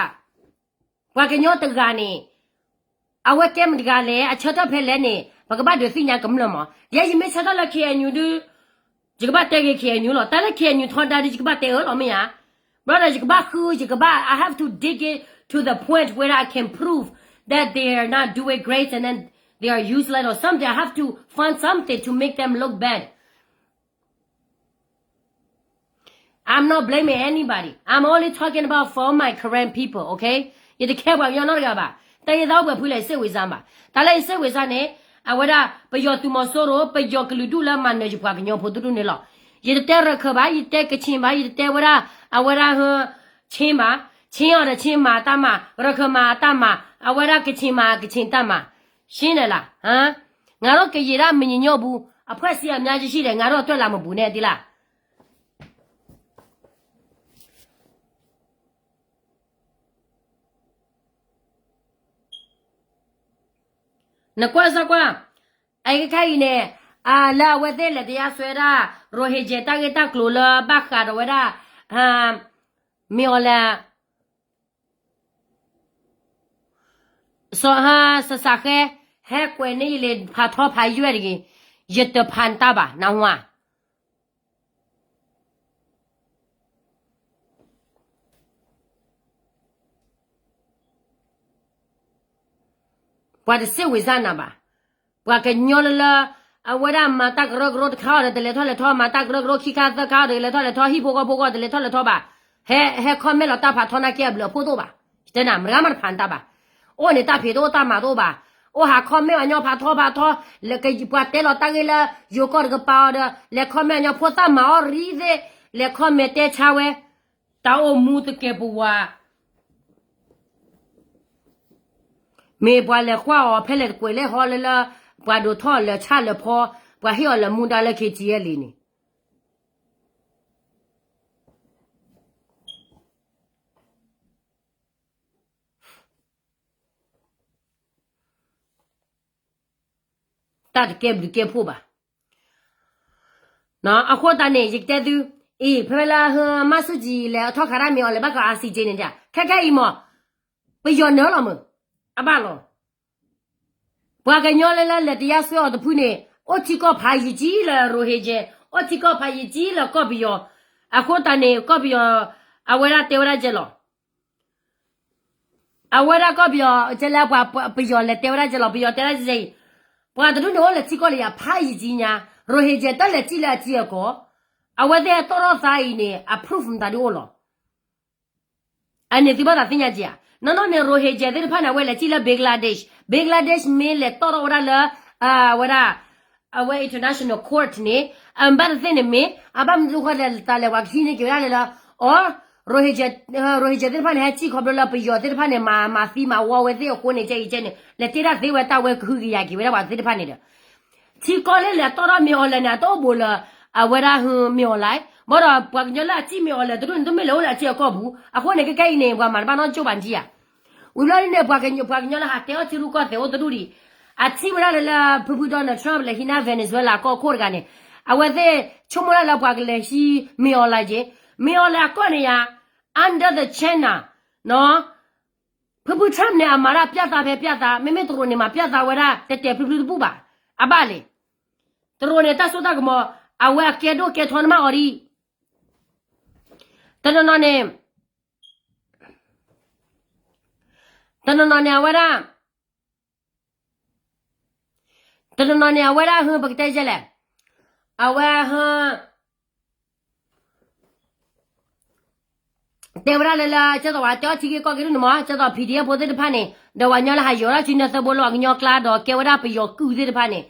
ပှၤကညီတဂၤန့ၣ် အဝဲကဲမတၤတဂၤလဲၣ်, အဆၢထၢၣ်ဖဲလဲၣ်န့ၣ် ပကဘၣ်ဒုးသ့ၣ်ညါကမျၢၢ်မး. ယဲယမ့ၢ်ဆၢထၢၣ်လၢ K N U ဒုး ယကဘၣ်တဲဂ့ၤ K N U လီၤ. တၢ်လၢ K N U ထီဒါဒုး ယကဘၣ်တဲအၢလီၤမ့ၢ်ဧါ. Brother ယကဘၣ်ဃု ယကဘၣ် I have to dig it to the point where I can prove that they are not doing great and then they are useless or something. I have to find something to make them look bad. I'm not blaming anybody. I'm only talking about for my Karen people, okay? ယတခဲပှၤကညီနီတဂၤဘၣ်. တၢ်ယသးအိၣ်ပှဲၤဖုလဲၣ် ယစ့ၣ်ဝံၤစါဘၣ်. တၢ်လၢယစ့ၣ်ဝံၤစါန့ၣ် အဝဲဒၣ် ပယီၤသုးမီၤစိရိၤ ပယီၤကလုာ်ဒူၣ်လၢမၤနၢၤယပှၤကညီဖိတဒူၣ်န့ၣ်လီၤ. ယတတဲရခၢၣ်ဘၣ်, ယတတဲကဆ့ၣ်ဘၣ်, ယတတဲဝဲဒၣ် အဝဲဒၣ် ဆ့ၣ်ဘၣ်, ဆ့ၣ်အီၤဒီးဆ့ၣ်မၤတၢ်မၤ, ရခၢၣ်မၤတၢ်မၤ, အဝဲဒၣ်ကဆ့ၣ်မၤကဆ့ၣ်တၢ်မၤ, ရှင်းတယ်လား, ငါတို့ကရင်တမံၤညီဘူး, အဖွဲ့အစည်းအများကြီးရှိတယ်, ငါတို့အတွက်လာမပူနဲ့ သိလား. နကွၢ်စၢ်ကွၢ်, အခဲအံၤန့ၣ်, အလၢအဝဲသ့ၣ်လဲၤတရားစွဲဒၣ် Rohingya တၢ်ဂ့ၢ်တၢ်ကျိၤလၢဘၣ်ဃးဒီးဝဲဒၣ် မ့ၢ်အီၤလဲၣ် စီၤဟါ စစးဃဲ ဟဲကွဲးန့ၢ်ယလံာ်ဖးထီဖးယွဲၢ်တဂ့ၤ, ယတဖးနတၢ်ဘၣ် နၢ်ဟူဧါ. ပှၤတစံးဝံၤစၢ်နၤဘၣ်. ပှၤကညီလၢလၢ အဝဲဒၣ်မၤတၢ်ကရၢကရိတခါအီၤဒီး တလဲၤထီၣ်လဲၤထီ, မၤတၢ်ကရၢကရိခံခါသၢခါအီၤဒီး လဲၤထီၣ်လဲၤထီ, ဟံၣ်ဖိဃီဖိဂီၢ်တလဲၤထီၣ်လဲၤထီဘၣ်. ဟဲ ဟဲ comment လီၤတၢ်ဖးထီနာ်က့အဘျုးအဖှိၣ်တအိၣ်ဘၣ်. ယတဲနၤ မတၤဂၤမးတဖးနတၢ်ဘၣ်. အိၣ်န့ၣ်တၢ်ဖံးတအိၣ်တၢ်မၤတအိၣ်ဘၣ်. အိၣ်ဟး comment အညီဖးထီဖးထီ, လၢပှၤတဲလီၤတၢ်ဂ့ၢ်လၢ ယိၤကီၢ်တကပၤအီၤဒီး လဲၤ comment အညီဖိသၣ်မၤအီၣ်ရံသ့ၣ်, လဲၤ comment တဲဆါဝဲ, တၢ်အိၣ်မူတကဲပဝး မ့ၢ်ပှၤလဲၤကွၢ်အီၤဖဲလဲၣ်တကွဲးလဲၣ်ဟီလၢလၢ ပှၤဒိးထီၣ်လၢဆၣ်လၢဖီ, ပှၤဟ့ၣ်အီၤလၢမူဒါလၢ KTLA န့ၣ် တၢ်တကဲဘျုးကဲဖှိၣ်ဘၣ်. အဃိသတးန့ၣ် ယကတဲသု, အံၤ ဖဲလၢ မၢ်ဆူၣ်ကၠံလဲၤထီၣ်ခးတၢ်မ့ၢ်အီၤလဲၣ် ဘၣ်ဃး ICJ န့ၣ် ခဲခဲအံၤမး ပယီၤနၢၤလီၤမုာ်, အဘၣ်လီၤ. ပှၤကညီလၢလၢလဲၤတရားစွဲအီၤတဖုန့ၣ် အိၣ်ထံကီၢ်ဖးယံာ်ကၠံလၢ Rohingya, အိၣ်ထံကီၢ်ဖးယံာ်ကၠံလၢကီၢ်ပယီၤ, အဃိသတးန့ၣ် ကီၢ်ပယီၤ အဝဲဒၣ်တဲဝဲဒၣ်ကဲလီၤ. အဝဲဒၣ်ကီၢ်ပယီၤ ကဲလၢပှၤပယီၤလဲၤတဲဝဲဒၣ်ကဲလီၤ, ပယီၤတဲဒၣ်ကဲအံၤ, ပှၤတဒူၣ်န့ၣ်အိၣ်လၢထံကီၢ်လၢယၤဖးယံာ်ကၠံညါ, Rohingya တၢ်လဲၤကၠံလၢအထံအကီၢ်, အဝဲသ့ၣ်တီၣ်ထီၣ်သးအံၤန့ၣ် အ proof မတၤဒုအိၣ်လီၤ. အန့ၣ်သုဘၣ်သးသ့ၣ်ညါက့ၤဧါ. နီၢ်နီၢ်န့ၣ် Rohingya သ့ၣ်တဖၣ်န့ၣ် အဝဲလဲၤကၠံလၢ Bangladesh, Bangladesh မ့ၢ်လဲၤတီၣ်ထီၣ်ဝဲဒၣ်လၢ အဝဲဒၣ် အဝဲ international court န့ၣ် အဘၣ်တသ့ၣ်န့ၣ်မ့ၢ် အဘၣ်မနုၤဃိလဲၣ် တၢ်လဲၤပှၤကဟံးန့ၢ်က့ၤဝဲဒၣ်လဲၣ်လၢ အီၤ Rohingya, Rohingya သ့ၣ်တဖၣ်န့ၣ် ဟဲကၠံခီဖျိလၢပယီၤသ့ၣ်တဖၣ်န့ၣ် မၤမၤသံမၤဝီဝဲသ့ၣ်အဃိန့ၣ် ကဲအံၤကဲန့ၣ် လဲၤတ့တၢ်သ့ဝဲတၢ်ဝဲကဟုကယာ်က့ၤဝဲဒၣ်ပှၤသ့ၣ်တဖၣ်န့ၣ်ဒီး ထံကီၢ်လၢလဲၤတီၣ်ထီၣ်မ့ၢ်အီၤလဲၣ်န့ၣ် အတအိၣ်ဘူးလၢ အဝဲဒၣ်ဟုမ့ၢ်အီၤလဲၣ်, ဘၣ်ဒီးပှၤကညီလၢအကၠံမ့ၢ်အီၤလဲၣ် တဒူၣ်န့ၣ်တမ့ၢ်လၢအိၣ်လၢအထံအကီၢ်ပူၤ အဃိန့ၣ် ခဲခဲအံၤန့ၣ် ပှၤမၤတဘၣ်နီတကၠိၢ်ဘၣ်နထံၣ်ဧါ. ဝံၤဘျီဒ်န့ၣ် ပှၤကညီလၢဟးတဲအီၣ်ထံရူၢ်ကီၢ်သဲးအိၣ်တဒူၣ်ဒံး, အထံၣ်ဝဲဒၣ်လၢလၢ ဖုဖု Donald Trump လဲၤဟံးန့ၢ် Venezuela ကီၢ်ခိၣ်တဂၤန့ၣ်, အဝဲသ့ၣ်ဆိကမိၣ်ဒၣ်လၢပှၤကလဲၤဟံးမ့ၢ်အီၤလဲၣ်က့ၤ, မ့ၢ်အီၤလဲၣ်အကီၢ်န့ၣ်ယါ under the China နီၤ ဖုဖု Trump န့ၣ် အမၤတၢ်ပြသးဖဲပြသး, မ့မ့ၢ်တရူးန့ၣ် မၤပြသးဝဲဒၣ် တဲတဲာ်ဖျုဖျုတဘူၣ်ဘၣ်, အဘၣ်လဲၣ်. တရူးန့ၣ် တၢ်စိတၢ်ကမီၤ အဝဲအကဲဒိၣ်ကဲထီနမးအီၤဒံး, တနီၤနီၤန့ၣ်, တနီၤနီၤန့ၣ် အဝဲဒၣ် တနီၤနီၤန့ၣ် အဝဲဒၣ်ဟု ပကတဲယဲလဲၣ်, အဝဲဟု တဲဝဲဒၣ်လၢလၢ ကဲသိးဝဲတဲအီၣ်ထံဂ့ၢ်ကီၢ်ဂ့ၢ်ဒ်န့ၣ်မး, ကဲသိး PDF ဖိသ့ၣ်တဖၣ်န့ၣ် ဒီးဝဲညီလၢဟးယီၤထီၣ်စုနၢသၢဘိလၢအကညီကျါ ဒီးကဲဝဲဒၣ်ပယီၤကုၢ်သ့ၣ်တဖၣ်န့ၣ်,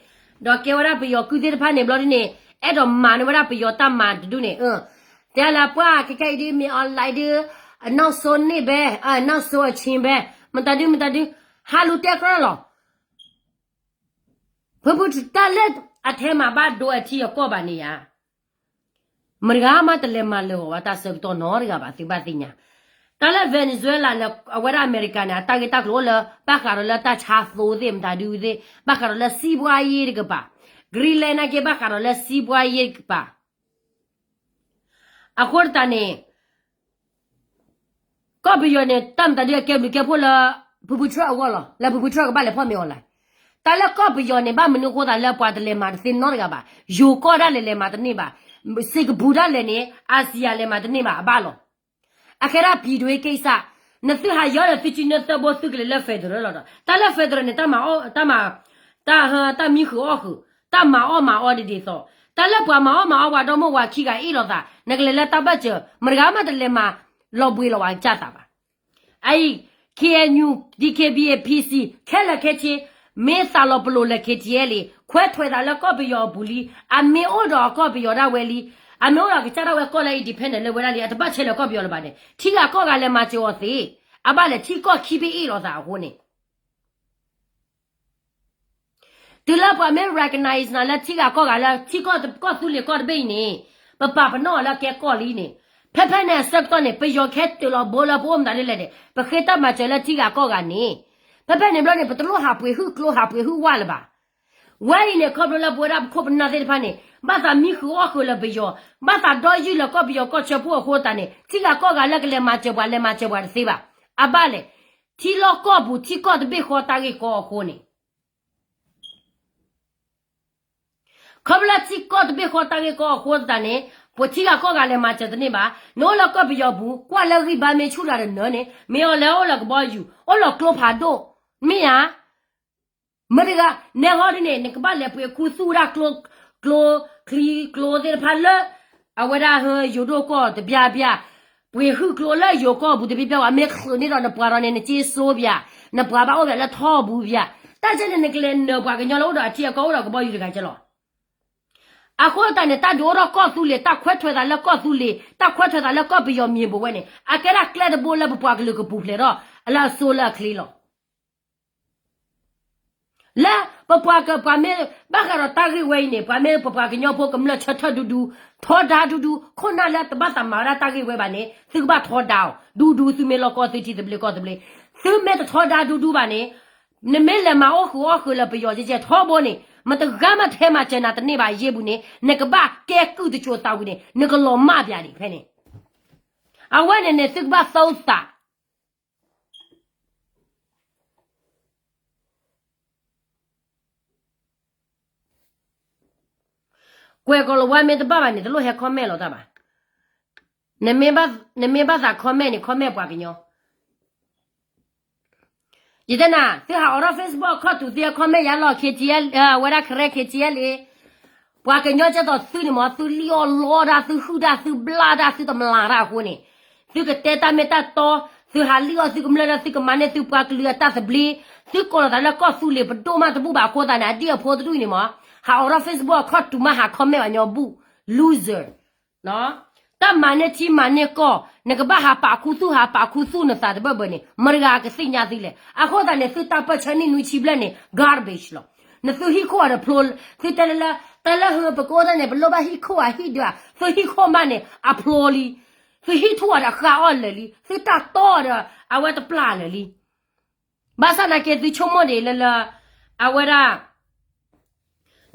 ဒီးကဲဝဲဒၣ်ပယီၤကုၢ်သ့ၣ်တဖၣ်န့ၣ် ဘျီဒ်န့ၣ် အဲၣ်ဒိးမၤန့ၢ်ဝဲဒၣ်ပယီၤတၢ်မၤတဒူၣ်န့ၣ်, တဲလၢပှၢ်ခဲခဲအံၤဒ် မ့ၢ်အီၤလဲၣ်ဒ် အနောက်ဆုံးနေ့ပဲ, နောက်ဆုံးအချိန်ပဲ, မတၤဒု မတၤဒု ဟးလူၤတဲကြၢးလီၤ. ဖုဖု တၢ်လၢအထဲမၤဘၣ်ဒိအထံအကီၢ်ဘၣ်န့ၣ်ဧါ, မတၤဂၤမးတလဲၤမၤလၢာ်ဂီၤဝဲတၢ်ဆၢကတီၢ်နီတဂၤဘၣ် သုဘၣ်သ့ၣ်ညါ, တၢ်လၢ Venezuela န့ၣ် အဝဲဒၣ်အမဲရကၤန့ၣ် အတၢ်ဂ့ၢ်တၢ်ကျိၤအိၣ်လၢ ဘၣ်ဃးဒီးလၢတၢ်ဆါသိသ့ၣ် မတၤဒုသ့ၣ် ဘၣ်ဃးဒီးလၢစံးဘှါယ့ၢ်တကပၤ, Greenland နာ်က့ ဘၣ်ဃးဒီးလၢစံးဘှါယ့ၢ်တကပၤ အဃိသတးန့ၣ် ကီၢ်ပယီၤန့ၣ် တၢ်မတၤဒုအကဲဘျုးကဲဖှိၣ်လၢ ဖုဖု Trump အဂီၢ်လီၤ, လၢဖုဖု Trump ကဘၣ်လဲၤဖီၣ်မ့ၢ်အီၤလဲၣ်. တၢ်လၢကီၢ်ပယီၤန့ၣ် ဘၣ်မနုၤအဃိသတးလၢပှၤတလဲၤမၤတသ့နီတဂၤဘၣ်, ယိၤကီၢ်ဒၣ်လဲာ်လဲၤမၤတန့ၢ်ဘၣ်, စ့ကပူၤဒၣ်လဲာ်န့ၣ် အၤစံယၤလဲၤမၤတန့ၢ်ဘၣ် အဘၣ်လီၤ. အခဲဒၣ် ပြည်တွင်းကိစ္စ, နသုဟးယီၤဒီးသုစုနၢသၢဘိသုကလဲၤလၢ federal လီၤဒီး တၢ်လၢ federal န့ၣ် တၢ်မၤအီၣ်, တၢ်မၤ, တၢ်, တၢ်မံဃုာ်အီၣ်ဃုာ်, တၢ်မၤအီၣ်မၤအီဒ်ဒ်သိး, တၢ်လၢပှၤမၤအီၣ်မၤအီ ပှၤဒီမိၢ်ဝၤခံဂၤအ့ၣ်လိာ်သး, နကလဲၤလၢတၢ်ဘၣ်စၢၤ, မတၤဂၤမးတလဲၤမၤလီၤဘှံးလီၤဝဲကစၢ်သးဘၣ်. အအံၤ KNU, DKBA, PC ခဲလၢာ်ခဲဆ့ မ့ၢ်သးလီၤပလိာ်လၢ KTLA ခွဲးထွဲးသးလၢကီၢ်ပယီၤအပူၤလံ, အမ့ၢ်အိၣ်ဒီးအကီၢ်ပယီၤဒၣ်ဝဲလံ, အမ့ၢ်အိၣ်ဒီးကစၢ်ဒၣ်ဝဲကီၢ်လၢ independent လၢဝဲဒၣ်လံ, အတဘၣ်ဆဲးလၢကီၢ်ပယီၤလၢၤဘၣ်န့ၣ် ထံဂၤကီၢ်ဂၤလဲၤမၤစၢၤအီၤသ့, အဘၣ်လဲၣ် ထံကီၢ်ခံဘ့ၣ်အ့ၣ်လိာ်သးအဃိန့ၣ် တုၤလၢပှၤမ့ၢ် recognize နၤလၢထံဂၤကီၢ်ဂၤလၢ ထံကီၢ်သူလ့ၤကီၢ်တဘ့ၣ်အံၤန့ၣ်, ပပာ်ပနီၣ်အီၤလၢကဲကီၢ်လံန့ၣ်, ဖဲဖဲန့ၣ်အဆၢကတီၢ်န့ၣ် ပယီၤကဟဲတ့ၢ်လီၤဘိလၢပအိၣ်မတၤဒ်လဲၣ်န့ၣ် ပဃ့တၢ်မၤစၢၤလၢထံဂၤကီၢ်ဂၤန့ၣ်, ဖဲဖဲန့ၣ်ဘျီန့ၣ် ပတလိၣ်ဟးပှ့ၤဟုၣ်ကျိဟးပှ့ၤဟုၣ်ဝၣ်လၢၤဘၣ်. ဝဲအံၤန့ၣ် ခီဖျိလၢပဝဲဒၣ်ပခိၣ်ပနၢ်သ့ၣ်တဖၣ်န့ၣ် ဘၣ်သးမံဃုာ်အီၣ်ဃုာ်လၢပယီၤ, ဘၣ်သးဒီယုၢ်လၢကီၢ်ပယီၤကီၢ်ဆၢဖိအဃိသတးန့ၣ် ထံဂၤကီၢ်ဂၤလၢကလဲၤမၤစၢၤပှၤ လဲၤမၤစၢၤပှၤတသ့ဘၣ်. အဘၣ်လဲၣ်, ထံလီၢ်ကီၢ်ပူၤ ထံကီၢ်တဘ့ၣ်ဃီတၢ်ဂ့ၢ်ကီအဃိန့ၣ် ခီဖျိလၢထံကီၢ်တဘ့ၣ်ဃီတၢ်ဂ့ၢ်ကီအဃိသတးန့ၣ် ပထံဂၤကီၢ်ဂၤလဲၤမၤစၢၤတန့ၢ်ဘၣ်. နအိၣ်လၢကီၢ်ပယီၤပူၤ ကွၢ်လၢဂံၢ်ဘါမ့ၢ်ဆူၣ်တၢ်တနၢၤန့ၣ် မ့ၢ်အီၤလဲၤအိၣ်လၢကဘီယူၤ အိၣ်လီၤကျိဖးဒိၣ်, မ့ၢ်ဧါ. မ့ၢ်တဂၤ နဲဟီဒ်န့ၣ် နကဘၣ်လဲၤပှ့ၤခူသူၣ်ဝဲဒၣ်ကျိ, ကျိ, ချံ, ကျိသ့ၣ်တဖၣ်လၢ အဝဲဒၣ်ဟၢယိၤဒိၣ်ကီၢ်တဘျါဘျါ, ပှ့ၤဟုၣ်ကျိလၢယိၤကီၢ်ပူၤတဘျါဘျါဝဲ မ့ၢ်ချုးန့ၢ်ဒီးနပှၤဒီးန့ၣ် နက့စိပၠး, နပှၤဘၣ်အိၣ်ပၠးလၢထီၣ်ပူၤပၠး, တၢ်ကဲန့ၣ် နကလဲၤနၢၤပှၤကညီလၢအိၣ်ဒီးအထံအကီၢ်အိၣ်ဒီးကဘီယူၤတဂၤကဲလီၤ. အဃိသတးန့ၣ် တၢ်ဒုးအိၣ်ထီၣ်ကီၢ်သူလ့ၤ တၢ်ခွဲးထွဲသးလၢကီၢ်သူလ့ၤ တၢ်ခွဲးထွဲသးလၢကီၢ်ပယီၤမံၤဘိးဝဲန့ၣ် အကဲဒၣ်ကျဲတဘိလၢပပှၤကလုာ်ကပူၤဖျဲးထီၣ် အလၢအစိလၢအချ့လီၤ. လၢပပှၤကပှၤမ့ၢ်ဘၣ်ဃးဒီးတၢ်ဂ့ၢ်ဝဲအံၤန့ၣ် ပှၤမ့ၢ်ပပှၤကညီဖိကမျၢၢ်ဆၢထၢၣ်ဒူဒူ, ထီဒါဒူဒူ, ခိၣ်နၢ်လၢတဘၣ်သးမၤဝဲဒၣ်တၢ်ဂ့ၢ်ဝဲဘၣ်န့ၣ် သုကဘၣ်ထီဒါအီၤဒူဒူ, သုမ့ၢ်လီၢ်ကီၢ်သုထံသဘျ့ကီၢ်သဘျ့, သုမ့ၢ်တထီဒါဒူဒူဘၣ်န့ၣ် နမ့ၢ်လဲၤမၤအိၣ်ဃုာ်အီၣ်ဃုာ်လၢပယီၤကဲကဲထီဘိန့ၣ် မတဂၤမးထဲမၤစၢၤနၤတန့ၢ်ဘၣ်အယ့ၢ်ပူၤန့ၣ် နကဘၣ်ကဲကုၢ်တစိၤသးဝံၤန့ၣ် နကလီၤမၢ်ပၠးဒံးဖဲန့ၣ်, အဝဲန့ၣ်န့ၣ် သုကဘၣ်သီသး ကွဲးကီၤလၤဝါမ့ၢ်တဘၣ်ဘၣ်န့ၣ် တလိၣ်ဟဲ comment လီၤတၢ်ဘၣ်. နမ့ၢ်ဘၣ်သး comment န့ၣ် comment ပှၤကညီ. ယတဲနၤ သုဟးအိးထီၣ် Facebook ခီၣ်တူာ်သ့ comment ယၤလီၤ KTL ဝဲဒၣ် Karen KTL လံ. ပှၤကညီကဲသိးသုန့ၣ်မ့ၢ် သုလံၣ်အီၣ်လီတၢ် သုဟုၣ်တၢ် သုဘျၣ်တၢ် သုတမျးတၢ်အဃိန့ၣ် သုကတဲတၢ်မ့ၢ်တၢ်တီ, သုဟးလံၣ်အီၣ်သုကမျၢၢ်ဒီး သုကမၤန့ၢ်သုပှၤကလုာ်အတၢ်သဘျ့, သုကိးလီၤသးလၢကီၢ်သူလ့ၤပဒိၣ်မးတဘူၣ်ဘၣ်အဃိသတးန့ၣ် အဒံၣ်အဖိတဒူၣ်န့ၣ်မ့ၢ် ဟးအိးထီၣ် Facebook ခီၣ်တူာ်မးဟး comment ပှၤကညီဘူၣ် loser တၢ်မၤန့ၢ်ထံမၤန့ၢ်ကီၢ် နကဘၣ်ဟးပာ်ခူသူၣ် ဟးပာ်ခူသူၣ်နသးတဘၢၣ်ဘၢၣ်န့ၣ် မတၤဂၤကသ့ၣ်ညါသုလဲၣ်. အဃိသတးန့ၣ် သုတၢ်ပၢၢ်ဆၢနံၣ်နွံဆံဘျဲၣ်န့ၣ် garbage လီၤ. နသုဟံၣ်ခိၣ်အီၤဒီးဖျိ, သုတဲလၢလၢ တၢ်လၢဟၢပကအိၣ်တၢ်န့ၣ် ပလိၣ်ဘၣ်ဟံၣ်ခိၣ်အဟံၣ်ဒုးဧါ, သုဟံၣ်ခိၣ်မးန့ၣ် အဖျိလံ. သုဟံၣ်ထူၣ်အီၤဒီးဃာ်အီၣ်လၢာ်လံ, သုတၢ်တီအီၤဒီး အဝဲတပျၢ်လၢာ်လံ. ဘၣ်ဆၣ်နာ်က့ သုဆိကမိၣ်ဒံးလၢလၢ အဝဲဒၣ်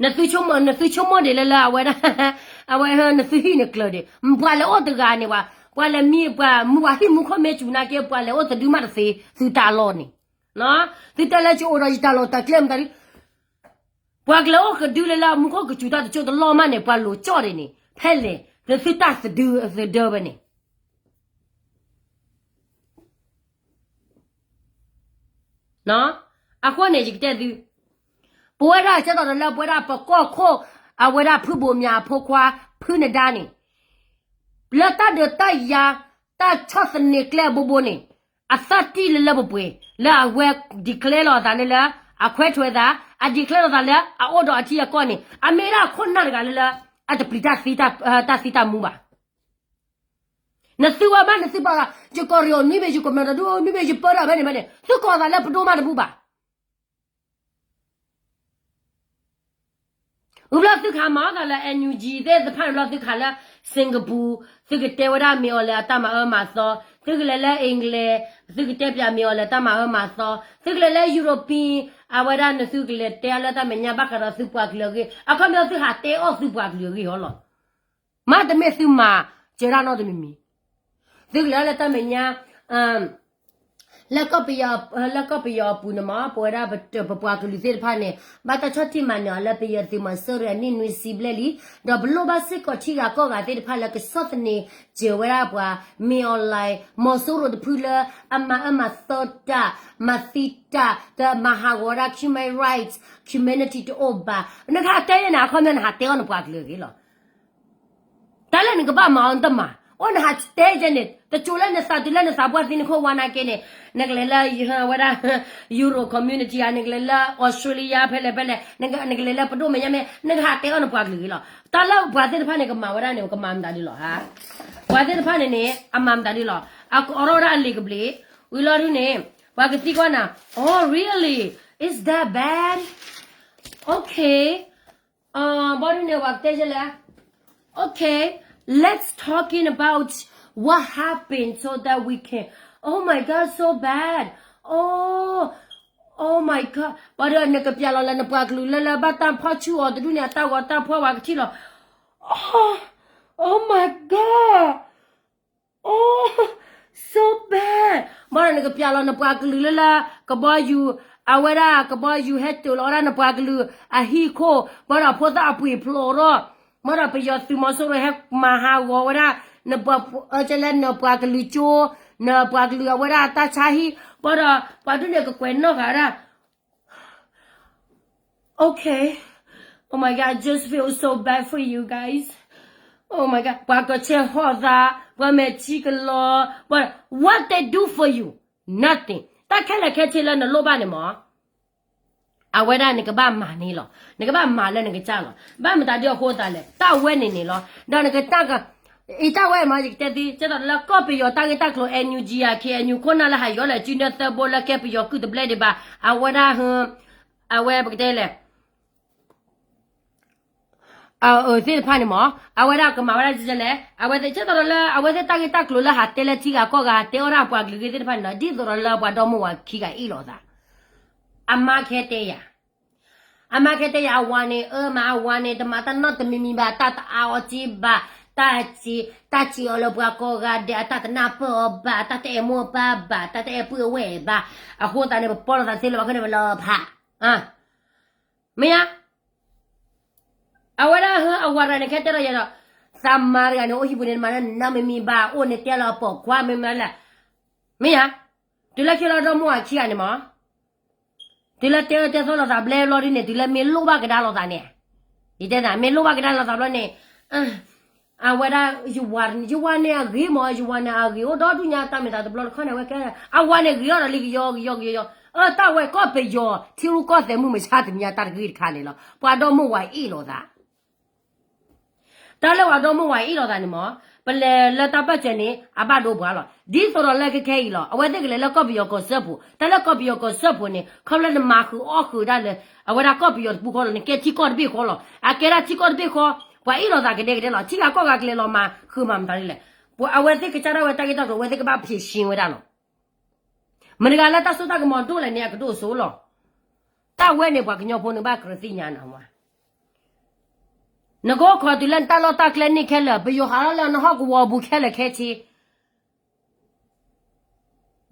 နသုဆိကမိၣ်, နသုဆိကမိၣ်ဒံးလၢလၢ အဝဲဒၣ် အဝဲ နသုဟံၣ်နကျၢၤဒံး ပှၤလဲၤအိၣ်တဂၤန့ၣ် ပှၤလဲၤမံ ပှၤမူပှၤဟံၣ်မူခိၣ်မ့ၢ်စူၤနာ်က့ ပှၤလဲၤအိၣ်တဒုမးတသ့ သုတၢ်အလီၢ်န့ၣ်, သုတဲလၢကအိၣ်ဒီးယတၢ်လီၢ်တၢ်ကျဲမတၤဒု ပှၤကလဲၤအိၣ်ကဒုလၢလၢမူခိၣ်ကစူၤတၢ်တကၠိတလီၢ်မးန့ၣ် ပှၤလိၤကၠီၣ်ဒံးန့ၣ် ဖဲလဲၣ် သုတၢ်သဒၢသဒၢဝဲန့ၣ် အဃိန့ၣ် ယကတဲသု, ပဝဲဒၣ်ကဲသိးဒီးလၢပဝဲဒၣ်ပကီၢ်ခိၣ် အဝဲဒၣ်ဖုဘိးမၠးအဖိခွါ ဖုနဒါန့ၣ် လၢတၢ်ဒုးတၢ်ယၤ တၢ်ဆီၣ်သနံးကျဲအဘိဘိန့ၣ် အသၣ်တံၢ်လၢလၢပှဲၤပှဲၤ လၢအဝဲ declare လီၤအသးလၢလၢ အခွဲးထွဲသး အ declare လီၤသးလၢအအိၣ်ဒီးအထံအကီၢ်န့ၣ် အမ့ၢ်ဒၣ်ခိၣ်နၢ်တဂၤလၢလၢ အတပျံၤတၢ်သံတၢ်မူဘၣ် နသုဝဲမး နသုပာ်လီၤ ယကီၢ်ရ့ၣ်အိၣ်နွံဘ့ၣ် ယကီၢ်မၠးတဒူၣ်အိၣ်နွံဘ့ၣ် ယပၢတၢ်ဖဲန့ၣ်ဖဲန့ၣ် သုကိးသးလၢပဒိၣ်မးတဘူၣ်ဘၣ်. ဝံၤဘျီသုခးမၤအီၣ်သးလၢ NUG သ့ၣ်တဖၣ်န့ၣ်ဘျီ သုခးလၢ Singapore သုကတဲဝဲဒၣ်မ့ၢ်အီၤလၢအတၢ်မၤအၢမၤသီ, သုကလဲၤလၢ England သုကတဲပၠးမ့ၢ်အီၤလၢတၢ်မၤအၢမၤသီ, သုကလဲၤလၢ European အဝဲဒၣ်နသုကလဲၤတဲအီၤလၢတၢ်မဲာ်ညါဘၣ်ဃးဒီးသုပှၤကလုာ်အဂ့ၢ်, အခီပညီသုဟးတဲအီၣ်သုပှၤကလုာ်အဂ့ၢ်အီၤလီၤ. မ့တမ့ၢ်သုမၤစၢၤတၢ်နီတမံၤမံၤ, သုကလဲၤလၢတၢ်မဲာ်ညါ လၢကီၢ်ပယီၤ, လၢကီၢ်ပယီၤအပူၤန့ၣ်မ့ၢ် ပဝဲဒၣ်ပပှၤကလုာ်သ့ၣ်တဖၣ်န့ၣ် ဘၣ်တၢ်ဆီၣ်တံၢ်မၤနၢၤအီၤလၢပယီၤသုးမီၤစိရိၤအနံၣ်နွံဆံဘျဲၣ်လံ, ဒီးပလိၣ်ဘၣ်စ့ၢ်ကီးထံဂၤကီၢ်ဂၤသ့ၣ်တဖၣ်လၢကဆီၣ်သနံးစၢၤဝဲဒၣ်ပှၤ မ့ၢ်အီၤလဲၣ် မီၤစိရိၤတဖုလၢအမၤအၢမၤသီတၢ်, မၤသံတၢ်, တမၤဟးဂီၤဝဲဒၣ် human rights, humanity တအိၣ်ဘၣ်. နကဟးတဲယဲန့ၣ် အခီပညီနဟးတဲအီၤနပှၤကလုာ်အဂ့ၢ်လီၤ. တၢ်လၢနကဘၣ်မၤအီၤနတမၤ, အိၣ်နဟးတဲယဲန့ၣ် တစိၤလၢနသးတုၤလၢနသးပှၢ်သံနခိၣ်ဝါနာ်က့န့ၣ်, နကလဲၤလၢ ဝဲဒၣ် Euro community ဧါ, နကလဲၤလၢ Australia ဖဲလဲၣ်ဖဲလဲၣ်, နကလဲၤလၢပဒိၣ်မဲာ်ညါမ့ၢ် နကဟးတဲအီၤနပှၤကလုာ်ဂ့ၤလီၤ. တၢ်လၢပှၤသ့ၣ်တဖၣ်န့ၣ် ကမၤဝဲဒၣ်န့ၣ် ကမၤမတၤဒ်လီၤဧါ. ပှၤသ့ၣ်တဖၣ်န့ၣ်န့ၣ် အမၤမတၤဒ်လီၤ, အကအိးထီၣ်ဝဲဒၣ်အလံာ်ကဘျံး, ဝံၤလီၤဒုန့ၣ် ပှၤကသံကွၢ်နၤ, Oh, really? Is that bad? Okay. ဘီဒုန့ၣ် ပှၤကတဲယဲလဲၣ်. Okay, let's talking about what happened so that we can. Oh my God, so bad. Oh, Oh my God, ဘၣ်ဒီးနကပျးလီၤလၢနပှၤကလုာ်လၢလၢဘၣ်တၢ်ဖီၣ်ဆူၣ်အီၤတဒူၣ်န့ၣ် အတၢ်ဂီၤတၢ်ဖီၣ်ဝဲကထံၣ်လီၤ. Oh, oh my God, oh, so bad. ဘၣ်ဒီးနကပျးလီၤနပှၤကလုာ်လၢလၢ ကဘီယူၤ, အဝဲဒၣ်ကဘီယူၤဟဲတၢၤလီၤဝဲဒၣ်နပှၤကလုာ်အဟံၣ်ခိၣ်, ဘၣ်ဒီးဖိသၣ်အပှ့ၤဖျိးထီၣ်, ဘၣ်ဒီးပယီၤသုးမီၤစိရိၤဟဲမၤဟးဂီၤဝဲဒၣ် နပှၤ, ကဲလဲၣ် နပှၤကလုာ်ကၠိ, နပှၤကလုာ်အဝဲဒၣ်တၢ်ဆါဟံၣ်, ဘၣ်ဒီးပှၤဒ်န့ၣ်ကကွဲးနီၣ်ဃာ်ဝဲဒၣ် Okay. Oh my God, I just feel so bad for you guys. Oh my God, ပှၤကဆဲးဟီၣ်သး, ပှၤမဲာ်ထံကလီၤ, what they do for you? Nothing. တၢ်ခဲလၢာ်ခဲဆ့လၢနလိၣ်ဘၣ်န့ၣ်မး အဝဲဒၣ်နကဘၣ်မၤန့ၣ်လီၤ. နကဘၣ်မၤလၢနကစၢ်လီၤ. ဘၣ်မတၤဒ်အဃိသးလဲၣ်, တၢ်ဝဲန့ၣ်န့ၣ်လီၤ. ဒီးနကတၢ်က, အံၤတၢ်ဝဲမး ယကတဲသ့, ကဲသိးလၢကီၢ်ပယီၤတၢ်ဂ့ၢ်တၢ်ကျိၤ NUG ဧါ, KNU ခိၣ်နၢ်လၢဟးယီၤလၢ ကၠူနၢသၢဘိ လၢကဲပယီၤကုၢ်တဘျဲၣ်ဒံးဘၣ်, အဝဲဒၣ်ဟ, အဝဲပကတဲလဲၣ် အသ့ၣ်တဖၣ်န့ၣ်မး, အဝဲဒၣ်ကမၤဝဲဒၣ်လဲၣ်, အဝဲသ့ၣ်ကဲသိးလၢ အဝဲသ့ၣ်တၢ်ဂ့ၢ်တၢ်ကျိၤလၢဟးတဲလၢထံဂၤကီၢ်ဂၤ တဲအီၣ်ဒၣ်ပှၤကလုာ်ဂ့ၢ်သ့ၣ်တဖၣ်န့ၣ်လီၤ. ဒ်သိးဒီးလၢပှၤဒီမါဝၤခံဂၤအ့ၣ်လိာ်သး, အမါခဲတဲယၤ, အမါခဲတဲယၤ အဝၤန့ၣ်အၢမး, အဝၤန့ၣ် တမၤတၢ်နီတမံၤမံၤဘၣ်, တၢ်တအါအီၤက့ဘၣ်, တၢ်စ့, တၢ်စ့အီၤလၢပှၤကိးဂၤဒဲး, အတၢ်တနၢ်ပၢၢ်အီၤဘၣ်, အတၢ်တအဲၣ်မိၢ်ပၢ်ဘၣ်, တၢ်တအဲၣ်ပုၢ်ဝဲၢ်ဘၣ်, အဃိသတးန့ၣ် ပပိာ်လိာ်သးသ့လၢၤဘၣ်ခဲန့ၣ် ပလီၤဖး, မ့ၢ်ဧါ. အဝဲဒၣ်ဟၢအဝၤတဂၤန့ၣ် ခဲတဲထီၣ်ယၤဒီး, သးမါတဂၤန့ၣ် အိၣ်ဟံၣ်ပူၤန့ၣ် မၤလၢနီတမံၤမံၤဘၣ်, အိၣ်န့ၣ်တဲလီၤပိာ်ခွါမ့ၢ်မနုၤလဲၣ်, မ့ၢ်ဧါ. တုၤလၢခံလီၤဒီမါဝၤခံဂၤန့ၣ်မး တုၤလၢတဲအၢတဲသီလိာ်သးဘျဲဘျီဒ်န့ၣ် တုၤလၢမ့ၢ်လိၣ်ဘၣ်ကဒါလိာ်သးန့ၣ်, ယတဲနၤ မ့ၢ်လိၣ်ဘၣ်ကဒါလိာ်သးဘျီန့ၣ်, အဝဲဒၣ် ယဝၤ, ယဝၤန့ၣ်အဂ့ၤမး, ယဝၤန့ၣ်အဂ့ၤအိၣ်ဒီဒူၣ်ညါ တၢ်မ့ၢ်သးတဘျီတခီၣ်န့ၣ် အဝဲကဲ, အဝၤန့ၣ်ဂ့ၤအီၤဒီးလံကယီကယီကယီ, အတၢ်ဝဲကီၢ်ပယီၤ ထံရူၢ်ကီၢ်သဲးမုၢ်မဆါတနံၤညါ တၢ်တဂ့ၢ်တခါန့ၣ်လီၤ. ပှၤဒီမါဝၤအ့ၣ်လိာ်သး တၢ်လၢပှၤဒီမါဝၤအ့ၣ်လိာ်သးန့ၣ်မး, ပလဲၤလၢတၢ်ပၢၢ်စၢၤန့ၣ် အဘၣ်ဒိပှၤလီၤ. ဒ်သိးဒီးလၢခဲခဲအံၤလီၤ, အဝဲသ့ၣ်ကလဲၤလၢကီၢ်ပယီၤကီၢ်စၢဖှိၣ်, တၢ်လၢကီၢ်ပယီၤကီၢ်စၢဖှိၣ်န့ၣ် ခီဖျိလၢနမၤဃုာ်အီၣ်ဃုာ်ဒၣ်လၢ အဝဲဒၣ်ကီၢ်ပယီၤတပူၤဃီလီၤ, နကဲထံကီၢ်တဘ့ၣ်ဃီလီၤ. အကဲဒၣ်ထံကီၢ်တဘ့ၣ်ဃီ, ပှၤအ့ၣ်လိာ်သးကဒဲကဒဲလီၤ. ထံဂၤကီၢ်ဂၤကလဲၤလီၤမၤဃုာ်မၤမတၤဒ်လဲၣ်, ပှၤအဝဲသ့ၣ်ကစၢ်ဒၣ်ဝဲတၢ်ဂ့ၢ်တၢ်ကျိၤ အဝဲသ့ၣ်ကဘၣ်ဖံးရှင်းဝဲဒၣ်လီၤ. မတၤတဂၤလၢတၢ်စိတၢ်ကမီၤဒိၣ်လဲၣ်န့ၣ် အကဒိၣ်စိလီၤ. တၢ်ဝဲန့ၣ် ပှၤကညီဖိန့ၣ်ဘၣ်ကြၢးသ့ၣ်ညါနၤဝဲ, နကအိၣ်ခိးတုၤလၢနတၢ်လီၢ်တၢ်ကျဲန့ၣ်ခဲလၢာ်, ပယီၤဟးထီၣ်လၢနဟီၣ်ကဝီၤပူၤခဲလၢာ်ခဲဆ့,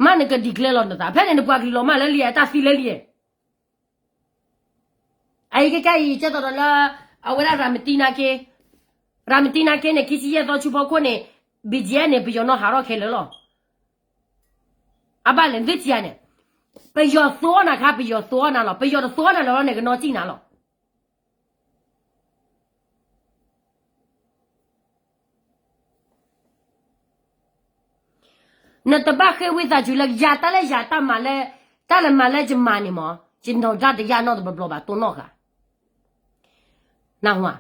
မ့ၢ်နက declare လီၤနသး, ဖဲန့ၣ်နပှၤကလုာ်လီၤမၢ်လၢလံ, တၢ်သံလၢလံ. အအံၤခဲခဲအံၤ ကဲသိးဒီးလၢ အဝဲဒၣ် ရၤမတံနာ်က့, ရၤမတံနာ်က့န့ၣ် ခံဆံယဲၢ်သီဆူဖီခိၣ်န့ၣ် BGF န့ၣ် ပယီၤနီၢ်ဟးထီၣ်ခဲလၢာ်လီၤ. အဘၣ်လဲၣ် နသုထံၣ်ဧါန့ၣ်, ပယီၤသိအီၣ်နၤခါ ပယီၤသိအီၣ်နၤလီၤ, ပယီၤတသိအီၣ်နၤလၢၤဘၣ်န့ၣ် ကနီၣ်စံၣ်နၤလီၤ. နတဘၣ်ဃ့ဝံသးစူၤလၢယၤတၢ်လၢယၤတၢ်မၤလၢ, တၢ်လၢမၤလၢယမၤန့ၣ်မး, ယနီၢ်တၢ်တယၢ်နီတဘျီဘျီဘၣ် တိၢ်နီၣ်ဃာ်, နၢ်ဟူဧါ.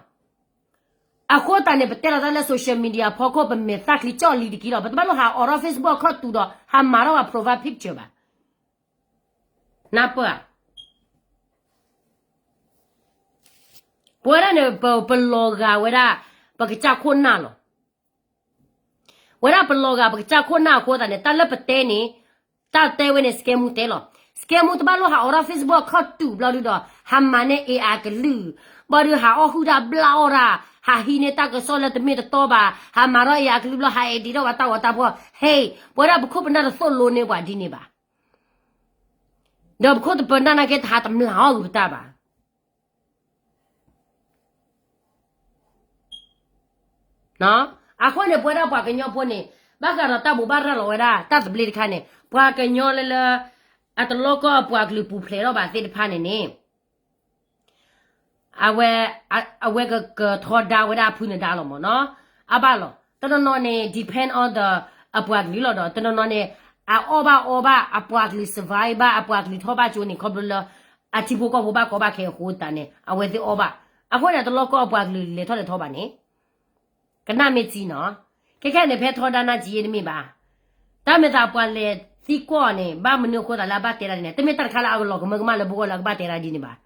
အဃိသတးန့ၣ် ပတဲလီၤတၢ်လၢ social media ဖီခိၣ် ပမဲာ်သၣ်ချံကၠီၣ်လံတက့ၢ်လီၤ. ပတဘၣ်လိၣ်ဟးအိးထီၣ် Facebook ခီၣ်တူာ်ဒီး ဟးမၤထီၣ်ပှၤ profile picture ဘၣ်. နၢ်ပၢၢ်ဧါ. ပဝဲဒၣ်န့ၣ် ပ, ပလီၤဂာ်ဝဲဒၣ် ပကစၢ်ခိၣ်နၢ်လီၤ. ဝဲဒၣ်ပလီၤဂာ်ပကစၢ်ခိၣ်နၢ်အဃိသတးန့ၣ် တၢ်လၢပတဲန့ၣ်, တၢ်တဲဝဲန့ၣ် scam တဲလီၤ. Scam တဘၣ်လိၣ်ဟးအိးထီၣ် Facebook ခီၣ်တူာ်ဘျီဒုဒီး ဟးမၤန့ၢ် AI အကလုၢ်, ဘၣ်ဒုးဟးအီၣ်ဟုၣ်တၢ်ဘျၣ်အီၣ်တၢ်, ဟးဟံးန့ၢ်တၢ်ကစီၣ်လၢတမ့ၢ်တတီဘၣ်, ဟးမၤထီၣ် AI အကလုၢ်ဘျီ ဟး edit ထီၣ်ဝဲတၢ်ဂီၤတၢ်ဖီၣ်, ဟဲ, ပဝဲဒၣ်ပခိၣ်ပနၢ်တသိၣ်လိန့ၢ်ပှၤဒ်န့ၣ်ဘၣ်. ဒီးပခိၣ်ပနၢ်နာ်က့ တဟးတမျၢ်အီၣ်ဂ့ၤပတၢ်ဘၣ်. အဃိန့ၣ် ပဝဲဒၣ်ပှၤကညီဖိန့ၣ် ဘၣ်ဃးဒီးတၢ်ဘိးဘၣ်ရၤလီၤဝဲဒၣ် တၢ်သဘျ့တခါန့ၣ် ပှၤကညီလၢလၢ အတလီၢ်ကီၢ်အပှၤကလုာ်ပူၤဖျဲးထီၣ်ဘၣ်သ့ၣ်တဖၣ်န့ၣ်န့ၣ် အဝဲ, အဝဲကကထီဒါဝဲဒၣ်အဖုနဒါလီၤမ့ၢ်နီၤ. အဘၣ်လီၤ. တနီၤနီၤန့ၣ် depend on the အပှၤကလုာ်လီၤဒီး တနီၤနီၤန့ၣ် အအီၣ်ဘၣ်အီဘၣ် အပှၤကလုာ် survive ဘၣ် အပှၤကလုာ်ထီၣ်ဘၣ်ကၠိန့ၣ် ခီဖျိလၢ အထံဖိကီၢ်ဖိဘၣ်ကီဘၣ်ခဲအဃိသတးန့ၣ် အဝဲသ့ၣ်အီၣ်ဘၣ်. အဃိန့ၣ် တလီၢ်ကီၢ်အပှၤကလုာ်လဲၤထီၣ်လဲၤထီဘၣ်န့ၣ် ကနၣ်မ့ၢ်စံနီၤ. ခဲခဲန့ၣ် ဖဲထီဒါနါကံၤယ့ၢ်တမ့ၢ်ဘၣ်. တၢ်မ့ၢ်သးပှၤလဲၤသံကွၢ်န့ၣ် ဘၣ်မနုၤအဃိသးလၢအဘၣ်တဲဒၣ်ဒ်န့ၣ် တမ့ၢ်တၢ်တခါလၢအလီၤကမၢကမၣ်လၢပဂီၢ်လၢအကဘၣ်တဲဒၣ်ဒ်န့ၣ်ဘၣ်.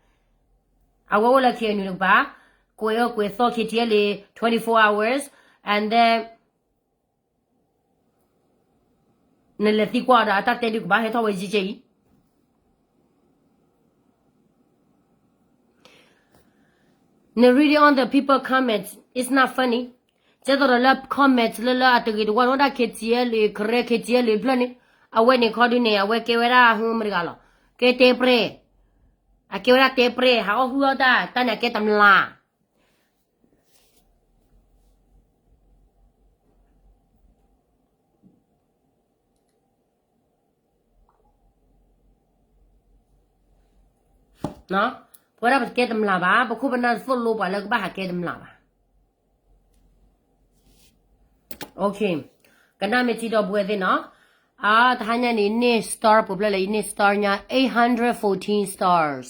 အဝဲအိၣ်လၢ KNU တကပၤ ကွဲးအၢကွဲးသီ KTLA twenty-four hours and then နလဲၤသံကွၢ်ဒီးအတၢ်တဲဒုးကဘၣ်ဟဲထီၣ်ဝဲယံၤယံၤအံၤ. န read on the people comments, it's not funny. ကဲသိးဒီးလၢ comment လၢလၢအတဂ့ၤတဝါန့ၣ် ဒၣ် K T L A ကရၢ K T L A ဖျၢၣ်န့ၣ်, အဝဲန့ၣ်ခီဒုန့ၣ် အဝဲကဲဝဲဒၣ်ဟုမတဂၤလီၤ. ကဲတဲပြဲၢ်, အကဲဝဲဒၣ်တဲပြဲၢ် ဟးအီၣ်ဟုအီၣ်တၢ် တၢ်န့ၣ်အကဲတမျး ပဝဲဒၣ်ပတကဲတမျးဘၣ်, ပခိၣ်ပနၢ်တသိၣ်လိပှၤလၢကဘၣ်ဟးကဲတမျးဘၣ်. ကနၣ်မ့ၢ်ထံဒီပုၢ်ဝဲၢ်သ့ၣ်နီၤ, အတဟါညါန့ၣ် ယန့ၢ် star ပှဲၤဖျၢၣ်လဲၣ်, ယန့ၢ် star ညါ eight hundred fourteen stars.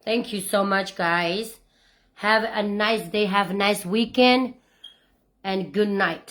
Thank you so much, guys. Have a nice day, have a nice weekend, and good night.